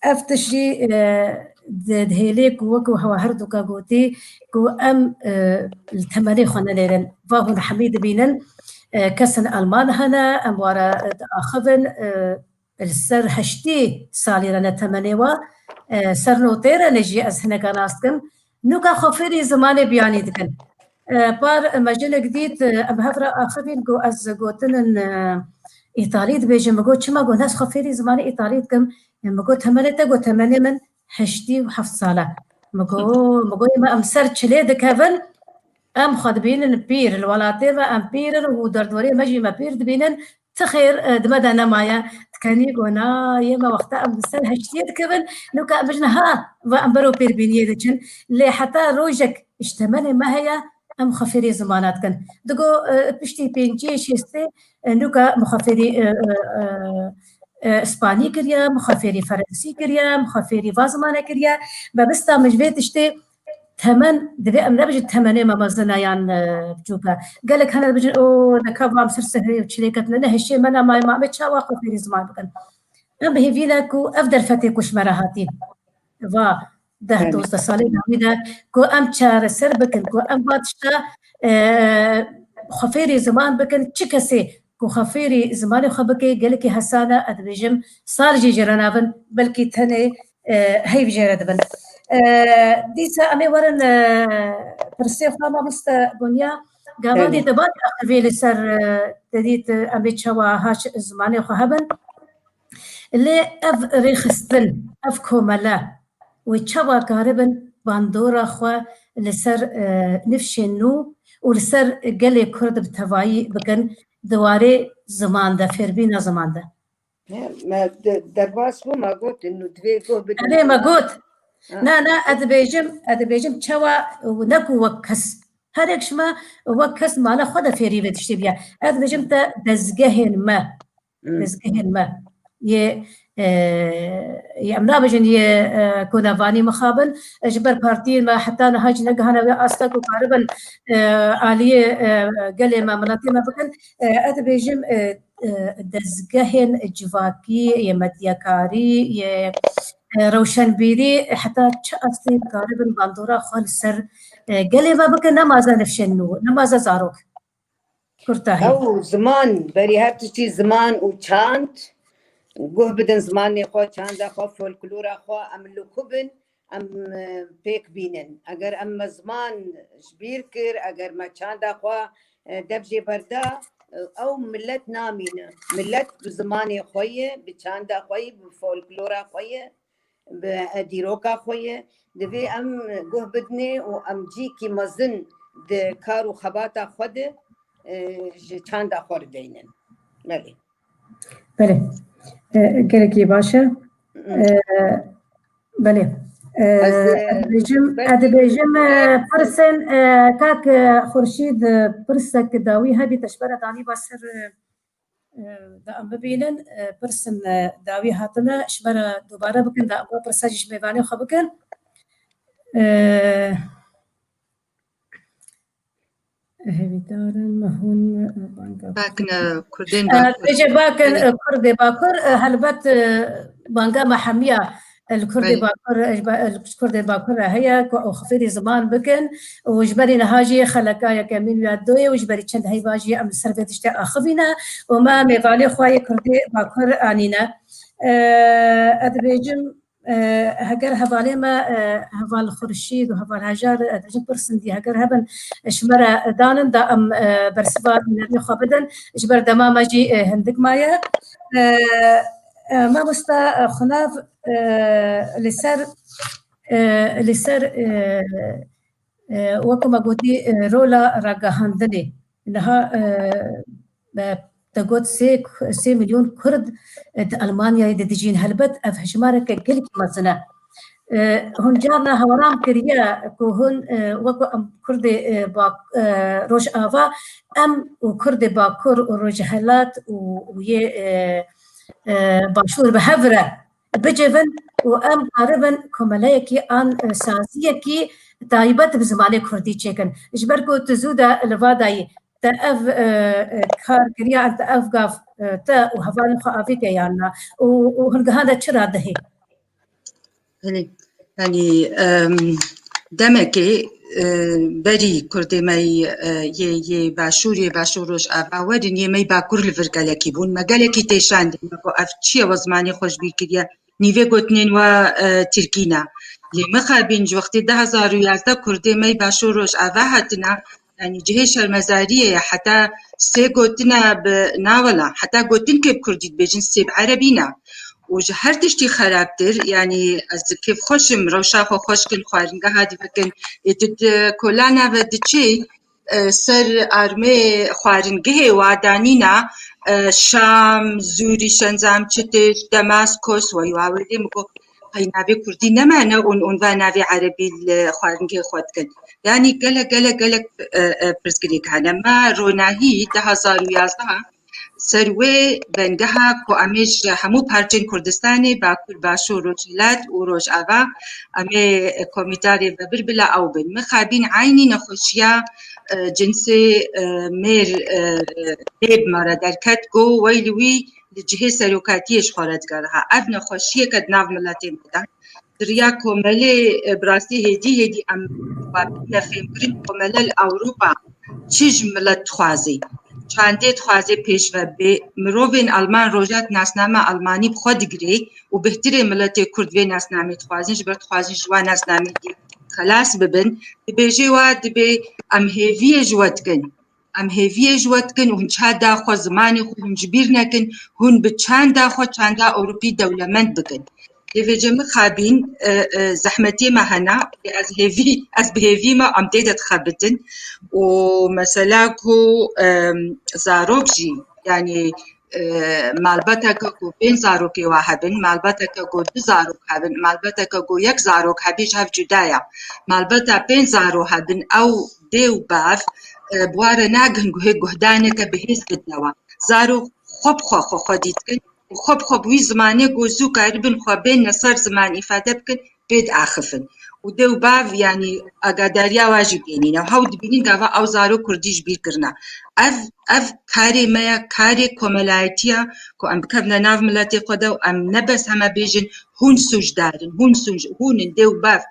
ev tişt jî, e, di-, dihêlê ku wekî hewa her duka gotî ku em, e, li temenê xwe nelêrin. Va hûn hemî dibînin, e, kesên Alman hene, em wara, e, diaxivin, e, li ser heştî salî re ne temenê wa, e, ser notê re ne jî ez hineka nas dikim. Nûka xwe fêrî zimanê biyanî dikin. E, par me jinek dît, e, em hev re axivîn, got ez gotinin, e, îtalî dibêjim. Min got çima? Got ez xwe fêrî zimanê îtalî dikim. E, min got temenê te? Got temenê min heştî û heft sal e. Min got, min got, ê me em ser çilê dikevin, em xwe dibînin pîr, li welatê me em pîr in û derdorê me jî me pîr dibînin, ti xêr, e, di me de nemaye. Dikenî got na, yê me wexta em li ser heştiyê dikevin, nûka em bijin ha, va em bero pêrbîniyê diçin. Lê heta rojek ji temenê me heye, em xwe fêrî zimana dikin. Digo, e, piştî pêncî şêstê, e, nûka min xwe fêrî, e, e, e, e, Spanî kiriye, min xwe fêrî Ferensî kiriye, min xwe fêrî va zimane kiriye. Me bista min ji vê tiştê temen, divê em nebijin temenê me mezin e yan, e, biçûk e. Gelek hene dibijin, o, neka va em ser sihirê û çilê ketine, ne hişê me ne mayê me, em ê çawa xwe fêrî ziman bikin? Em bi hêvî ne ku ev derfetê ku ji me re hatî, va deh, Belê. dozdeh salê dawî de ku em çareser bikin, ku em va tişta, e, xwe fêrî ziman bikin, çi kesê ku xwe fêrî zimanê xwe bike, gelekî hesan e, ez dibêjim, sal jî jê re nabin, belkî tenê, e, heyv jê re dibin. E, dîsa em ê werin, e, pirsê xwe, mamoste Gonya, gavandê Belê. te ba axivî li ser, e, te dît, e, em ê çawa haş zimanê xwe hebin. Lê ev rêxistin, ev komele, wê çawa karibin bandora xwe li ser, e, nifşên nû û li ser gelê Kurd bi tevayî bikin di warê ziman de, fêrbîna ziman de? He, me de-, derbas bû, me got, nû divê guh bidin. Erê, me got. Na, na, ez dibêjim, ez dibêjim çawa û ne ku wek kes. Herek ji me wek kes mala xwe de fêrî vê tiştê bûye. Ez dibêjim te dezgehên me. Hmm. Dezgehên me. Yê, e, yê em nabêjin yê, e, konevanî mixabin. E, ji ber partiyên me heta niha jî negihane wê asta ku karibin, e, aliyê, e, gelê me, miletê me bikin. E, ez dibêjim, e, e, dezgehên civakî, yê medyakarî, yê, e, rewşenbîrî, heta çi astê karibin bandora xwe li ser, e, gelê me bikin, nemaze nifşên nû, nemaze zarok. Kurtahî. Ew ziman, berî her tiştî ziman û çand, guh bidin zimanê xwe, çanda xwe, folklora xwe, em li ku bin, em, e, pêk bînin. Eger em me ziman ji bîr kir, eger me çanda xwe, e, dev jê berda, e, ew milet namîne. Milet bi zimanê xwe ye, bi çanda xwe ye, bi folklora xwe ye, bi, e, dîroka xwe ye. Divê em guh bidinê û em cîkî mezin di kar û xebata xwe de, e, ji çanda xwe re deynin. Belê. Belê. E, gelekî baş e. Mm. E, belê. E, Ez, e, ez dibêjim, belkî ez dibêjim, e, pirsên, e, kak, e, Xurşîd, e, pirsek dawî hebî te ji me re danî ba ser, e, e, da em bibînin, e, pirsên, e, dawî hatine, ji me re dubare bikin, da em pirsa jî ji mêvanê xwe bikin. E, Hêvîdarim hûn, e, banga Bakin, e, Kurdên E, Bakur. Bêje bakin, Belê. e, Kurdê Bakur, e, helbet, e, banga me hemiya, e, li Kurdê Belê. Bakur, e, ji ba-, e, li Kurdê Bakur re heye ku ew xifêrî ziman bikin û ji berî niha jî xeleka yekemîn ya doyê û ji berî çend heyva jî em li ser vê tiştê axivîne û me mêvanê xwe yê Kurdê Bakur anîne. E, ez dibêjim, E, heger hevalê me, e, heval Xurşîd û heval Hejar, e, dibêjin pirsên dî heger hebin, e, ji me re danin da em, e, bersiva nûnerê xwe bidin. Ji ber dema me jî, e, hindik maye. E, e, mamosta, e, Xunav, e, li ser, e, li ser, e, E, wekî me gotî, e, rola ragihandinê. Niha, e, e, te got sê, sê milyon Kurd, e, di Almanyayê de dijîn. Helbet ev hejmareke gelekî mezin e. E, hûn carna hewalam kiriye ku hûn, e, wekî em Kurdê, e, Bak-, e, Rojava, em û Kurdê Bakur û Rojhelat û, û yê, e, e, Başûr bi hev re bicivin û em karibin komeleyekî an, e, saziyekî taybet bi zimanê kurdî çêkin. Ji ber ku tu zû de li va dayî, te ev, e, e, kar kiriya, an te ev gav, e, te û hevalên xwe avêtiye yan na? Û, û hingihanda çi radihê? Belê. Yanî, em, demekê, e, berî Kurdê me yê, e, yê, yê Başûrê, Başûr Rojava werin, yê me yê Bakur li vir gelekî bûn. Me gelekî têşandin, me got, ev çi ye, we zimanê xwe ji bîr kiriye? Nîvê gotinên we, e, tirkî ne. Lê mixabin ji wextê du hezar û yazdeh Kurdê me yê Başûr Rojava hatine, yanî cihê şermezariyê ye, heta sê gotine bi, na wela, heta gotinkê bi kurdî dibêjin, sê bi erebî ne. Û ji her tiştî xerabtir, yanî ez kêfxweş im, rewşa xwe xweş kin, xwaringeha dibikin. Ê tu di kolana ve diçî, e, ser armê xwaringehê wa danîna, e, Şam, Zûrî, Şenzam, çi tişt, Demaskos, wey wa wêrê min got, qey navê kurdî nemane ûn, ûn va navê erebî li xwaringehê xwe dikin. Yanî gelek, gelek, gelek, e, e, pirsgirêk hene. Me ronahî du hezar û yazdeh ser wê bengeha ku em ê ji hemû parçên Kurdistanê, Bakur, Başûr, Rojhilat û Rojava, em ê komîtarê ve bir bila ew bin. Mixabin eynî nexweşiya, e, cinsê, e, mêr, e, mêr bi me re derket, got, wey li wî li cihê serokatiyê ji xwe re digeriha. Ev nexweşiyeke di nav miletê me de. Di riya komelê, e, bi rastî hêdî hêdî em ne fêmkirin komele li Ewropa çi ji milet dixwazê. Çandê dixwazê pêşve bê. Mirovên Alman roja di nasname Almanî bi xwe digirê û bihtirê miletê Kurd vê nasnamê dixwazin, ji ber dixwazin ji wan nasnamê xelas bibin. Dibêjê wa dibê em hêviyê ji we dikin. Em hêviyê ji we dikin û hûn çanda xwe, zimanê xwe hûn ji bîr nekin, hûn bi çanda xwe çanda Ewropî dewlemend bikin. Lê vêce mixabin, e, e, zehmetê me hene, lê ez hêvî, ez bi hêvî me, em tê de dixebitin. Û mesela ku, e, zarok jî, yanî e, malbateke ku pênc zarokê wa hebin, malbateke ku du zarok hebin, malbateke ku yek zarok hebî ji hev cuda ye. Malbata pênc zaro hebin, ew dê û bav, e, bi wa re nagin guhê guhdaneke bihêz bidine wan. Zarok xwe bi xwe xwe xwedî dikin û xwe bi xwe bi wî zimanê ku zû karibin xwe bêne ser ziman îfade bikin, pê diaxifin. Û dê û bav, yanî, agadariya wa jî bênîne. Hew dibînin gava ew zarok kurdî ji bîr kirine. Ev, ev karê me ye, karê komelayetiya ku em bikevine nav miletê xwe de û em ne bes heme bêjin hûn sûcdar in, hûn sûc, hûn in, dê û bav.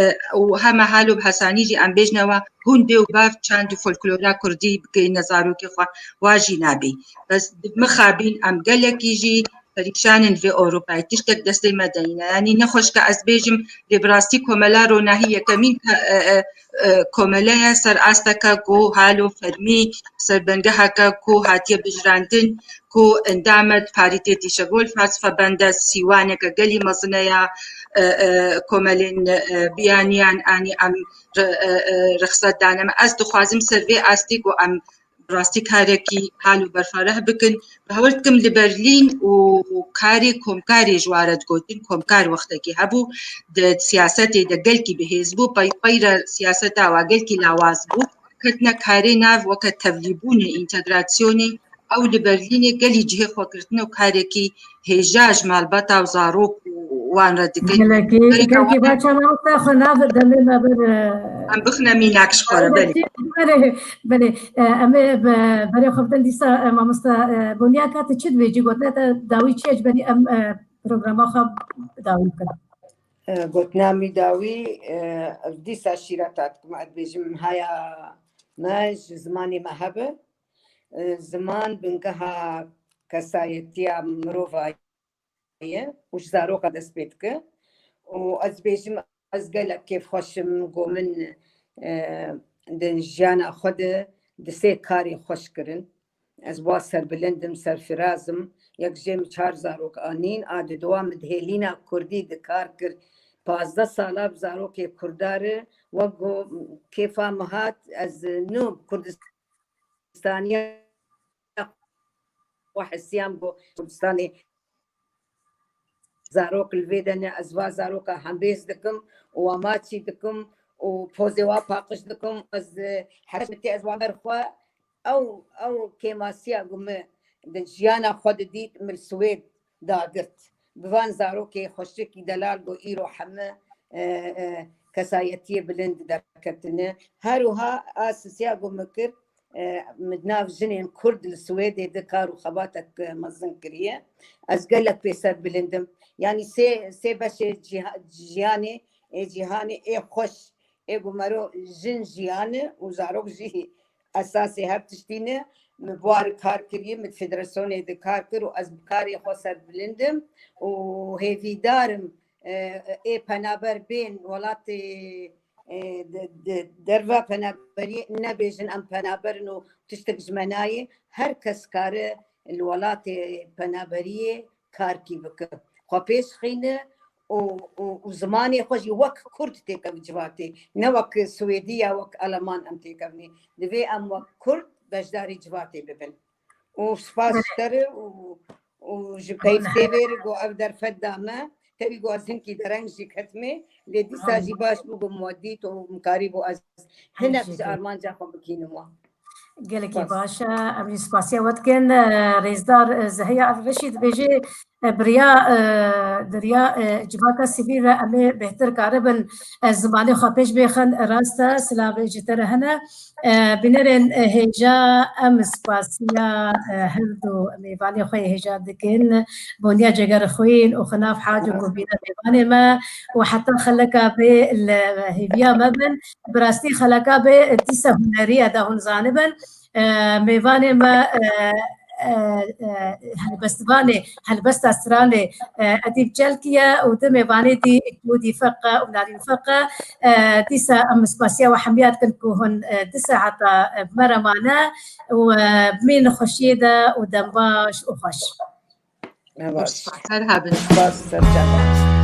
E, û heme halo bi hesanî jî em bêjine wa hûn dê û bav çand û folklora kurdî bigihîne zarokê xwe, wa jî nabî. Bes mixabîn em gelekî jî perîşan in vê Ewropayê. Tiştek destê me de nîne. Yanî nexweş ke ez bêjim, lê bi rastî komela ronahî yekemîn ke-, e, e, e, komele ye ser asteke ku halo fermî, ser bengeheke ku hatiye bijirandin, ku endame di Parîtêtî Şevol Felsefebende sîwaneke gelî mezin e ya, e, e, komelên, e, biyaniyan anî em re-, e, e, rexset dane me. Ez dixwazim ser vê astî ku em bi rastî karekî hal û berfareh bikin. Bi hewl dikim li Berlîn û karê komkarê ji wa re digotin, komkar wextekî hebû, di siyasetê de gelkî bihêz bû, pey, peyre siyaseta wa gelkî lawaz bû. Ketine karê nav weke tevlîbûnê, întegrasyonê, ew li Berlînê gelî cihê xwe girtine û karekî hêja ji malbata û zarok û wan re dikin. Gelekî, Gereka gelekî wan baş e, mamoste, xwe nav demê me bir, e, em bixine mînak ji xwe re, belê. Belê, belê. E, em ê be-, berê xwe bidin dîsa, e, mamoste, e, Bonya, ka tu çi dibêjî, gotina te dawî çi ye, ji berî em, e, programa xwe dawî bikin? E, gotina min dawî, e, dîsa şîreta dikim, ez dibêjim, haya me ji zimanê me hebe. E, ziman bingeha kesayetiya mirova ye û ji zaroka dest pê dike. Û ez dibêjim, ez gelek kêfxweş im ku min, e, di jiyana xwe de di sê karê xweş kirin. Ez wa serbilind im, serfiraz im. Yek jê min çar zarok anîn, a di dua min di hêlîna kurdî di kar kir. Pazdeh sala bi zarokê kurda re, wek ku kêfa min hat, ez nû Kurdistaniya xwe hesiyam ku Kurdistanê zarok li vê de ne, ez va zaroka hembêz dikim û wa maçî dikim û pozê wa paqij dikim. Ez, e, her tê ez wa ber xwe ew, ew kêmasiya ku min di jiyana xwe de dît, min li Swêd dagirt. Bi van zarokê xweşikî delal ku îro heme, e, e, kesayetiyê bilind derketine. Her wiha a sisiya ku min kir, e, min di nav jinên Kurd li Swêdê de kar û xebatek, e, mezin kiriye. Ez gelek pê serbilind im. Yanî sê, sê beşê ciha-, jiyanê, ê cîhanê ê xweş, ê ku mero jin jiyan e û zarok jî esasê her tiştî ne. Min bi wa re kar kiriye, min di federasyonê de kar kir û ez bi karê xwe serbilind im û hêvîdar im, e, ê penaber bên welatê, e, de, de, derva penaberiyê nebêjin em penaber in û tiştek ji me nayê. Her kes kare li welatê penaberiyê karkî bike. Xwe pêş xîne û, û, û zimanê xwe jî wek Kurd têkeve civatê. Ne wek Swêdî ya wek Aleman em têkevnê. Divê em wek Kurd beşdarî civatê bibin. Û spas ji te re û, û ji peyv tê vê re ku ev derfet da me. Tevî ku ez hinkî dereng jî ketime, lê dîsa jî baş bû ku min we dît û min karîbû ez hinek ji armanca xwe bikînim we. Gelekî baş e. Em jî spasiya we dikin. E, rêzdar, e, Zeheya Elreşî dibêje, e, biriya, e, di riya, e, civaka sivîl re em ê bêhtir karibin, e, zimanê xwe pêş bêxin. Rast e, silavê ji te re hene. E, bînerên, e, hêja, em spasiya, e, her du mêvanê xwe yê hêja dikin. Bonya Cegerxwîn û Xinaf Hac û ku bîne mêvanê me û heta xeleka bê li hêviya me bin. Bi rastî xeleka bê dîsa hunerî ye, da hûn zanibin. E, mêvanê me, e, e, e, helbestvanê, helbesta stranê, e, Edîb Çelkî ye û du mêvanê dî, Cûdî Feqe û Narîn Feqe. E, dîsa em spasiya we hemiya dikin ku hûn, e, du saeta, e, bi me re mane û, e, bimînin xweşiyê de û dem baş û xweş. Her hebin. Spas, ser çava.